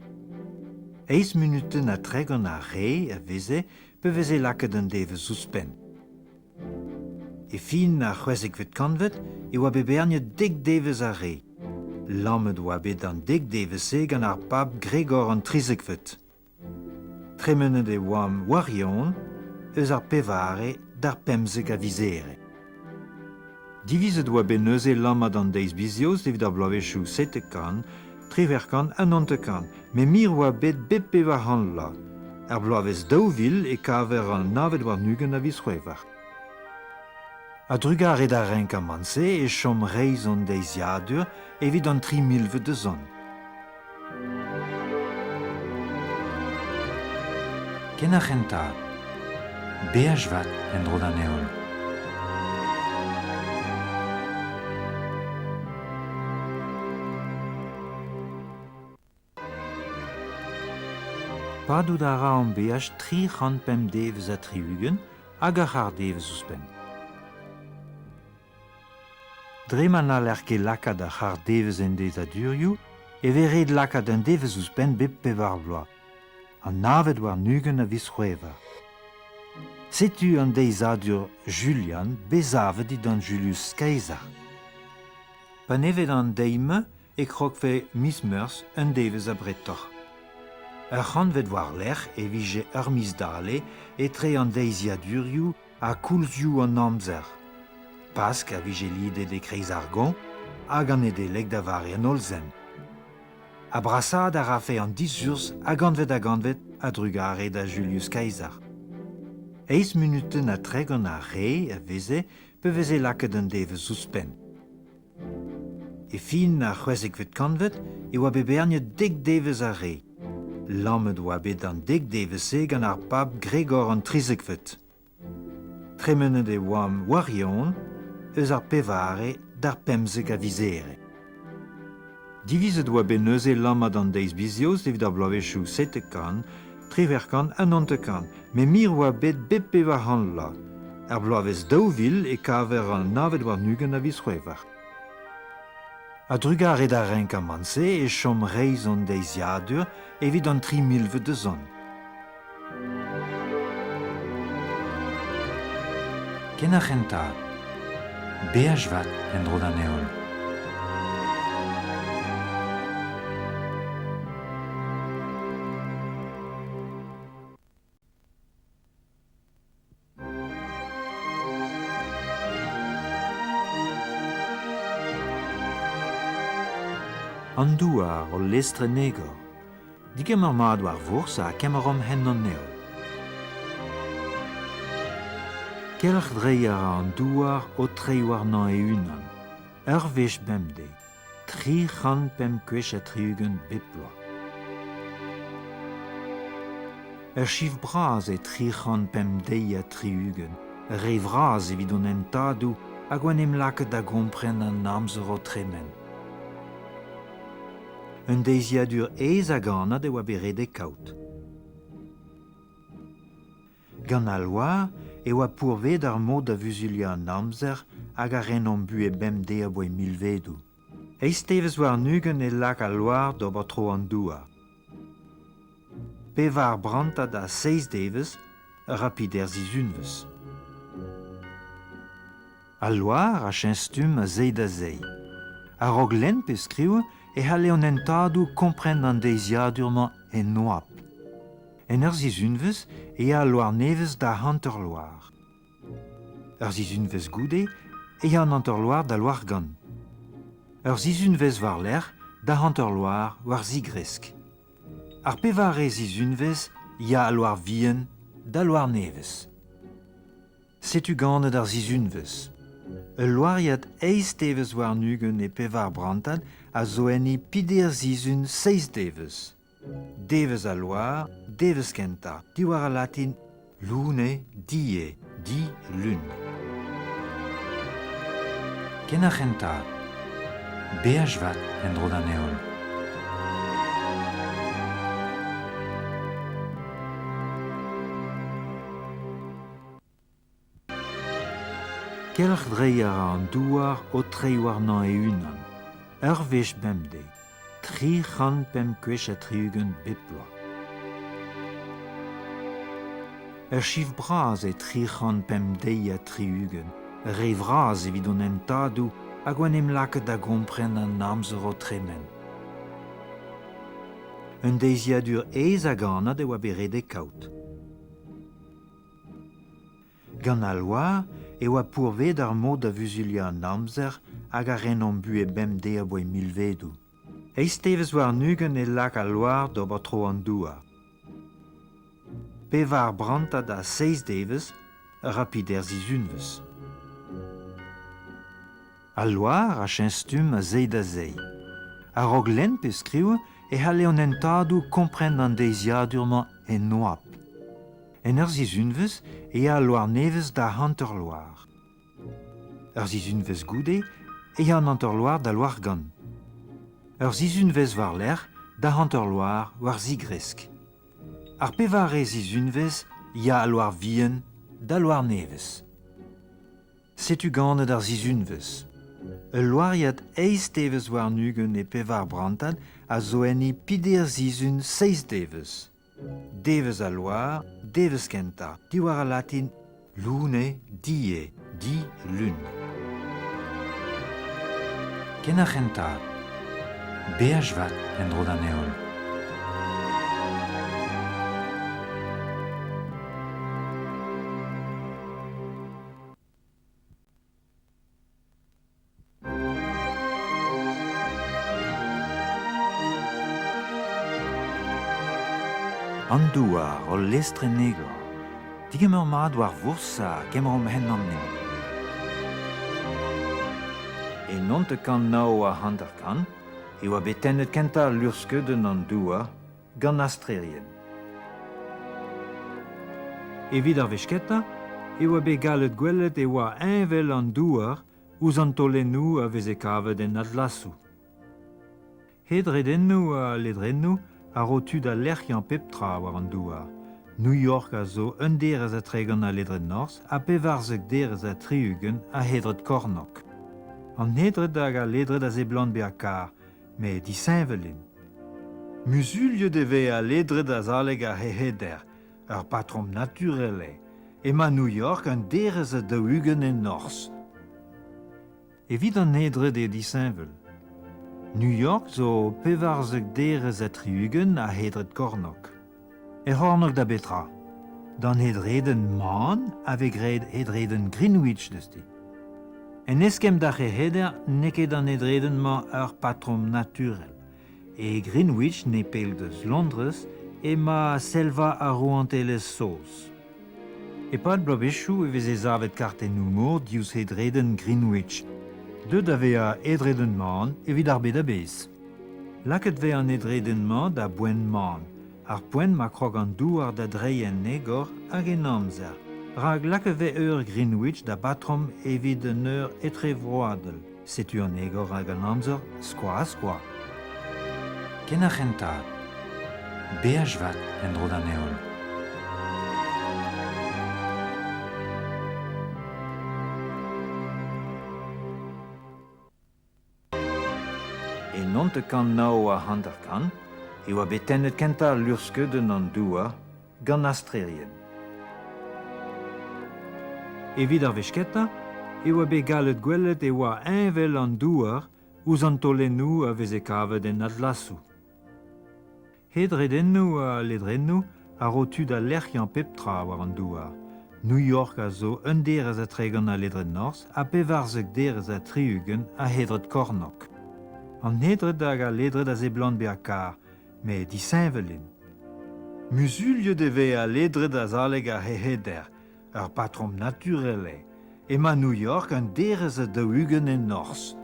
Eizh munutenn ha 30 a re a veze pe veze lakaet un devezh ouzhpenn. E fin ar c'hwezekvet kantved e oa bet berniet dek devezh ar re. Lammet oa bet an dek devezh-se gant ar pab Gregor an trizekvet. Tremenet e oamp war-eeun eus ar pevare d'ar 15 a viz Here. Divizet oa bet neuze lammat an deiz bizioz evit ar bloavezhioù 1700, 1800 ha 90, met mir oa bet bep 400 vloaz. Er bloavezh 2000 e kaver an navet warn-ugent a viz C'hwevrer. A-drugarez d'ar renkamant-se e chom reizh an deiziadur evit an tri milved da zont. Ken ar c'hentañ. Beaj vat en-dro d'an heol. Padout a ra an beaj 305 devezh ha 60 hag ur c'hard-devezh ouzhpenn. Dre ma n'haller ket lakaat ar c'hard-devezh en deiziadurioù e vez ret lakaat un devezh ouzhpenn bep pevar bloaz, an navet warn-ugent a viz C'hwevrer. Setu an deiziadur Julian bet savet dindan Julius Caesar. Panevet an deiz-mañ e krogfe miz Meurzh un devezh abretoc'h. Ur c'hantved war-lerc'h e vije ur miz dale etre an deiziadurioù ha koulzioù an amzer. Pask a vije lidet e-kreiz ar goañv hag an Nedeleg da vare an Hollsent. Ha brasaat a rafe an dizurzh a gantved da gantved a-drugarez da Julius Caesar. Eizh munutenn ha 30 a re a veze pe veze lakaet un devezh ouzhpenn. E fin ar c'hwezekvet kantved e oa bet berniet dek devezh ar re. Lammet oa bet an dek devezh-se gant ar pab Gregor an trizekvet. Tremenet e oamp war-eeun eus ar pevare d'ar 15 a viz Here. Divizet oa bet neuze lammat an deiz bizioz evit ar bloavezhioù 1700, 1800 ha 90, met mir oa bet bep 400 vloaz. Er bloavezh 2000 e kaver an navet warn-ugent a viz C'hwevrer. A-drugarez d'ar renkamant-se e chom reizh an deiziadur evit an tri milved da zont. Ken ar c'hentañ. Beaj vat en-dro d'an heol. An douar, ul lestr en egor. Digemer mat war vourzh ha kemeromp hent an heol. Kelc'hdreiñ a ra an douar o treiñ warnañ e-unan, ur wech bemdez, 305 gwech ha 60 bep bloaz. Ur chifr bras eo 305 deiz ha 60, re vras evit hon hentadoù hag oa en em lakaet da gompren an amzer o tremen. Un deiziadur aes hag anat e oa bet ret dezhe kaout. Gant al loar e oa pourveet ar mod da vuzuliañ an amzer hag a renomp buhez bemdez abaoe milvedoù. Eizh devezh warn-ugent e lak al loar d'ober tro an douar. Pevar brantad ha seizh devezh a ra peder sizhunvezh. Al loar a cheñch stumm a zeiz da zeiz. A-raok lenn pe skriv e c'halle an hentadoù kompren an deiziadur-mañ en oabl. En ur sizhunvezh e ya al loar nevez da hanterloar. Ur sizhunvezh goude e ya an hanterloar da loargann. Ur sizhunvezh war-lerc'h da hanterloar war zigresk. Ar pevare sizhunvezh ya al loar vihan da loar nevez. Setu ganet ar sizhunvezh. Ul loariad eizh devezh warn-ugent e pevar brantad a zo enni peder sizhun seizh devezh. Devezh al loar, devezh kentañ, diwar al latin lune, die, di, lun. Ken ar c'hentañ, beaj vat en-dro d'an heol. Kelc'hdreiñ a ra an douar o treiñ warnañ e-unan, ur wech bemdez, 305 gwech ha 60 bep bloaz. Ur chifr bras eo 305 deiz ha 60, re vras evit hon hentadoù hag oa en em lakaet da gompren an amzer o tremen. Un deiziadur aes hag anat e oa bet ret dezhe kaout. Gant al loar e oa pourveet ar mod da vuzuliañ an amzer hag a renomp buhez bemdez abaoe milvedoù. Eizh devezh warn-ugent e lak al loar d'ober tro an douar. Pevar brantad ha seizh devezh a ra peder sizhunvezh. Al loar a cheñch stumm a zeiz da zeiz. A-raok lenn pe skriv e c'halle an hentadoù kompren an deiziadur-mañ en oabl. En ur sizhunvezh e ya al loar nevez da hanterloar. Ur sizhunvezh goude e ya an hanterloar da loargann. Ur sizhunvezh war-lerc'h da hanterloar war zigresk. Ar pevare sizhunvezh ya al loar vihan da loar nevez. Setu ganet ar sizhunvezh. Ul loariad eizh devezh warn-ugent e pevar brantad a zo enni peder sizhun seizh devezh. Devezh al loar, devezh kentañ, diwar al latin lune, die, di, lun. Ken ar c'hentañ, beaj vat en-dro d'an heol. An douar, hol lestr en egor. Digemer mat war vourzh ha kemeromp hent an neñv. E 1959 e oa bet tennet kentañ luc'hskeudenn an douar gant astrerien. Evit ar wech kentañ e oa bet gallet gwelet e oa heñvel an douar ouzh an taolennoù a veze kavet en atlasoù. Hedredennoù ha ledrennoù a ro tu da lec'hiañ pep tra war an douar. New York a zo un derez ha 30 a ledred norzh ha 14 derez ha 60 a hedred kornôg. An hedred hag al ledred a seblant bezañ kar, met disheñvel int. Muzuliet e vez al ledred azalek ar c'heheder, ur patrom naturel eo. Emañ New York un derez ha 40 en norzh. Evit an hedred eo disheñvel. New York zo 14 derez ha 60 a hedred kornôg. Er c'hornôg da betra? D'an hedredenn Man a vez graet hedredenn Greenwich deus-ti. En eskemm d'ar c'heheder n'eo ket an hedredenn-mañ ur patrom naturel. E Greenwich, nepell deus Londrez, emañ sellva ar rouantelezh saoz. E-pad bloavezhioù e veze savet kartennoù-mor diouzh hedredenn Greenwich, deuet da vezañ hedredenn Man evit ar bed a-bezh. Lakaet 'vez an hedredenn-mañ da boent Man. Ar poent ma krog an douar da dreiñ en egor hag en amzer. Rak lakaet 'vez eur Greenwich da batrom evit un eur etrevroadel. Setu an egor hag an amzer skoaz-skoaz. Ken ar c'hentañ. Beaj vat en-dro d'an heol. E 1959 e oa bet tennet kentañ luc'hskeudenn an Douar gant astrerien. Evit ar wech kentañ e oa bet gallet gwelet e oa heñvel an Douar ouzh an taolennoù a veze kavet en atlasoù. Hedredennoù ha ledrennoù a ro tu da lec'hiañ pep tra war an Douar. New York a zo un derez ha 30 a ledred norzh ha 14 derez ha 60 a hedred kornôg. An hedred hag al ledred a seblant bezañ kar, met disheñvel int. Muzuliet e vez al ledred azalek ar c'heheder, ur patrom naturel eo. Emañ New York un derez ha 40 en norzh.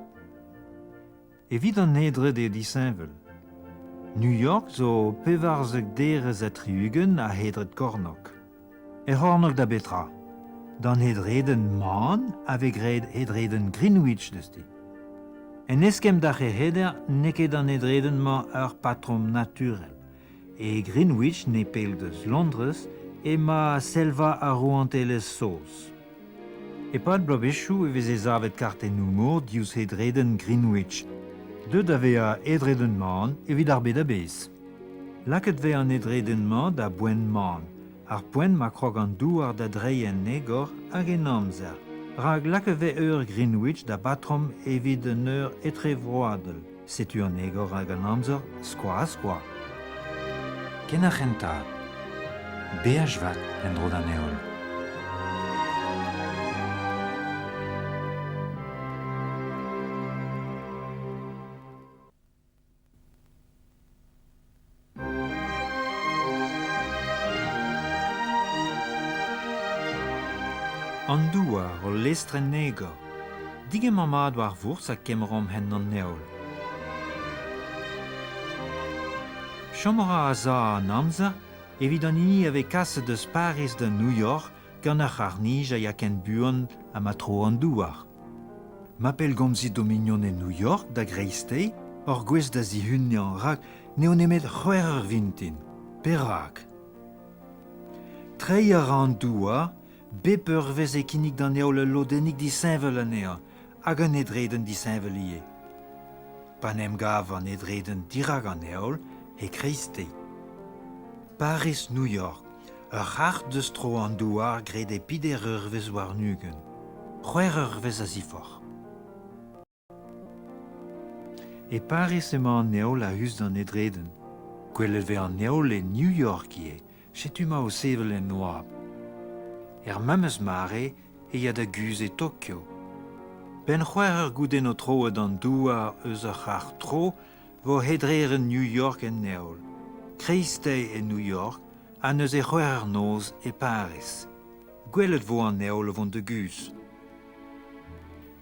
Evit an hedred eo disheñvel. New York zo 14 derez ha 60 a hedred kornôg. Er c'hornôg da betra? D'an hedredenn Man a vez graet hedredenn Greenwich deus-ti. En eskemm d'ar c'heheder n'eo ket an hedredenn-mañ ur patrom naturel. E Greenwich, nepell deus Londrez, emañ sellva ar rouantelezh saoz. E-pad bloavezhioù e veze savet kartennoù-mor diouzh hedredenn Greenwich, deuet da vezañ hedredenn Man evit ar bed a-bezh. Lakaet 'vez an hedredenn-mañ da boent Man, ar poent ma krog an douar da dreiñ en egor hag en amzer, rak lakaet 'vez eur Greenwich da batrom evit un eur etrevroadel. Setu an egor hag an amzer skoaz-skoaz. Ken ar c'hentañ. Beaj vat en-dro d'an heol. An douar o lestr en egor. Digemer mat war vourzh ha kemeromp hent an heol. Chom a ra a-sav an amzer evit an hini a vez kaset eus Pariz da New York gant ar c'harr-nij a ya ken buan ha ma tro an douar. Ma pellgomzit d'ho mignon e New York da greisteiz oc'h gouest da zihuniñ rak n'eo nemet c'hwec'h eur vintin. Perak? Treiñ a ra an douar, bep eurvezh e kinnig d'an heol ul lodennig disheñvel anezhañ hag un hedredenn disheñvel ivez. Pa 'n em gav an hedredenn dirak an heol e kreisteiz. Pariz New York, ur c'hart deus tro an douar graet e peder eurvezh warn-ugent. C'hwec'h eurvezh a-ziforc'h. E Pariz emañ an heol a-us d'an hedredenn. Gwelet 'vez an heol e New York ivez, setu 'ma o sevel en oabl. Er memes mare e ya da guzh e Tokyo. Benn c'hwec'h eur goude 'no troet an douar eus ur c'harr-tro 'vo hedrerenn New York en heol, kreisteiz e New York ha neuze c'hwec'h eur noz e Pariz. Gwelet 'vo an heol o vont da guzh.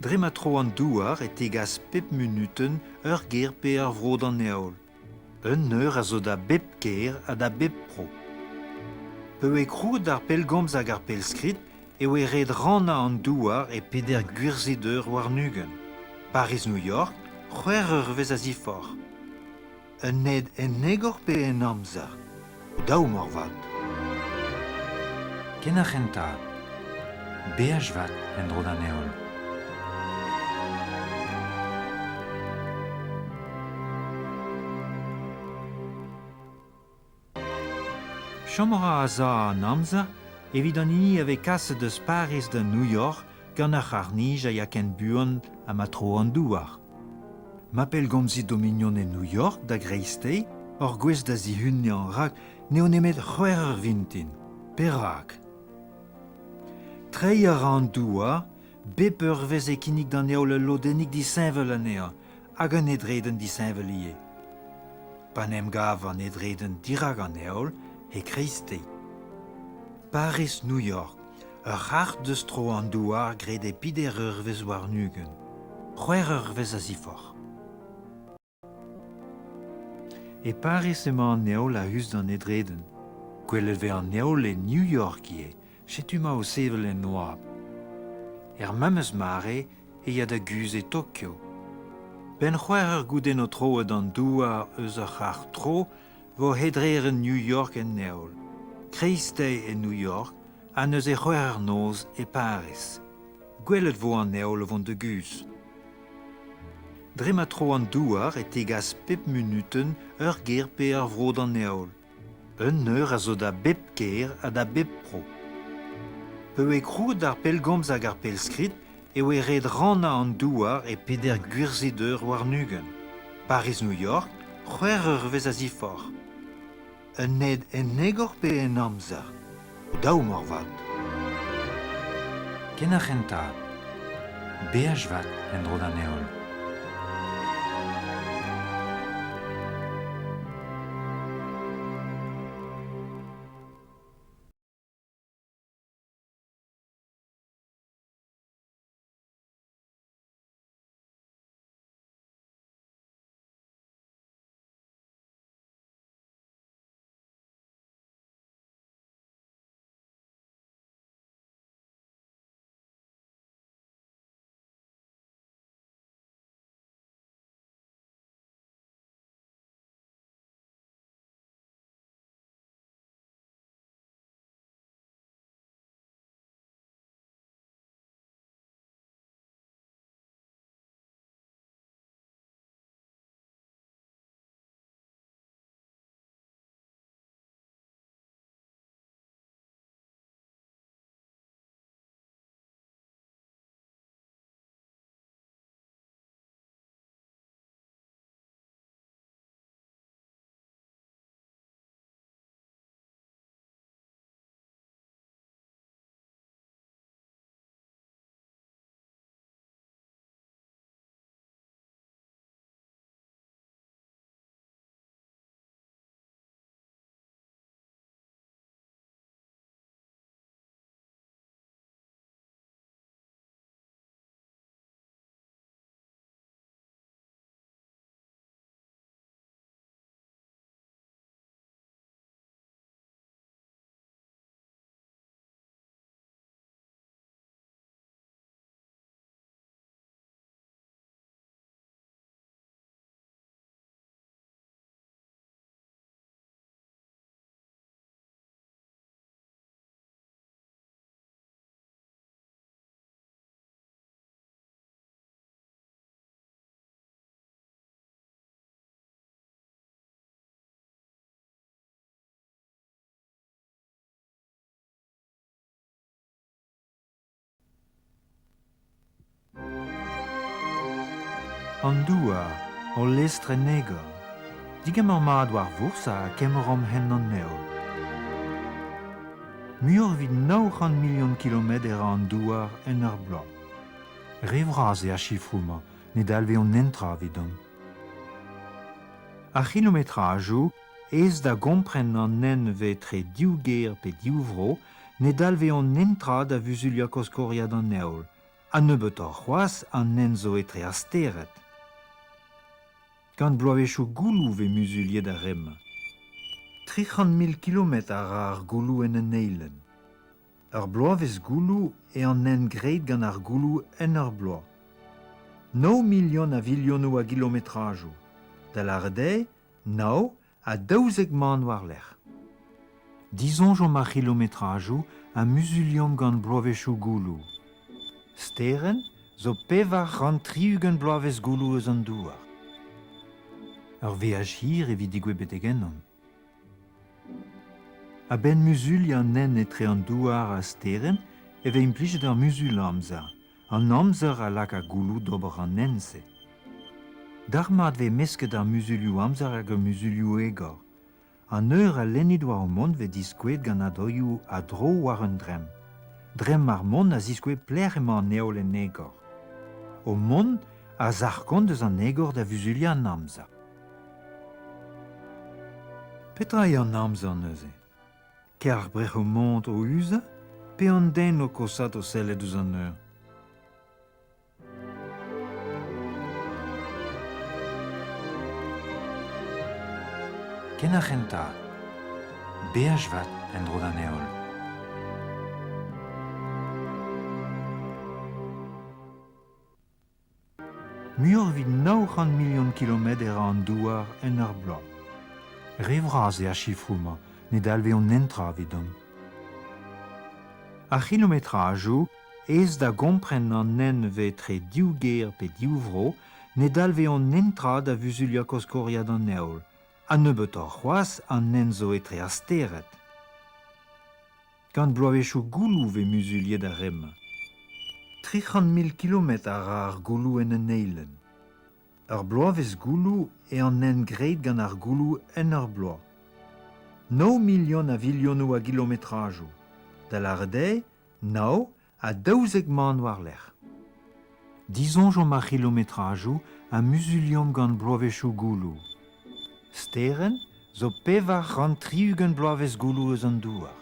Dre ma tro an douar e tegas pep munutenn ur gêr pe ur vro d'an heol. Un eur a zo da bep kêr ha da bep bro. Pa oe krouet ar pellgomz hag ar pellskrid e oe ret rannañ an douar e peder gwirzid eur warn-ugent. Pariz-New York, c'hwec'h eurvezh a-ziforc'h. Un hed en egor pe en amzer? Daou moarvat. Ken ar c'hentañ. Beaj vat en-dro d'an heol. Chom a ra a-sav an amzer evit an hini a vez kaset eus Pariz da New York gant ar c'harr-nij a ya ken buan ha ma tro an douar. Ma pellgomzit d'ho mignon e New York da greisteiz oc'h gouest da zihuniñ rak n'eo nemet c'hwec'h eur vintin. Perak? Treiñ a ra an douar, bep eurvezh e kinnig d'an heol ul lodennig disheñvel anezhañ hag un hedredenn disheñvel ivez. Pa 'n em gav an hedredenn dirak an heol e kreisteiz. Pariz New York, ur c'hart deus tro an douar graet e peder eurvezh warn-ugent. C'hwec'h eurvezh a-ziforc'h. E Pariz emañ an heol a-us d'an hedredenn. Gwelet 'vez an heol e New York ivez, setu 'ma o sevel en oabl. Er memes mare e ya da guzh e Tokyo. Benn c'hwec'h eur goude 'no troet an douar eus ur c'harr-tro 'vo hedrerenn New York en heol. Kreisteiz e New York ha neuze c'hwec'h eur noz e Pariz. Gwelet 'vo an heol o vont da guzh. Dre ma tro an douar e tegas pep munutenn ur gêr pe ur vro d'an heol. Un eur a zo da bep kêr ha da bep bro. Pa oe krouet ar pellgomz hag ar pellskrid e oe ret rannañ an douar e peder gwerzhid eur warn-ugent. Pariz-New York, c'hwec'h eurvezh a-ziforc'h. Un hed en egor pe en amzer? Daou moarvat. Ken ar c'hentañ. Beaj vat en-dro d'an heol. An douar, hol lestr en egor. Digemer mat war vourzh ha kemeromp hent an heol. Muioc'h evit 900 milion kilometr e ra an douar en ur bloaz. Re vras eo ar sifroù-mañ, ne dalveont netra evidon. Ar c'hilometrajoù, aes da gompren an hent etre div gêr pe div vro, ne dalveont netra da vuzuliañ koskoriad an heol, ha nebeutoc'h c'hoazh an hent zo etre ar stered. Gant bloavezhioù gouloù 'vez muzuliet ar re-mañ. 300 000 kilometr a ra ar gouloù en un eilenn. Ur bloavezh gouloù eo an hent graet gant ar gouloù en ur bloaz. Nav milion a vilionoù a gilometrajoù, da lâret eo nav ha 12 man war-lerc'h. Disoñjomp ar c'hilometrajoù ha muzuliomp gant bloavezhioù gouloù. Sterenn zo 460 bloavezh gouloù eus an Douar. Ur veaj hir evit degouezh betek ennon. A-benn muzuliañ an hent etre an Douar ha Sterenn e vez implijet ar muzul-amzer. An amzer a lak ar gouloù d'ober an hent-se. Dalc'hmat 'vez mesket ar muzulioù-amzer hag ar muzulioù-egor. An eur a lennit war ho mont 'vez diskouezet gant adoioù a-dro war un dremm. Dremm ar mont a ziskouez pelec'h emañ an heol en egor. Ho mont a zarkont eus an egor da vuzuliañ an amzer. Petra eo an amzer neuze? Kelc'h brec'h-mont o uzañ pe an den o kosaat o sellet ouzh an eur? Ken ar c'hentañ. Beaj vat en-dro d'an heol. Muioc'h evit 900 milion kilometr e ra an Douar en ur bloaz. Re vras eo ar sifroù-mañ, ne dalveont netra evidomp. Ar c'hilometrajoù, aes da gompren an hent etre div gêr pe div vro, ne dalveont netra da vuzuliañ koskoriad an heol, ha nebeutoc'h c'hoazh an hent zo etre ar stered. Gant bloavezhioù gouloù 'vez muzuliet ar re-mañ. 300 000 kilometr a ra ar gouloù en un eilenn. Ur bloavezh gouloù eo an hent graet gant ar gouloù en ur bloaz. Nav milion a vilionoù a gilometrajoù, da lâret eo nav ha 12 man war-lerc'h. Disoñjomp ar c'hilometrajoù ha muzuliomp gant bloavezhioù gouloù. Sterenn zo 460 bloavezh gouloù eus an Douar.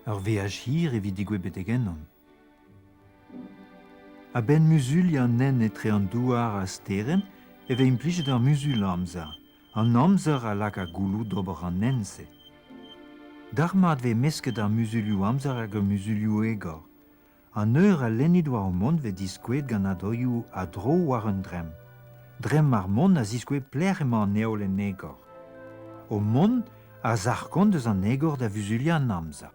Ur veaj hir evit degouezh betek ennon. A-benn muzuliañ an hent etre an Douar ha Sterenn e vez implijet ar muzul amzer. An amzer a lak ar gouloù d'ober an hent-se. Dalc'hmat 'vez mesket ar muzulioù amzer hag ar muzulioù egor. An eur a lennit war ho mont 'vez diskouezet gant adoioù a-dro war un dremm. Dremm ar mont a ziskouez pelec'h emañ an heol en egor. Ho mont a zalc'h kont eus an egor da vuzuliañ an amzer.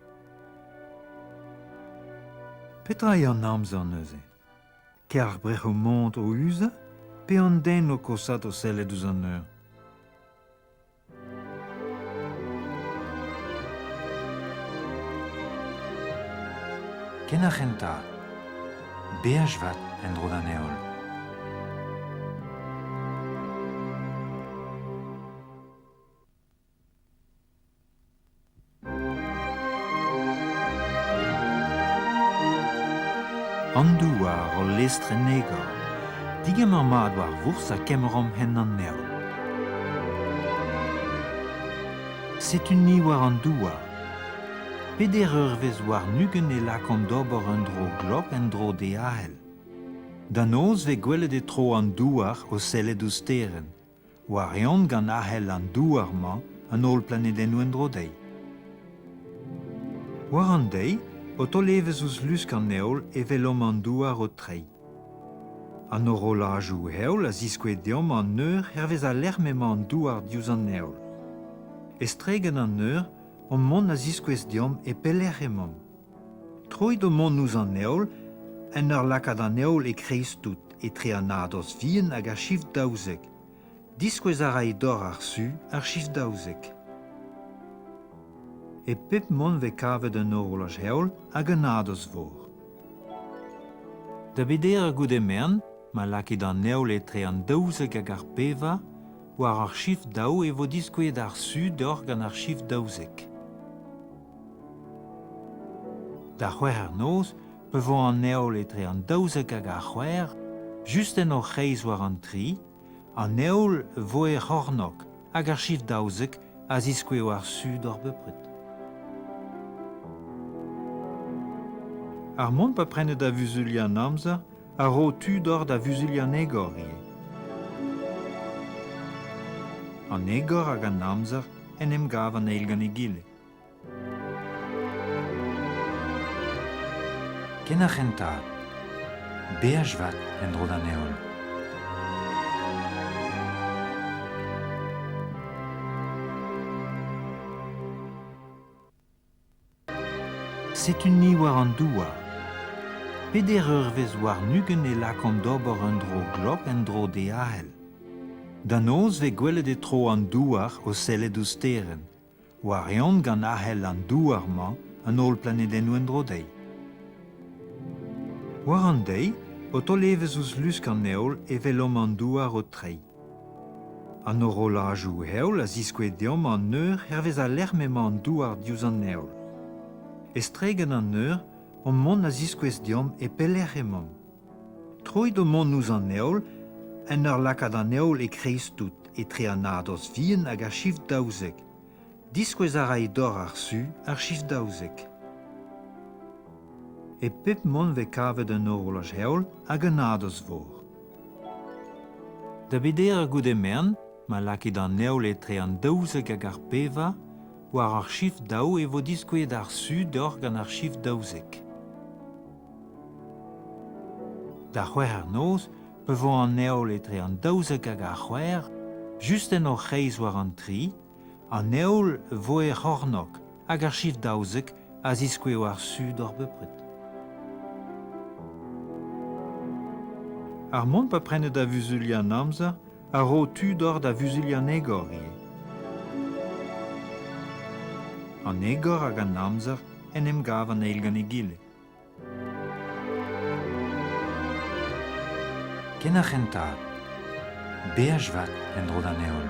Petra eo an amzer neuze? Kelc'h-brec'h ho mont o uzañ pe an den o kosaat o sellet ouzh an eur? Ken ar c'hentañ. Beaj vat en-dro d'an heol. An douar o lestr en egor. Digemer mat war vourzh ha kemeromp hent an heol. Setu ni war an douar. Peder eurvezh warn-ugent e lakaomp d'ober un dro glok en-dro d'e ahel. Da noz 'vez gwelet e tro an douar o sellet ouzh sterenn. War-eeun gant ahel an Douar-mañ an holl planedennoù en-dro dezhi. War an deiz, o taol evezh ouzh lusk an heol e welomp an Douar o treiñ. An horolajoù heol a ziskouez deomp an eur hervez al lec'h m'emañ an Douar diouzh an heol. Estreget an eur, hon mont a ziskouez deomp e pelec'h emaomp. Troit ho mont ouzh an heol en ur lakaat an heol e-kreiz-tout, etre an nadoz vihan hag ar chifr 12. Diskouez a ray dor ar su ar chifr 12. E pep mont 'vez kavet un horolaj heol hag un nadoz-vor. Da beder eur goude merenn, ma lakit an heol etre an 12 hag ar pevar, war ar chifr daou e vo diskouezet ar su deoc'h gant ar chifr 12. Da c'hwec'h eur noz, pa vo an heol etre an 12 hag ar c'hwec'h, just en o c'hreiz war an tri, an heol 'vo er c'hornôg hag ar chifr 12 a ziskouezo ar su d'hor bepred. Ar mont pa prenet da vuzuliañ an amzer a ro tu deoc'h da vuzuliañ an egor ivez. An egor hag an amzer en em gav an eil gant egile. Ken ar c'hentañ. Beaj vat en-dro d'an heol. Setu ni war an douar. Peder eurvezh warn-ugent e lakaomp d'ober un dro glok en-dro d'e ahel. Da noz 'vez gwelet e tro an douar o sellet ouzh sterenn. War-eeun gant ahel an Douar-mañ an holl planedennoù en-dro dezhi. War an deiz, o taol evezh ouzh lusk an heol e welomp an Douar o treiñ. An horolajoù heol a ziskouez deomp an eur hervez al lec'h m'emañ an Douar diouzh an heol. Estreget an eur, hon mont a ziskouez deomp e pelec'h emaomp. Troit ho mont ouzh an heol en ur lakaat an heol e-kreiz-tout, etre an nadoz vihan hag ar chifr 12. Diskouez a ray dor ar su ar chifr 12. E pep mont 'vez kavet un horolaj heol hag un nadoz-vor. Da beder eur goude merenn, Ma lakit an heol etre an 12 hag ar pevar, war ar chifr daou e vo diskouezet ar su deoc'h gant ar chifr 12. Da c'hwec'h ar noz, pa vo an heol etre an 12 hag ar c'hwec'h, just en o c'hreiz war an tri, An heol vo er c'hornôg hag ar chifr 12 a ziskouezo ar su deoc'h bepred. Ar mont pa prenet da vuzuliañ an amzer a ro tu deoc'h da vuzuliañ an egor ivez. An egor hag an amzer en em gav an eil gant egile. Ken ar c'hentañ, beaj vat en-dro d'an heol.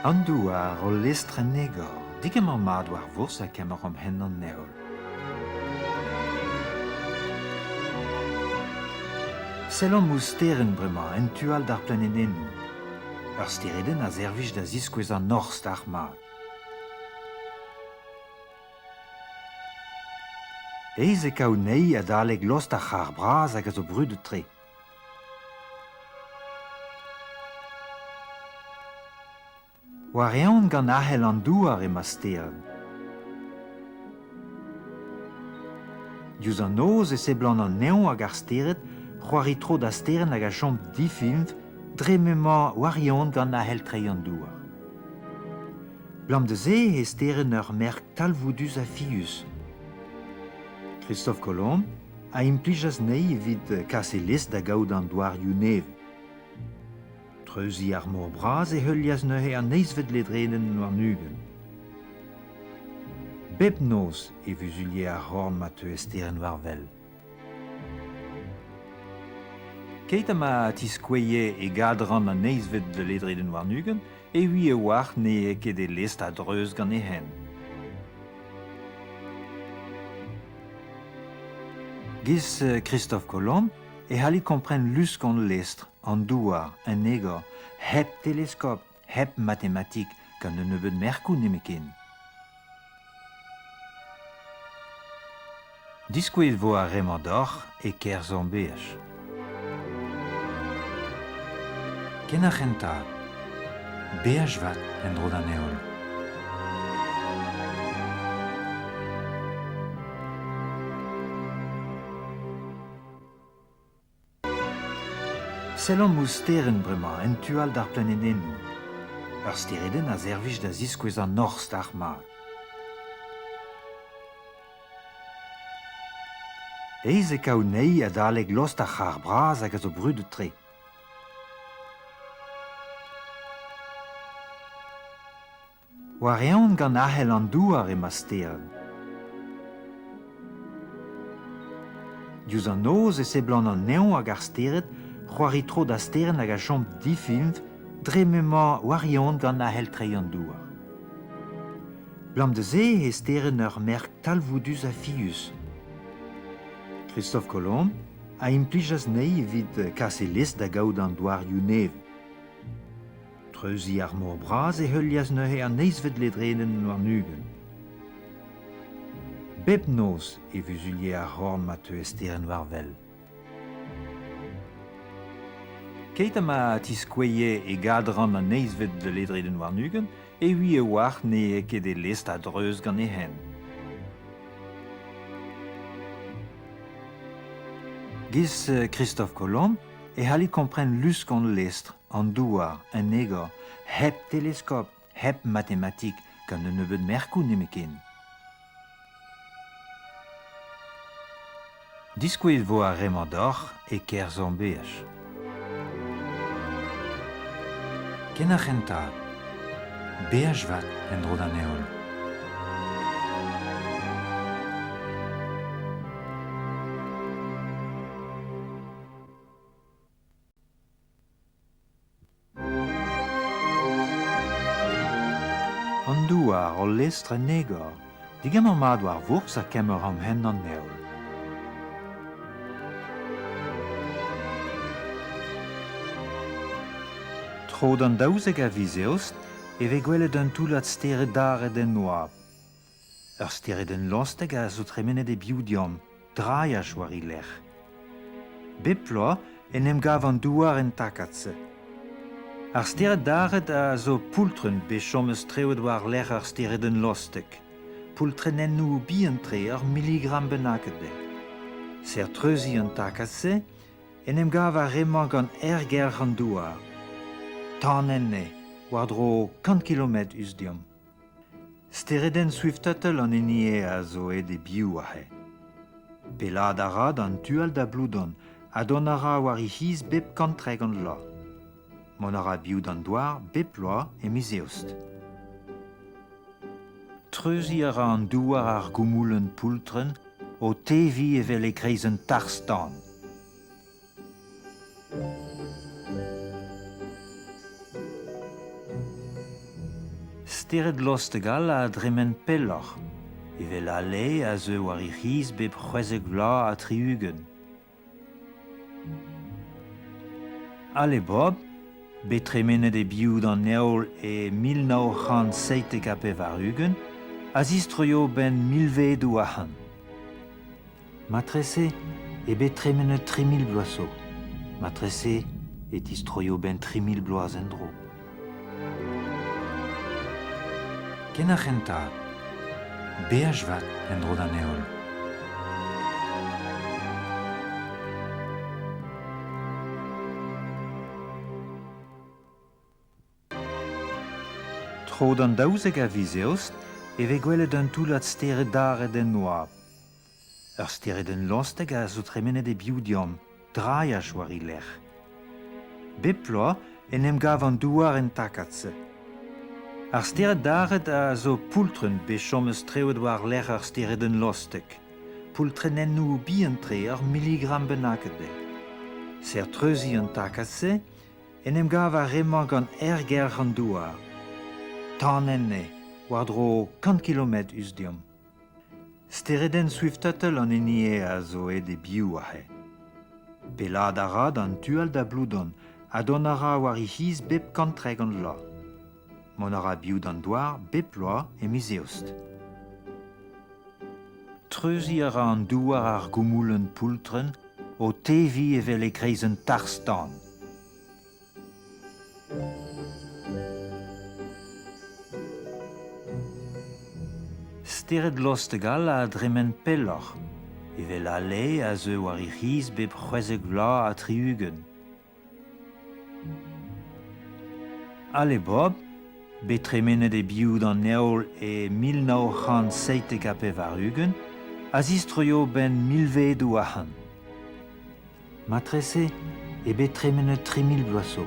An douar o lestr en egor, degemer mat war vourzh ha kemeromp hent an heol. Sellomp ouzh sterenn bremañ en tu all d'ar planedennoù. Ur steredenn a servij da ziskouez an norzh d'ar mat. Aes eo kaout anezhi adalek lost ar c'harr bras hag a zo brudet-tre. War-eeun gant ahel an douar emañ sterenn. Diouzh an noz e seblant an neñv hag ar stered c'hoari tro da sterenn hag a chom difiñv dre m'emañ war-eeun gant ahel treiñ an douar. Abalamour da se e sterenn ur merk talvoudus ha fius. Christophe Colomb a implijas anezhi evit kas e lez da gaout an douarioù nevez. Treuziñ ar mor bras e heulias neuze an eizhvet ledredenn warn-ugent. Bep noz e vuzulie ar c'horn ma teue sterenn war wel. Keit ha ma tiskouezhe e gadran an eizhvet ledredenn warn-ugent e ouie a-walc'h n'eo ket e lestr a-dreuz gant e hent. Giz Christophe Colomb e c'hallit kompren lusk hon lestr, an douar, an egor, hep teleskop, hep matematik, gant un nebeud merkoù nemetken. Diskouezet e vo ar re-mañ deoc'h e-kerzh hor beaj. Ken ar c'hentañ, beaj vat en-dro d'an heol. Sellomp ouzh sterenn bremañ en tu all d'ar planedennoù. Ur steredenn a servij da ziskouez an norzh d'ar mat. Aes eo kaout anezhi adalek lost ar c'harr bras hag a zo brudet-tre. War-eeun gant ahel an douar emañ sterenn. Diouzh an noz e seblant an neñv hag ar stered c'hoari tro da sterenn hag a chom difiñv dre m'emañ war-eeun gant ahel treiñ an douar. Abalamour da se e sterenn ur merk talvoudus ha fius. Christophe Colomb a implijas anezhi evit kas e lez da gaout an douarioù nevez. Treuziñ ar mor bras e heulias neuze an eizhvet ledredenn warn-ugent. Bep noz e vuzulie ar c'horn ma teue sterenn war wel. Keit ha ma tiskouezhe e gadran an eizhvet ledredenn warn-ugent e ouie a-walc'h n'eo ket e lestr a-dreuz gant e hent. Giz Christophe Colomb e c'hallit kompren lusk hon lestr an douar, en egor, hep teleskop, hep matematik, gant un nebeud merkoù nemetken. Diskouezet e vo ar re-mañ deoc'h e-kerzh hor beaj. Ken ar c'hentañ, beaj vat en-dro d'an heol. An douar, ul lestr en egor, degemer mat war vourzh ha kemer an hent an heol. Tro d'an 12 a viz Eost e vez gwelet un toullad stered daret en oabl. Ur steredenn lostek a zo tremenet e-biou deomp, drailhaj war he lerc'h. Bep bloaz en em gav an douar en takad-se. Ar stered daret a zo poultrenn bet chomet strewet war-lerc'h ar steredenn lostek. Poultrenennoù bihan-tre ur miligramm bennaket dezhe. Serr treuziñ an takad-se en em gav ar re-mañ gant aergelc'h an douar. Tan enne, war-dro kant kilometr us deomp. Steredenn Swift-Tuttle an hini eo a zo aet e-biou aze. Pellaat a ra d'an tu all da Bloudon ha dont a ra war he c'hiz bep 130 vloaz. Mont a ra e-biou d'an douar bep bloaz e miz Eost. Treuziñ a ra an douar ar goumoulenn poultrenn o teviñ evel e-kreiz un tarzh-tan. Stered lostek all a dremen pelloc'h, evel Halley a zeu war he c'hiz bep 16 vloaz ha 60. Halley Bob, bet tremenet e-biou d'an heol e 1997, a zistroio 'benn milvedoù ac'hann. Matrese eo bet tremenet 3000 bloaz zo. Matrese e tistroio 'benn 3000 bloaz en-dro. Ken ar c'hentañ, beaj vat en-dro d'an heol. Tro d'an 12 a viz Eost e vez gwelet un toullad stered daret en oabl. Ur steredenn lostek a zo tremenet e-biou deomp, drailhaj war he lerc'h. Bep bloaz en em gav an douar en takad-se. Ar stered daret a zo poultrenn bet chomet strewet war-lerc'h ar steredenn lostek. Poultrenennoù bihan-tre ur miligramm bennaket dezhe. Serr treuziñ an takad-se En em gav ar re-mañ gant aergelc'h an douar. Tan enne, war-dro kant kilometr us deomp. Steredenn Swift-Tuttle an hini eo a zo aet e-biou aze. Pellaat a ra d'an tu all da Bloudon ha dont a ra war he c'hiz bep 130 vloaz. Mont a ra e-biou d'an douar bep bloaz e miz Eost. Treuziñ a ra an douar ar goumoulenn poultrenn o teviñ evel e-kreiz un tarzh-tan. Stered lostek all a dremen pelloc'h, evel Halley a zeu war he c'hiz bep 16 vloaz ha 60. Ale Bob, bet tremenet e-biou d'an heol e 1997, a zistroio 'benn milvedoù ac'hann. Matrese eo bet tremenet 3000 bloaz zo.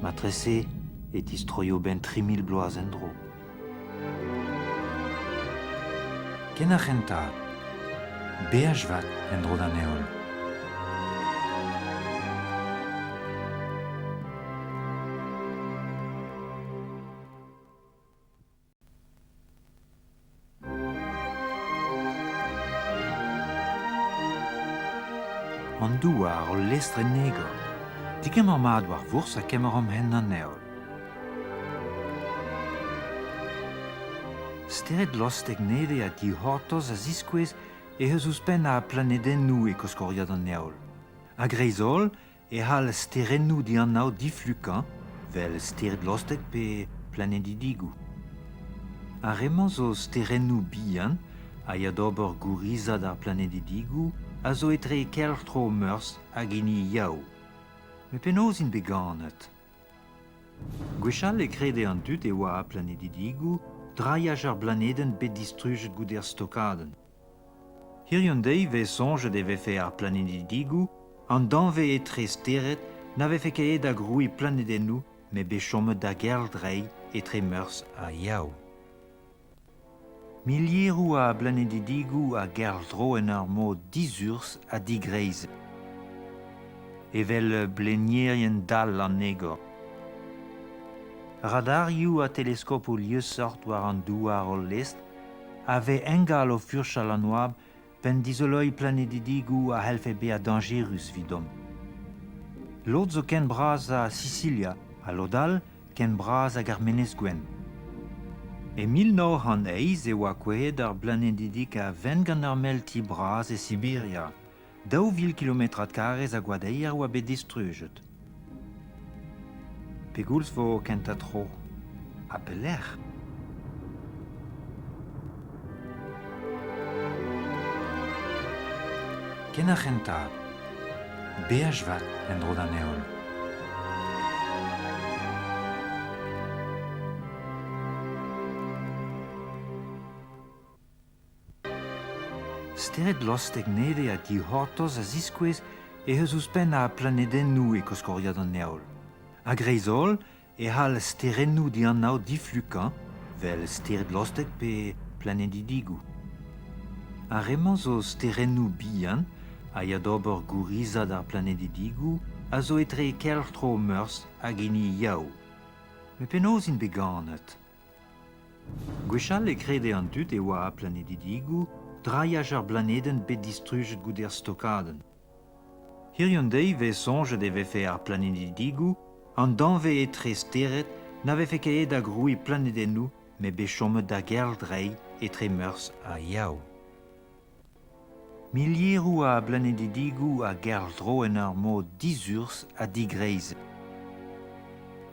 Matrese e tistroio 'benn 3000 bloaz en-dro. Ken ar c'hentañ, beaj vat en-dro d'an heol. An douar, ul lestr en egor. Degemer mat war vourzh ha kemeromp hent an heol. Stered lostek nevez ha dic'hortoz a ziskouez eh eus ouzhpenn a planedennoù e koskoriad an Heol. A-greiz-holl e c'hall sterennoù dianav diflukañ, 'vel stered lostek pe planedidigoù. Ar re-mañ zo sterennoù bihan a ya d'ober gourizad ar planedidigoù a zo etre kelc'htro Meurzh hag hini Yaou. Met penaos int bet ganet? Gwechall e krede an dud e oa planedidigoù drailhaj ar blanedenn bet distrujet goude ar stokadenn. Hiziv-an-deiz e vez soñjet e vefe ar planedidigoù an danvez etre stered na vefe ket aet da grouiñ planedennoù met bet chomet da gerldreiñ etre Meurzh ha Yaou. Milieroù a blanedidigoù a gerldro en ur mod dizurzh ha digreiz, evel blenierien dall an egor. Radarioù ha teleskopoù liessort war an douar hol lestr a vez ingal o furchal an oabl 'benn dizoloiñ planedidigoù a c'hellfe bezañ dañjerus evidomp. Lod zo ken bras ha Sisilia. ha lod all ken bras hag ar Menez Gwenn. E 1908 e oa kouezhet ar blanedidig a-vent gant ur mell ti bras e Sibiria. 2000 kilometrad karrez a goadeier a oa bet distrujet. Pegoulz 'vo kentañ tro? Ha pelec'h? Ken ar c'hentañ. Beaj vat en-dro d'an heol. Stered lostek nevez ha dic'hortoz a ziskouez eh eus ouzhpenn a planedennoù e koskoriad an Heol. A-greiz-holl e c'hall sterennoù dianav diflukañ, 'vel stered lostek pe planedidigoù. Ar re-mañ zo sterennoù bihan a ya d'ober gourizad ar planedidigoù a zo etre kelc'htro Meurzh hag hini Yaou. Met penaos int bet ganet? Gwechall e krede an dud e oa planedidigoù drailhaj ar blanedenn bet distrujet goude ar stokadenn. Hiziv-an-deiz e vez soñjet e vefe ar planedidigoù an danvez etre stered na vefe ket aet da grouiñ planedennoù met bet chomet da gerldreiñ etre Meurzh ha Yaou. Milieroù a blanedidigoù a gerzh-dro en ur mod dizurzh ha digreizet,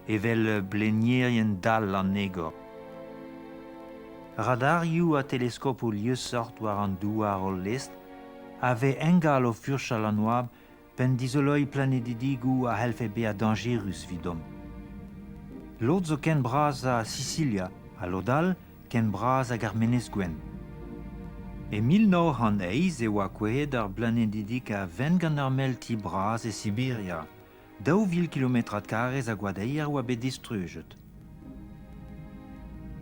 evel blenierien dall an egor. Radarioù ha teleskopoù liesseurt war an douar hol lestr a vez ingal o furchal an oabl 'Benn dizoloiñ planedidigoù a c'hellfe bezañ dañjerus evidomp. Lod zo ken bras ha Sisilia ha lod all ken bras hag ar Menez Gwenn. E 1908 e oa kouezhet ar blanedidig a-vent gant ur mell ti bras e Sibiria. 2000 kilometrad karrez a goadeier a oa bet distrujet.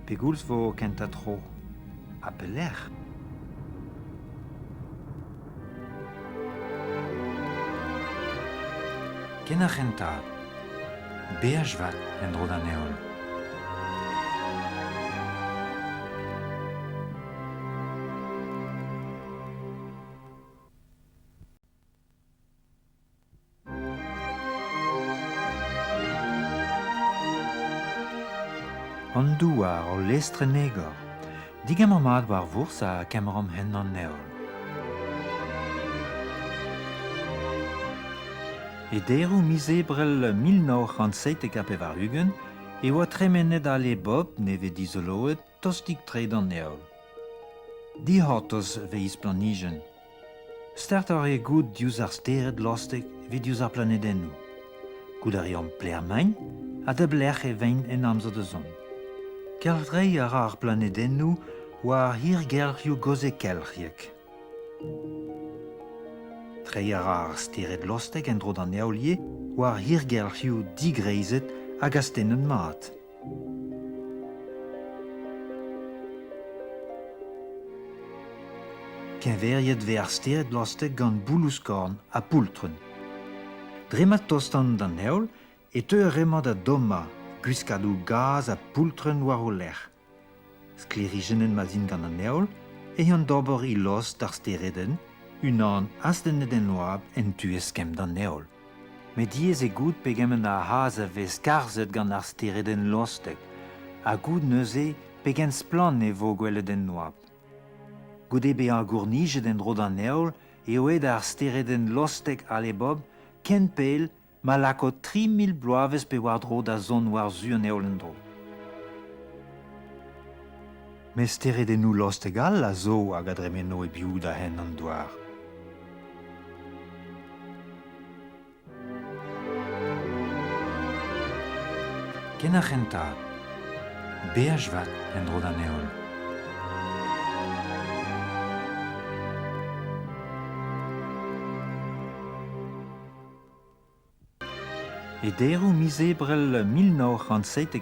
Pegoulz 'vo kentañ tro? Ha pelec'h? Ken ar c'hentañ. Beaj vat en-dro d'an heol. An douar, ul lestr en egor. Digemer mat war vourzh ha kemeromp hent an heol. E deroù miz Ebrel 1997 e oa tremenet Ale Bob, nevez dizoloet, tostik-tre d'an heol. Dic'hortoz 'vez splanijenn. Startoc'h eo goût diouzh ar stered lostek evit diouzh ar planedennoù. Goût a reomp pelec'h emaint ha da belec'h e veint en amzer da zont. Kelc'hdreiñ a ra ar planedennoù war hirgelc'hioù gozek-kelc'hiek. Treiñ a ra ar stered lostek en-dro d'an heolier war hirgelc'hioù digreizet hag astennet mat. Keñveriet 'vez ar stered lostek gant bouloù-skorn ha poultrenn. Dre ma tostan d'an heol e teu ar re-mañ da dommañ gwiskadoù gaz ha poultrenn war o lerc'h. Sklêrijennet ma'z int gant an heol eh an d'ober he lost d'ar steredenn, unan astennet en oabl en tu eskemm d'an heol. Met diaes eo goût pegement a c'haz a vez skarzhet gant ar steredenn lostek ha goût neuze pegen splann e vo gwelet en oabl. Goude bezañ gournijet en-dro d'an heol eo aet ar steredenn lostek Hale-Bopp ken pell ma lako 3000 bloavezh pe war-dro da zont war-zu an heol en-dro. Met steredennoù lostek all a zo hag a dremeno e-biou da hent an douar. Ken ar c'hentañ. Beaj vat en-dro d'an heol. E deroù miz Ebrel 1997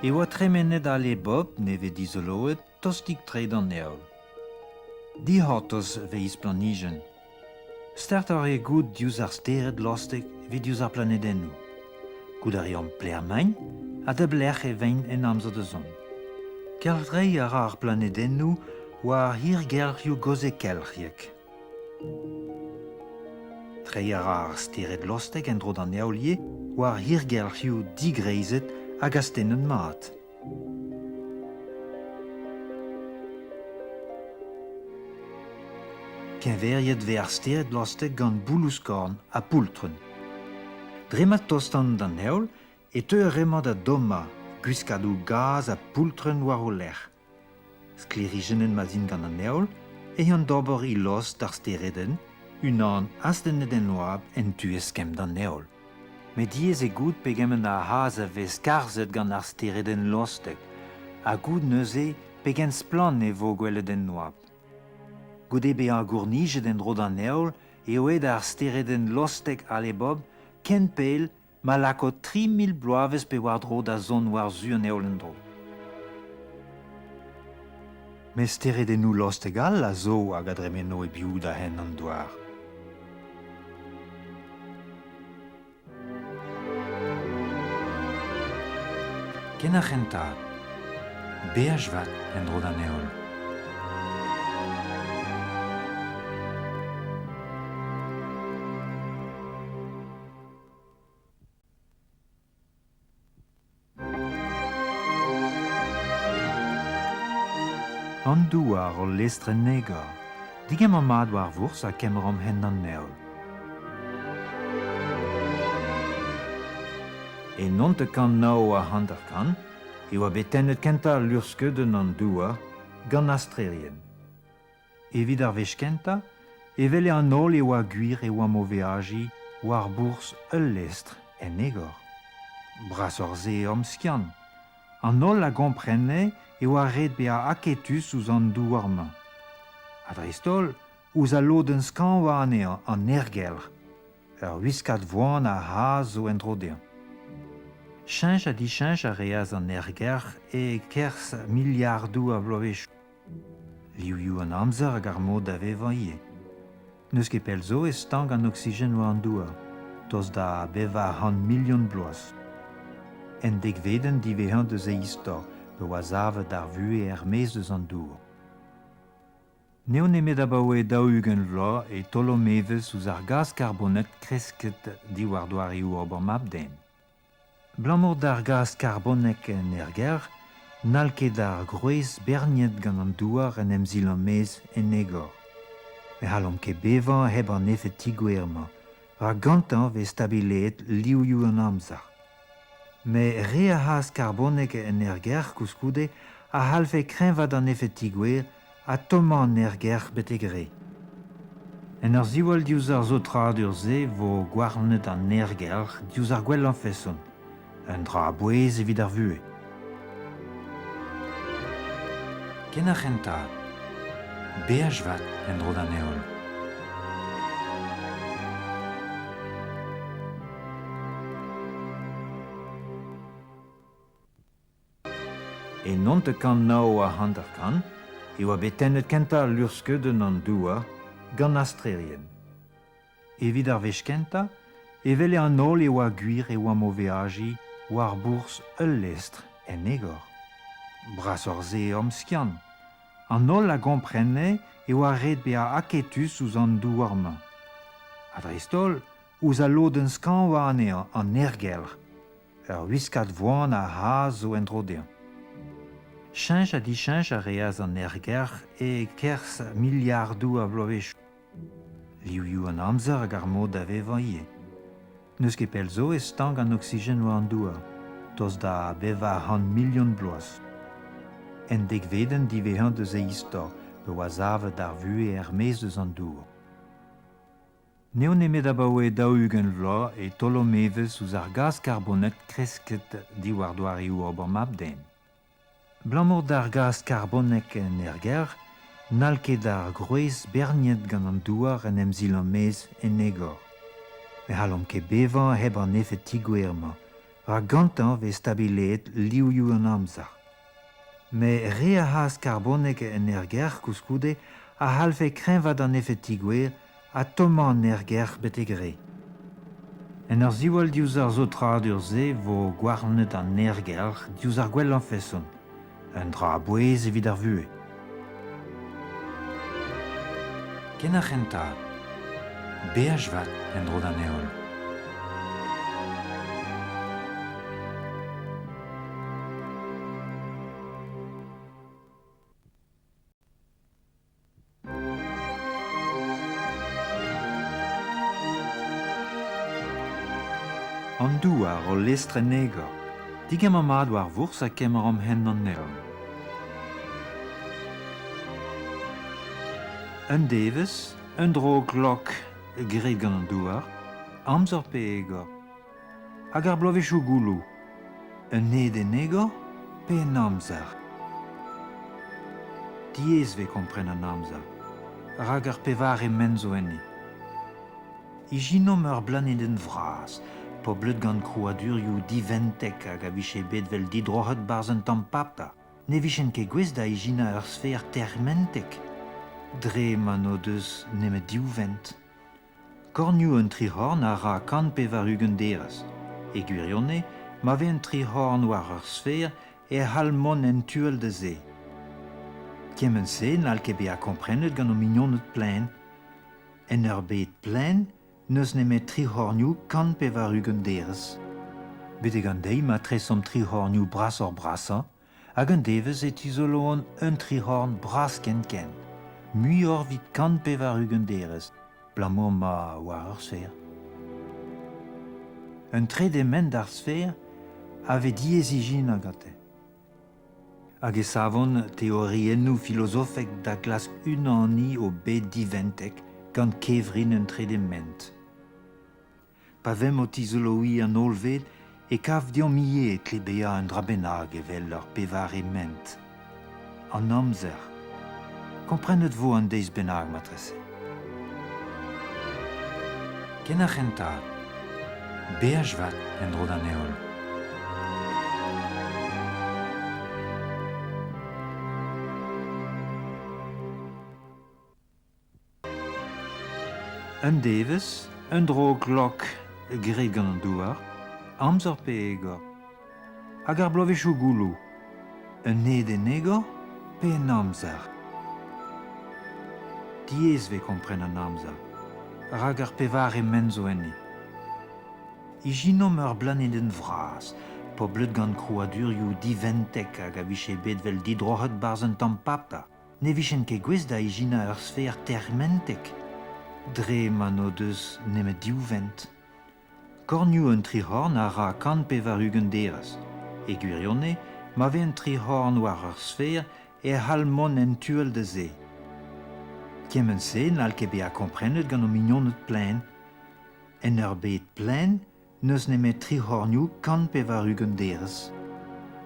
e oa tremenet Ale Bob, nevez dizoloet, tostik-tre d'an heol. Dic'hortoz 'vez splanijenn. Startoc'h eo goût diouzh ar stered lostek evit diouzh ar planedennoù. Goût a reomp pelec'h emaint ha da belec'h e veint en amzer da zont. Kelc'hdreiñ a ra ar planedennoù war hirgelc'hioù gozek-kelc'hiek. Treiñ a ra ar stered lostek en-dro d'an heolier war hirgelc'hioù digreizet hag astennet mat. Keñveriet vez ar stered lostek gant bouloù-skorn ha poultrenn. Dre ma tostan d'an heol e teu ar re-mañ da dommañ gwiskadoù gaz ha poultrenn war o lerc'h. Sklêrijennet ma'z int gant an heol ez an d'ober he lost d'ar steredenn, unan astennet en oabl en tu eskemm d'an heol. Met diaes eo goût pegement a c'haz a vez skarzhet gant ar steredenn lostek ha goût neuze pegen splann e vo gwelet en oabl. Goude bezañ gournijet en-dro d'an heol eo aet ar steredenn lostek Hale-Bopp ken pell ma lako 3000 bloavezh pe war-dro da zont war-zu an heol en-dro. Met steredennoù lostek all a zo hag a dremeno e-biou da hent an douar. Ken ar c'hentañ, beaj vat en-dro d'an heol. An douar ul lestr en egor. Degemer mat war vourzh ha kemeromp hent an heol. E 1959 e oa bet tennet kentañ luc'hskeudenn an douar gant astrerien. Evit ar wech kentañ e wele an holl e oa gwir e oamp o veajiñ war bourzh ul lestr en egor. Brasoc'h-se eo amskiant. An holl a gomprene e oa ret bezañ aketus ouzh an douar-mañ. Ha dreist-holl ouzh al lodenn skañvañ anezhañ, an aergelc'h. Ur wiskad voan a c'haz zo en-dro dezhañ. Cheñch ha dicheñch a reas an aergelc'h e-kerzh miliardoù a vloavezhioù. Livioù an amzer hag ar mod da vevañ ivez. N'eus ket pell zo e stank an oksigen war an douar, tost da 400 milion bloaz. En dekvedenn diwezhañ deus e istor pa oa savet ar vuhez er-maez eus an dour. N'eo nemet abaoe 40 vloaz e taolomp evezh ouzh ar gaz karbonet kresket diwar doareoù ober mab-den. Abalamour d'ar gaz karbonek en aergelc'h n'hall ket ar gwrez berniet gant an douar en em silañ maez en egor. Ne c'hallomp ket bevañ hep an efed ti-gwer-mañ, rak gantañ 'vez stabilaet livioù an amzer. Met re a c'haz karbonek en aergelc'h koulskoude a c'hallfe kreñvaat an efed ti-gwer ha tommañ an aergelc'h betek re. En ur ziwall diouzh ar saotradur-se 'vo gouarnet an aergelc'h diouzh ar gwellañ feson. Un dra a-bouez evit ar vuhez. Ken ar c'hentañ, beaj vat en-dro d'an heol. E 1959 e oa bet tennet kentañ luc'hskeudenn an Douar gant astrerien. Evit ar wech kentañ e wele an holl e oa gwir e oamp o veajiñ war bourzh ul lestr en egor. Brasoc'h-se eo amskiant. An holl a gomprene e oa ret bezañ aketus ouzh an douar-mañ. Ha dreist-holl ouzh al lodenn skañvañ anezhañ, an aergelc'h. Ur wiskad voan a c'haz zo en-dro dezhañ. Cheñch ha dicheñch a reas an aergelc'h e-kerzh miliardoù a vloavezhioù. Livioù an amzer hag ar mod da vevañ ivez. N'eus ket pell zo e stank an oksigen war an douar, tost da 400 milion bloaz. En dekvedenn diwezhañ deus e istor pa oa savet ar vuhez er-maez eus an dour. N'eo nemet abaoe 40 vloaz e taolomp evezh ouzh ar gaz karbonet kresket diwar doareoù ober mab-den. Abalamour d'ar gaz karbonek en aergelc'h n'hall ket ar gwrez berniet gant an douar en em silañ maez en egor. Ne c'hallomp ket bevañ hep an efed ti-gwer-mañ, rak gantañ 'vez stabilaet livioù an amzer. Met re a c'haz karbonek en aergelc'h koulskoude a c'hallfe kreñvaat an efed ti-gwer ha tommañ an aergelc'h betek re. En ur ziwall diouzh ar saotradur-se 'vo gouarnet an aergelc'h diouzh ar gwellañ feson. Un dra a-bouez evit ar vuhez. Ken ar c'hentañ, beaj vat en-dro d'an heol. An douar o lestr en egor. Digemer mat war vourzh ha kemeromp hent an heol. Un devezh, un dro glok graet gant an douar, amzer pe egor. Hag ar bloavezhioù gouloù, un hed en egor pe en amzer? Diaes 'vez kompren an amzer, rak ar pevare ment zo enni. Ijinomp ur blanedenn vras, poblet gant krouadurioù diventek hag a vije bet 'vel didroc'het 'barzh un tamm paper. Ne vijent ket gouest da ijinañ ur sfer termentek, dre ma n'o deus nemet div vent. Kornioù un tric'horn a ra 180 derez. E gwirionez, ma vez un tric'horn war ur sfer e c'hall mont en tu all da se. Kement-se n'hall ket bezañ komprenet gant ho mignoned plaen. En ur bed plaen n'eus nemet tric'hornioù 180 derez. Betek an deiz ma tresomp tric'hornioù brasoc'h-brasañ hag un devezh e tizoloont un tric'horn bras ken-ken, muioc'h evit 180 derez, abalamour ma oa ur sfer. Un trede ment d'ar sfer a vez diaes ijinañ gante. Hag e savont teoriennoù filozofek da glask unaniñ o bed diventek gant kevrin un trede ment. Pa vemp o tizoloiñ an hollved e kav deomp ivez e tle bezañ un dra bennak evel ur pevare ment. An amzer. Komprenet 'vo un deiz bennak marteze. Ken ar c'hentañ. Beaj vat en-dro d'an heol. Un devezh, un dro glok graet gant an douar, amzer pe egor. Hag ar bloavezhioù gouloù, un hed en egor pe en amzer? Diaes 'vez kompren an amzer, rak ar pevare ment zo enni. Ijinomp ur blanedenn vras, poblet gant krouadurioù diventek hag a vije bet 'vel didroc'het 'barzh un tamm paper. Ne vijent ket gouest da ijinañ ur sfer termentek, dre ma n'o deus nemet div vent. Kornioù un tric'horn a ra 180 derez. E gwirionez, ma vez un tric'horn war ur sfer e c'hall mont en tu all da se. Kement-se n'hall ket bezañ komprenet gant ho mignoned plaen. En ur bed plaen N'eus nemet tric'hornioù 180 derez.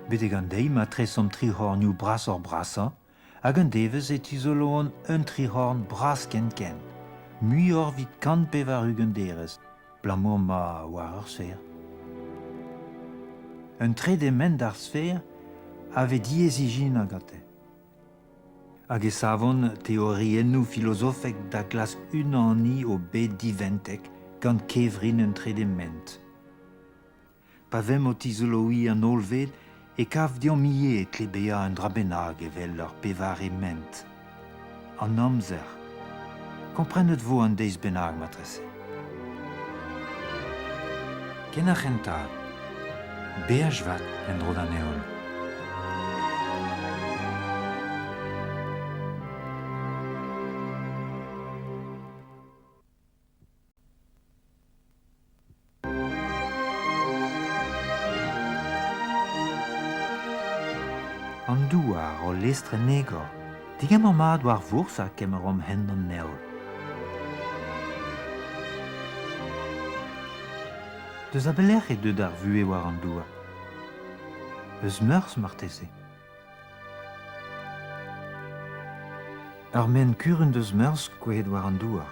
Betek an deiz ma tresomp tric'hornioù brasoc'h-brasañ, hag un devezh e tizoloont un tric'horn bras ken-ken, muioc'h evit 180 derez, abalamour ma oa ur sfer. Un trede ment d'ar sfer a vez diaes ijinañ gante. Hag e savont teoriennoù filozofek da glask unaniñ o bed diventek gant kevrin un trede ment. Pa vemp o tizoloiñ an hollved e kav deomp ivez e tle bezañ un dra bennak evel ur pevare ment. An amzer. Komprenet 'vo un deiz bennak marteze. Ken ar c'hentañ. Beaj vat en-dro d'an heol. An douar o lestr en egor. Degemer mat war vourzh ha kemeromp hent an heol. Deus a belec'h eo deuet ar vuhez war an douar? Eus Meurzh marteze. Ur maen-kurun deus Meurzh kouezhet war an douar.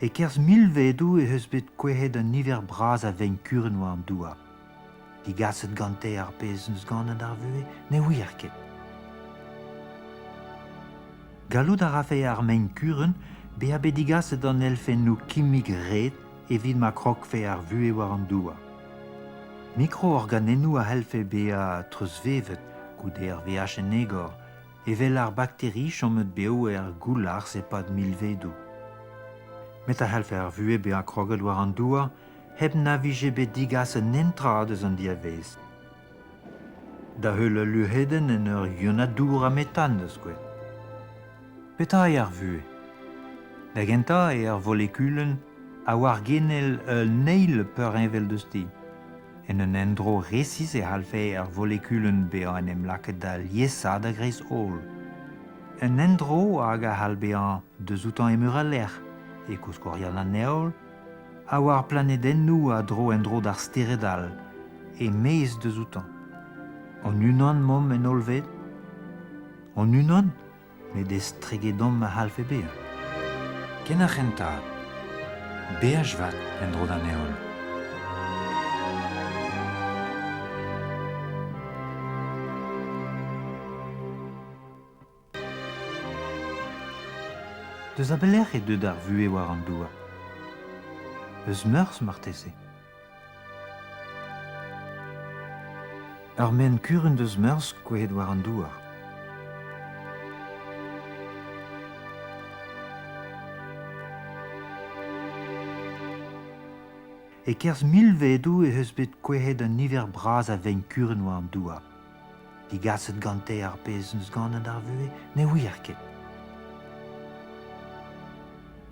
E-kerzh milvedoù eh eus bet kouezhet un niver bras a vein-kurun war an douar. Digaset gante ar pezh 'neus ganet ar vuhez ne ouier ket. Gallout a rafe ar mein-kurun bezañ bet digaset d'an elfennoù kimik ret evit ma krogfe ar vuhez war an douar. Mikroorganennoù a c'hellfe bezañ treuzvevet goude ar veaj en egor, evel ar bakteri chomet bev er goularz e-pad milvedoù. Met a c'hellfe ar vuhez bezañ kroget war an douar hep na vije bet digaset netra deus an diavaez. Da heul ul luc'hedenn en ur yonad dour ha metan da skouer. Petra eo ar vuhez? Da gentañ eo ar volekulenn a oar genel un eil peurheñvel deus-te. En un endro resis e c'hallfe ar volekulenn bezañ en em lakaet da liesaat a-greiz-holl. Un endro hag a c'hall bezañ deus outañ e meur a lec'h, e koskoriad an heol, ha war planedennoù a dro en-dro d'ar stered all, e-maez deus outañ. Hon-unan 'momp en hollved? Hon-unan? Met estregedomp a c'hallfe bezañ. Ken ar c'hentañ, beaj vat en-dro d'an heol. Deus a belec'h eo deuet ar vuhez war an douar? Eus Meurzh marteze. Ur maen-kurun deus Meurzh kouezhet war an douar. E-kerzh milvedoù eh eus bet kouezhet un niver bras a vein-kurun war an douar. Digaset gante ar pezh 'neus ganet ar vuhez ne ouier ket.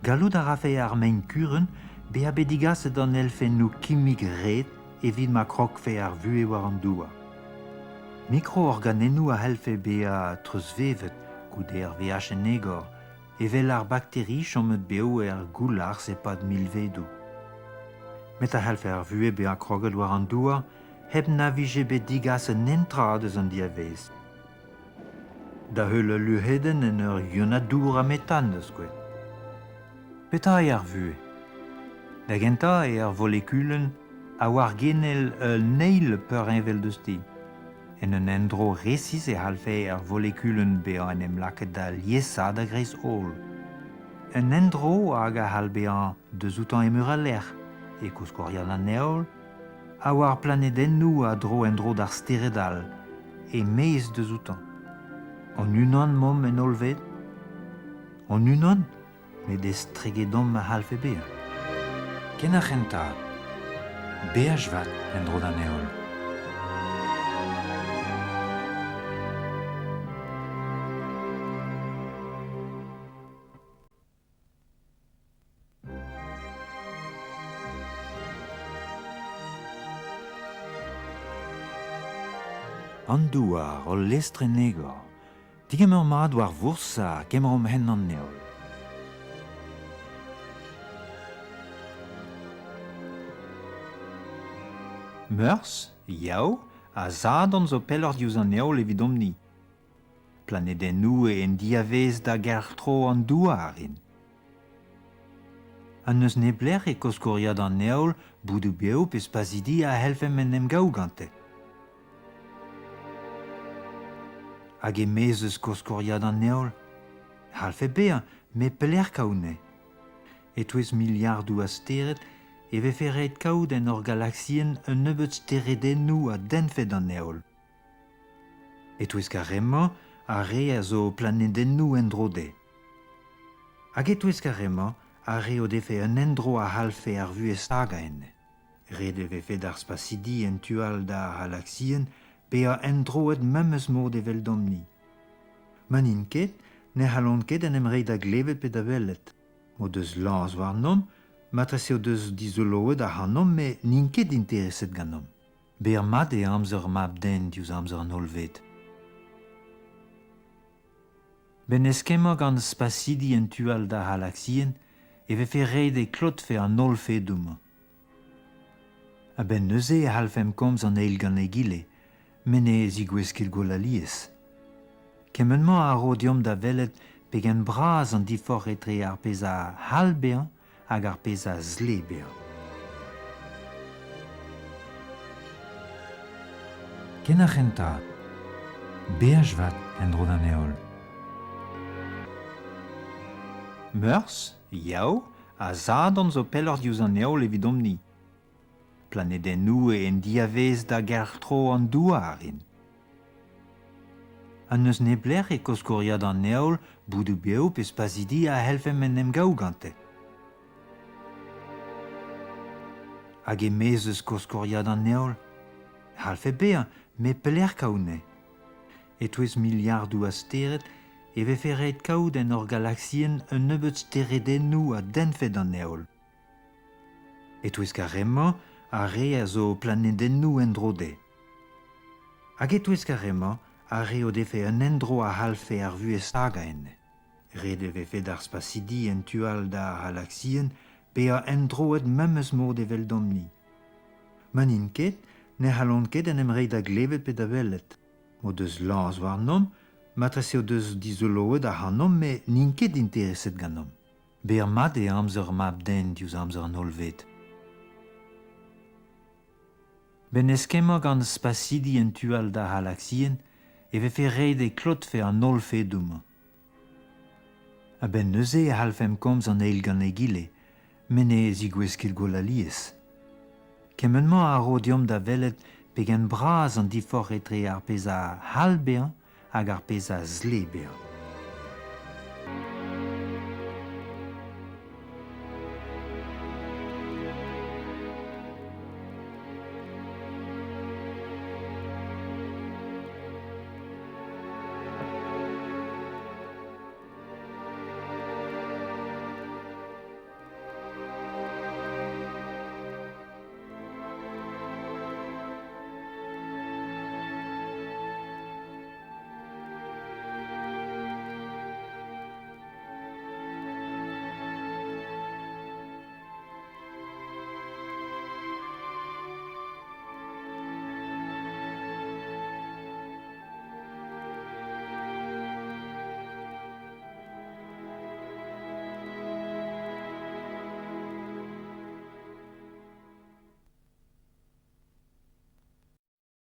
Gallout a rafe ar mein-kurun bezañ bet digaset d'an elfennoù kimik ret evit ma krogfe ar vuhez war an douar. Mikroorganennoù a c'hellfe bezañ treuzvevet goude ar veaj en egor, evel ar bakteri chomet bev er goularz e-pad milvedoù. Met a c'hellfe ar vuhez bezañ kroget war an douar hep na vije bet digaset netra deus an diavaez. Da-heul ul luc'hedenn en ur yonad dour ha metan da skouer. Petra eo ar vuhez? Da gentañ eo ar volekulenn a oar genel un eil peurheñvel deus te. En un endro resis e c'hallfe ar volekulenn bezañ en em lakaet da liesaat a-greiz-holl. Un endro hag a c'hall bezañ deus outañ e meur a lec'h, e koskoriad an heol, ha war planedennoù a dro en-dro d'ar stered all, e-maez deus outañ. Hon-unan 'momp en hollved? Hon-unan? Met estregedomp a c'hallfe bezañ. Ken ar c'hentañ, beaj vat en-dro d'an heol. An douar, ul lestr en egor. Degemer mat war vourzh ha kemeromp hent an heol. Meurzh, Yaou ha Sadorn zo pelloc'h diouzh an heol evidomp-ni. Planedennoù en diavaez da gelc'htro an Douar int. Ha n'eus neblec'h e koskoriad an heol boudoù bev pe spazhidi a c'hellfemp en em gaout gante. Hag e-maez eus koskoriad an heol c'hallfe bezañ, met pelec'h kaout anezhe? E-touez miliardoù a stered e vefe ret kaout en hor galaksienn un nebeud steredennoù a dennfe d'an heol. E-touesk ar re-mañ, ar re a zo planedennoù en-dro dezhe. Hag e-touesk ar re-mañ, ar re o defe un endro a c'hallfe ar vuhez stagañ enne. Ret e vefe d'ar spasidi en tu all d'ar c'halaksienn bezañ endroet memes mod eveldomp-ni. Ma n'int ket, ne c'hallont ket en em reiñ da glevet pe da welet. M'o deus lañs warnomp, matrese o deus dizoloet ac'hanomp met n'int ket intereset ganeomp. Berr-mat eo amzer mab-den diouzh amzer an hollved. 'Benn eskemmañ gant spasidi en tu all d'ar c'halaksienn e vefe ret e klotfe an holl fedoù-mañ. A-benn neuze e c'hallfemp komz an eil gant egile, met ne zigouez ket gwall alies. Kement-mañ a ro deomp da welet pegen bras an diforc'h etre ar pezh a c'hall bezañ hag ar pezh a zle bezañ. Ken ar c'hentañ, beaj vat en-dro d'an heol. Meurzh, Yaou ha Sadorn zo pelloc'h diouzh an heol evidomp-ni. Planedennoù en diavaez da gelc'htro an Douar int. Ha n'eus neblec'h e koskoriad an heol boudoù bev pe spazhidi a c'hellfemp en em gaout gante. Hag e-maez eus koskoriad an heol c'hallfe bezañ, met pelec'h kaout anezhe? E-touez miliardoù a stered e e vefe ret kaout en hor galaksienn un nebeud steredennoù a dennfe d'an heol. E-touesk ar re-mañ, ar re a zo planedennoù en-dro dezhe. Hag e-touesk ar re-mañ, ar re o defe un endro a c'hallfe ar vuhez stagañ enne. Ret e vefe d'ar spasidi en tu all d'ar c'halaksienn bezañ endroet memes mod eveldomp-ni. Ma n'int ket, ne c'hallont ket en em reiñ da glevet pe da welet. M'o deus lañs warnomp, matrese o deus dizoloet ac'hanomp met n'int ket intereset ganeomp. Berr mat eo amzer mab-den diouzh amzer an hollved. 'Benn eskemmañ gant spasidi en tu all d'ar c'halaksienn e vefe ret e klotfe an holl fedoù-mañ. A-benn neuze e c'hallfemp komz an eil gant egile, met ne zigouez ket gwall alies. Kement-mañ a ro deomp da welet pegen bras an diforc'h etre ar pezh a c'hall bezañ hag ar pezh a zle bezañ.